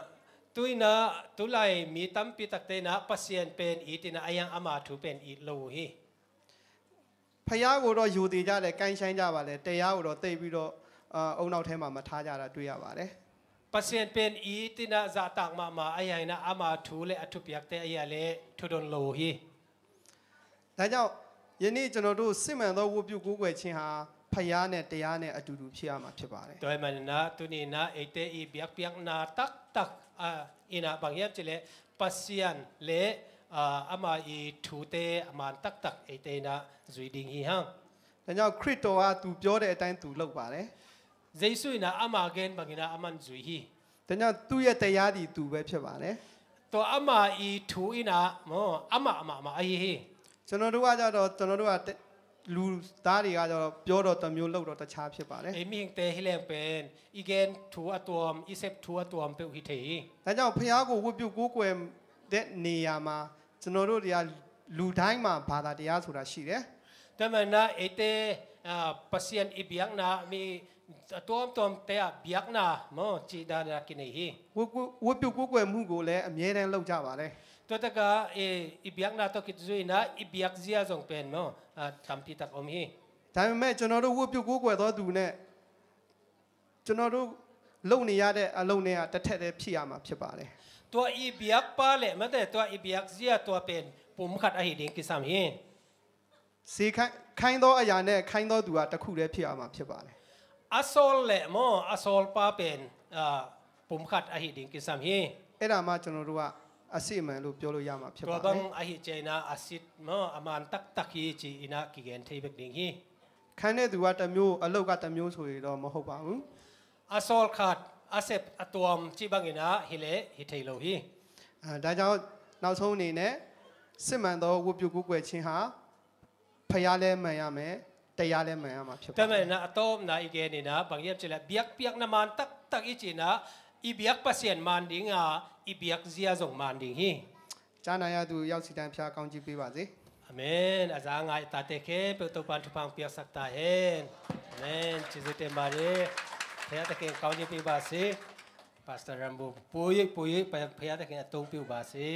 tu-in ah, tulai mi tampi takte in ah Pasian pen it in ah, ahi hang ama thu pen it lo uh hi. ဘုရားကိုတော့ ရိုသေကြတယ်။ ကိုင်းရှိုင်းကြပါတယ်။ တရားကိုတော့ သိပ်ပြီးတော့ အာ, ဦးနှောက်ထဲမှာ မထားကြတာ တွေ့ရပါတယ်။ Pasian pen it in ah zahtak mahmah, ahi hang in ah ama thu le a thupiakte ahi ah leh thudon lo uh hi. ဒါကြောင့် ယနေ့ ကျွန်တော်တို့ စစ်မှန်သော ဝတ်ပြုကိုးကွယ်ခြင်းဟာ ဘုရားနဲ့ တရားနဲ့ အတူတူ ဖြစ်ရမှာ ဖြစ်ပါတယ်။ Tua ahih manin ah, tuni in ah eite i biakpiakna taktak, ah, in ah bang hiam cih leh Pasian le, ah, ama i thute a man taktak eite in ah zui ding hi hang. ဒါကြောင့် ခရစ်တော်က သူပြောတဲ့အတိုင်း သူလုပ်ပါတယ်။ Jesu in ah ama gen bangin ah aman zui hi. ဒါကြောင့် သူ့ရဲ့တရားသည် သူပဲ ဖြစ်ပါတယ်။ Tua ama i thu in ah maw, amah mahmah ahi hi. ကျွန်တော်တို့ကကြတော့ ကျွန်တော်တို့က လူသားတွေကကြတော့ ပြောတော့တစ်မျိုး လုပ်တော့တခြား ဖြစ်ပါတယ်။ Ei mihingte hi leng pen i gen thu a tuam, i sep thu a tuam peuh hi thei hi. ဒါကြောင့် ဘုရားကို ဝတ်ပြုကိုးကွယ်တဲ့နေရာမှာ ကျွန်တော်တို့တွေက လူတိုင်းမှာ ဘာသာတရားဆိုတာ ရှိတယ်။ Tua ahih manin ah eite, ah, Pasian i biakna, mi a tuamtuamte ah biakna maw, cih dan ah kinei hi. ဝတ်ပြုကိုးကွယ်မှုကိုလည်း အမြဲတမ်း လုပ်ကြပါတယ်။ Tua tak ah, eh, i biakna tawh kizui in ah i biakzia zong pen maw, ah, tampi tak om hi. ဒါပေမဲ့ ကျွန်တော်တို့ ဝတ်ပြုကိုးကွယ်သောသူနဲ့ ကျွန်တော်တို့ လုပ်နေရတဲ့ အလုပ်နဲ့က တစ်ထပ်တည်း ဖြစ်ရမှာ ဖြစ်ပါတယ်။ Tua i biakpa le, mate, tua i biakzia, tua pen pum khat ahi ding kisam hi. စေခိုင်းသောအရာနဲ့ ခိုင်းသောသူက တစ်ခုတည်း ဖြစ်ရမှာ ဖြစ်ပါတယ်။ A sawl le maw, a sawlpa pen, ah, pum khat ahi ding kisam hi. အဲ့ဒါမှ ကျွန်တော်တို့က အစစ်အမှန်လို့ ပြောလို့ရမှာ ဖြစ်ပါတယ်။ Tua bang ahi ciangin ah a sit maw, a man taktak hi, ci-in ah kigen thei bek ding hi. ခိုင်းတဲ့သူကတစ်မျိုး အလုပ်ကတစ်မျိုးဆိုရင်တော့ မဟုတ်ပါဘူး။ A sawl khat, a sep a tuam, cih bangin ah hi leh hi thei lo hi. အဲ၊ ဒါကြောင့် နောက်ဆုံးအနေနဲ့ စစ်မှန်သော ဝတ်ပြုကိုးကွယ်ခြင်းဟာ ဘုရားလည်း မှန်ရမယ်၊ တရားလည်း မှန်ရမှာ ဖြစ်ပါတယ်။ Tua ahih manin ah a tawpna i gen in ah bang hiam cih leh biakpiakna man taktak i cih in ah i biak Pasian man ding a, i biakzia zong man ding hi. ကြားနာရသူ အယောက်စီတိုင်း ဘုရား ကောင်းချီးပေးပါစေ။ Amen. A za ngai tate khempeuh Topa'n thupha hong piaksak ta hen. Amen. Ci-in zite mah ni. Pia takin kau ni pi ba si. Pastor Rambo pui, pui, pia takin a tung pi ba si.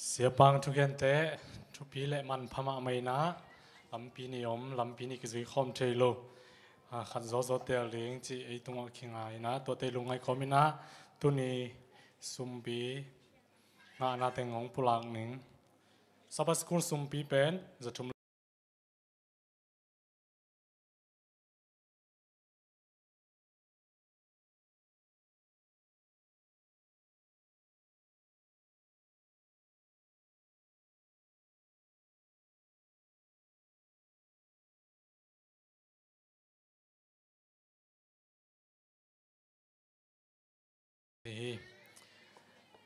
Siapang thukhen te, thupi le manpha mahmah in ah, lampi nih om, lampi nih kizui khawm thei lo. Ah, khat zawzaw tel ding cih ei tungah kingai in ah, tuate lungngaih kawm in ah, tuni sumpi ngahna teng hong pulak ning. Sabbath School sumpi pen, za thum hi.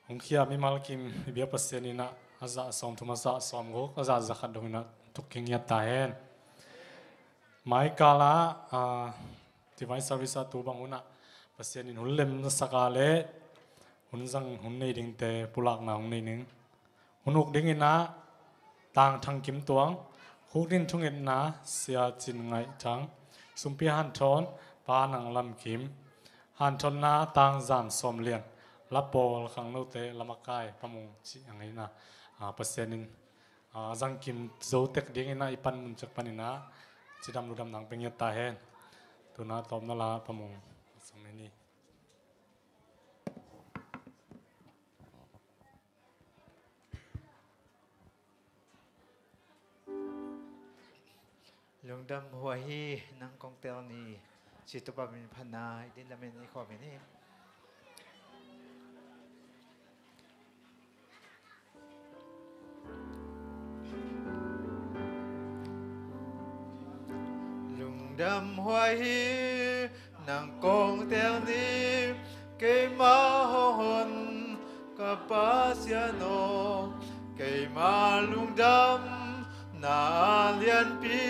Hong khia mimal kim i biak Pasian in ah, a za sawm thum, a za sawm guk, a za za khat dong in ah tuk kingiat ta hen. Mai kal ah, ah, Divine Service ah tu bang hun ah Pasian in hun lem na sak a le hun zang hun nei dingte pulakna hong nei ning. Hun uk ding in ah Tang Thang Kim Tuang, huk ding thungetna Sia Cin Ngaih Thang, sumpi hanthawn Pa Nang Lam Kim, hanthawna Tang Zan Sawm Lian, la pawl khangnote la makai Pa Mung cih a ngeina, ah, Pasian in, ah, zang kim zo tek ding in ah i pan mun ciang pan in ah cidam ludam nang pia ngiat ta hen. Tu-in ah tawpna la Pa Mung sung ni. Lungdam huai hi, nang kong tel ni, ci Topa min phatna i din lamen i khawm in hi. Lungdam huai hi, nang kong tel ni, keima hong hon ka Pasian aw, keima lungdamna lianpi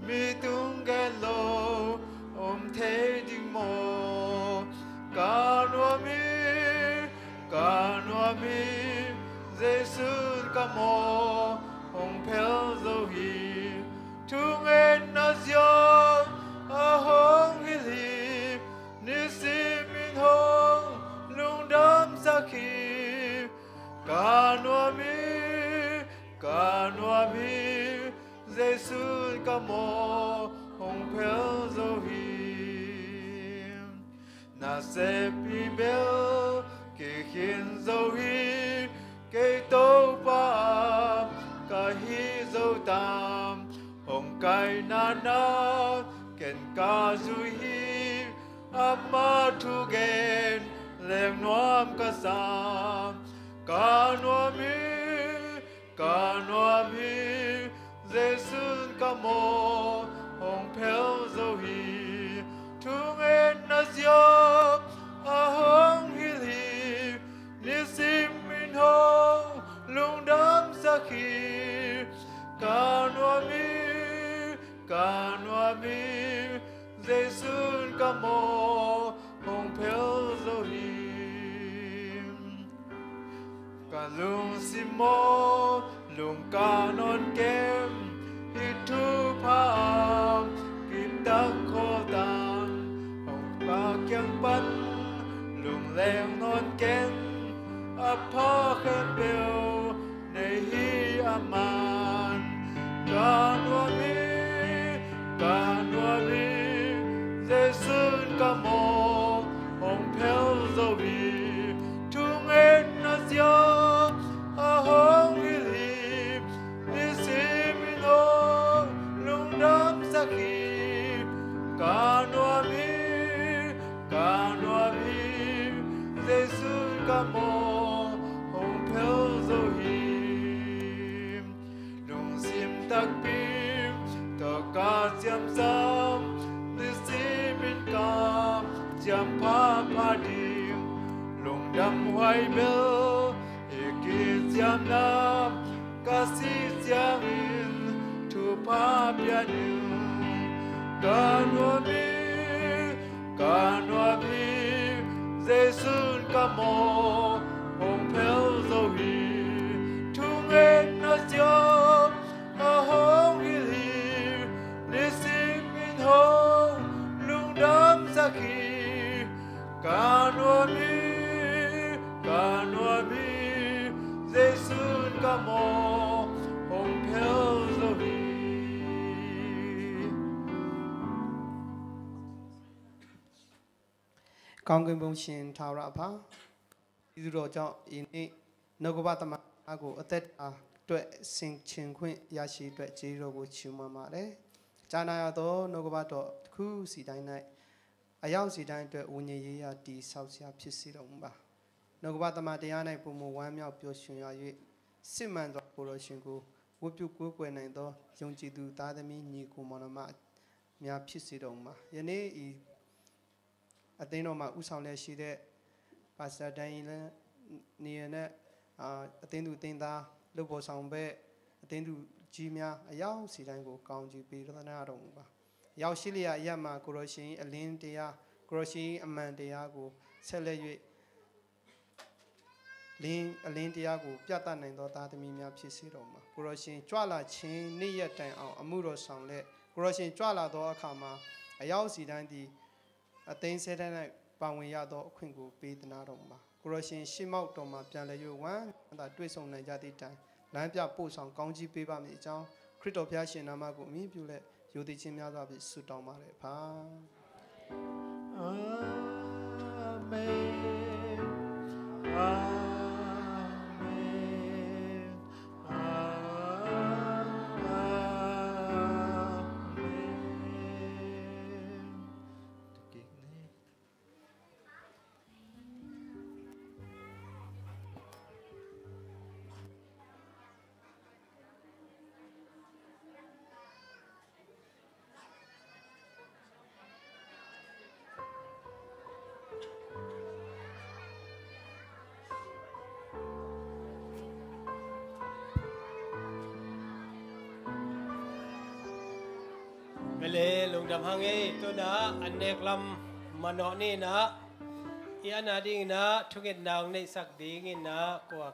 mi tung gen lo om thei ding maw? Ka nuam hi, ka nuam hi, Jesu'n ka maw hong phel zo hi. Thungetna ziau a hong hilh hi. Nisim in hong lungdamsak hi. Ka nuam hi, ka nuam hi. Jesu'n ka maw hong phel zo hi. Nasep hi bel kikhin zo hi. Kei Topa ka hi zo tam. Hong kaihna na ken ka zui hi. Ama thugen leng nuam ka sa. Ka nuam hi, ka nuam hi. Jesu'n ka maw hong phel zo hi. Thungetna ziau a hong hilh hi. Nisim in hong lungdamsak hi. Ka nuam hi, ka nuam hi. Jesu'n ka maw hong phel zo hi. Ka lungsim maw lungka nawn ken. Hih thupha kiptak khol tan. Hong ka kiang pan lungleng nawn ken. A pha khempeuh nei hi a man. Ka nuam hi, ka nuam hi. Jesu'n ka maw hong phel zo hi. Thungetna ziau a hong hilh hi. Nisim in hong lungdamsak hi. Ka nuam hi, ka nuam hi. Jesu'n ka maw hong phel zo hi. Lungsim takpi tawh ka ciamsa. Nisim in ka ciam phapha ding. Lungdam huai bel i kiciamna. Ka sih ciangin thupha pia ning. Ka nuam hi, ka nuam hi. Jesu'n ka maw hong phel zo hi. Thungetna ziau a hong hilh hi. Nisim in hong lungdamsak hi. Ka nuam hi, ka nuam hi. Jesu'n ka maw hong phel zo hi. Kong keng bung shin thau ra pha. ကျေးဇူးတော်ကြောင့် ယနေ့နှုတ်ကပတ်သမ္မာကို အသက်တာအတွက်ဆင်ခြင်ခွင့်ရရှိအတွက် ကျေးဇူးတော်ကို ချီးမွမ်းပါတယ်။ ကြားနာရသောနှုတ်ကပတ်တော်တစ်ခုစီတိုင်း၌ အယောက်စီတိုင်းအတွက် ဝိညာဉ်ရေးရာတည်ဆောက်စရာ ဖြစ်စေတော်မူပါ။ နှုတ်ကပတ်သမ္မာတရား၌ ပိုမိုဝမ်းမြောက်ပျော်ရွှင်ရ၍ စစ်မှန်သောကိုယ်တော်ရှင်ကို ဝတ်ပြုကိုးကွယ်နိုင်သော ယုံကြည်သူသားသမီးညီအစ်ကိုမောင်နှမများ ဖြစ်စေတော်မူပါ။ ယနေ့ အသင်းတော်မှာ ဦးဆောင်လျက်ရှိတဲ့ Pastor Daniel နဲ့ အာ၊ အသင်းသူအသင်းသား၊ လုပ်ဖော်ဆောင်ဘက် အသင်းသူကြီးများ အယောက်စီတိုင်းကို ကောင်းချီးပေးသနားတော်မူပါ။ ရောက်ရှိလျက်အရပ်မှာ ကိုယ်တော်ရှင်၏အလင်းတရား၊ ကိုယ်တော်ရှင်၏အမှန်တရားကို ဆက်လက်၍ လင်း၊ အလင်းတရားကို ပြသနိုင်သော သားသမီးများ ဖြစ်စေတော်မူပါ။ ကိုယ်တော်ရှင် ကြွလာခြင်းနေ့ရက်တိုင်အောင် အမှုတော်ဆောင်လျက်၊ ကိုယ်တော်ရှင် ကြွလာသောအခါမှာ အယောက်စီတိုင်းသည် အသင်းဆဲထဲ၌ ပါဝင်ရသောအခွင့်ကို ပေးသနားတော်မူပါ။ ကိုယ်တော်ရှင် ရှေ့မှောက်တော်မှာ ပြန်လည်၍ ဝမ်းသာတွေ့ဆုံနိုင်ကြသည့်တိုင် လမ်းပြပို့ဆောင် ကောင်းချီးပေးပါမည်အကြောင်း ခရစ်တော်ဘုရားရှင်နာမကို အမှီပြုလျက် ရိုသေခြင်းများစွာဖြင့် ဆုတောင်းပါတယ် ဖခင်။ အာမင်။ အာမင်။ အာမင်။ တကယ်နဲ့။ မလဲ lungdam hang ei. Tu-in ah an nek lam manawh ni-in ah, i an adingin ah thungetna hong neihsak dingin ah kua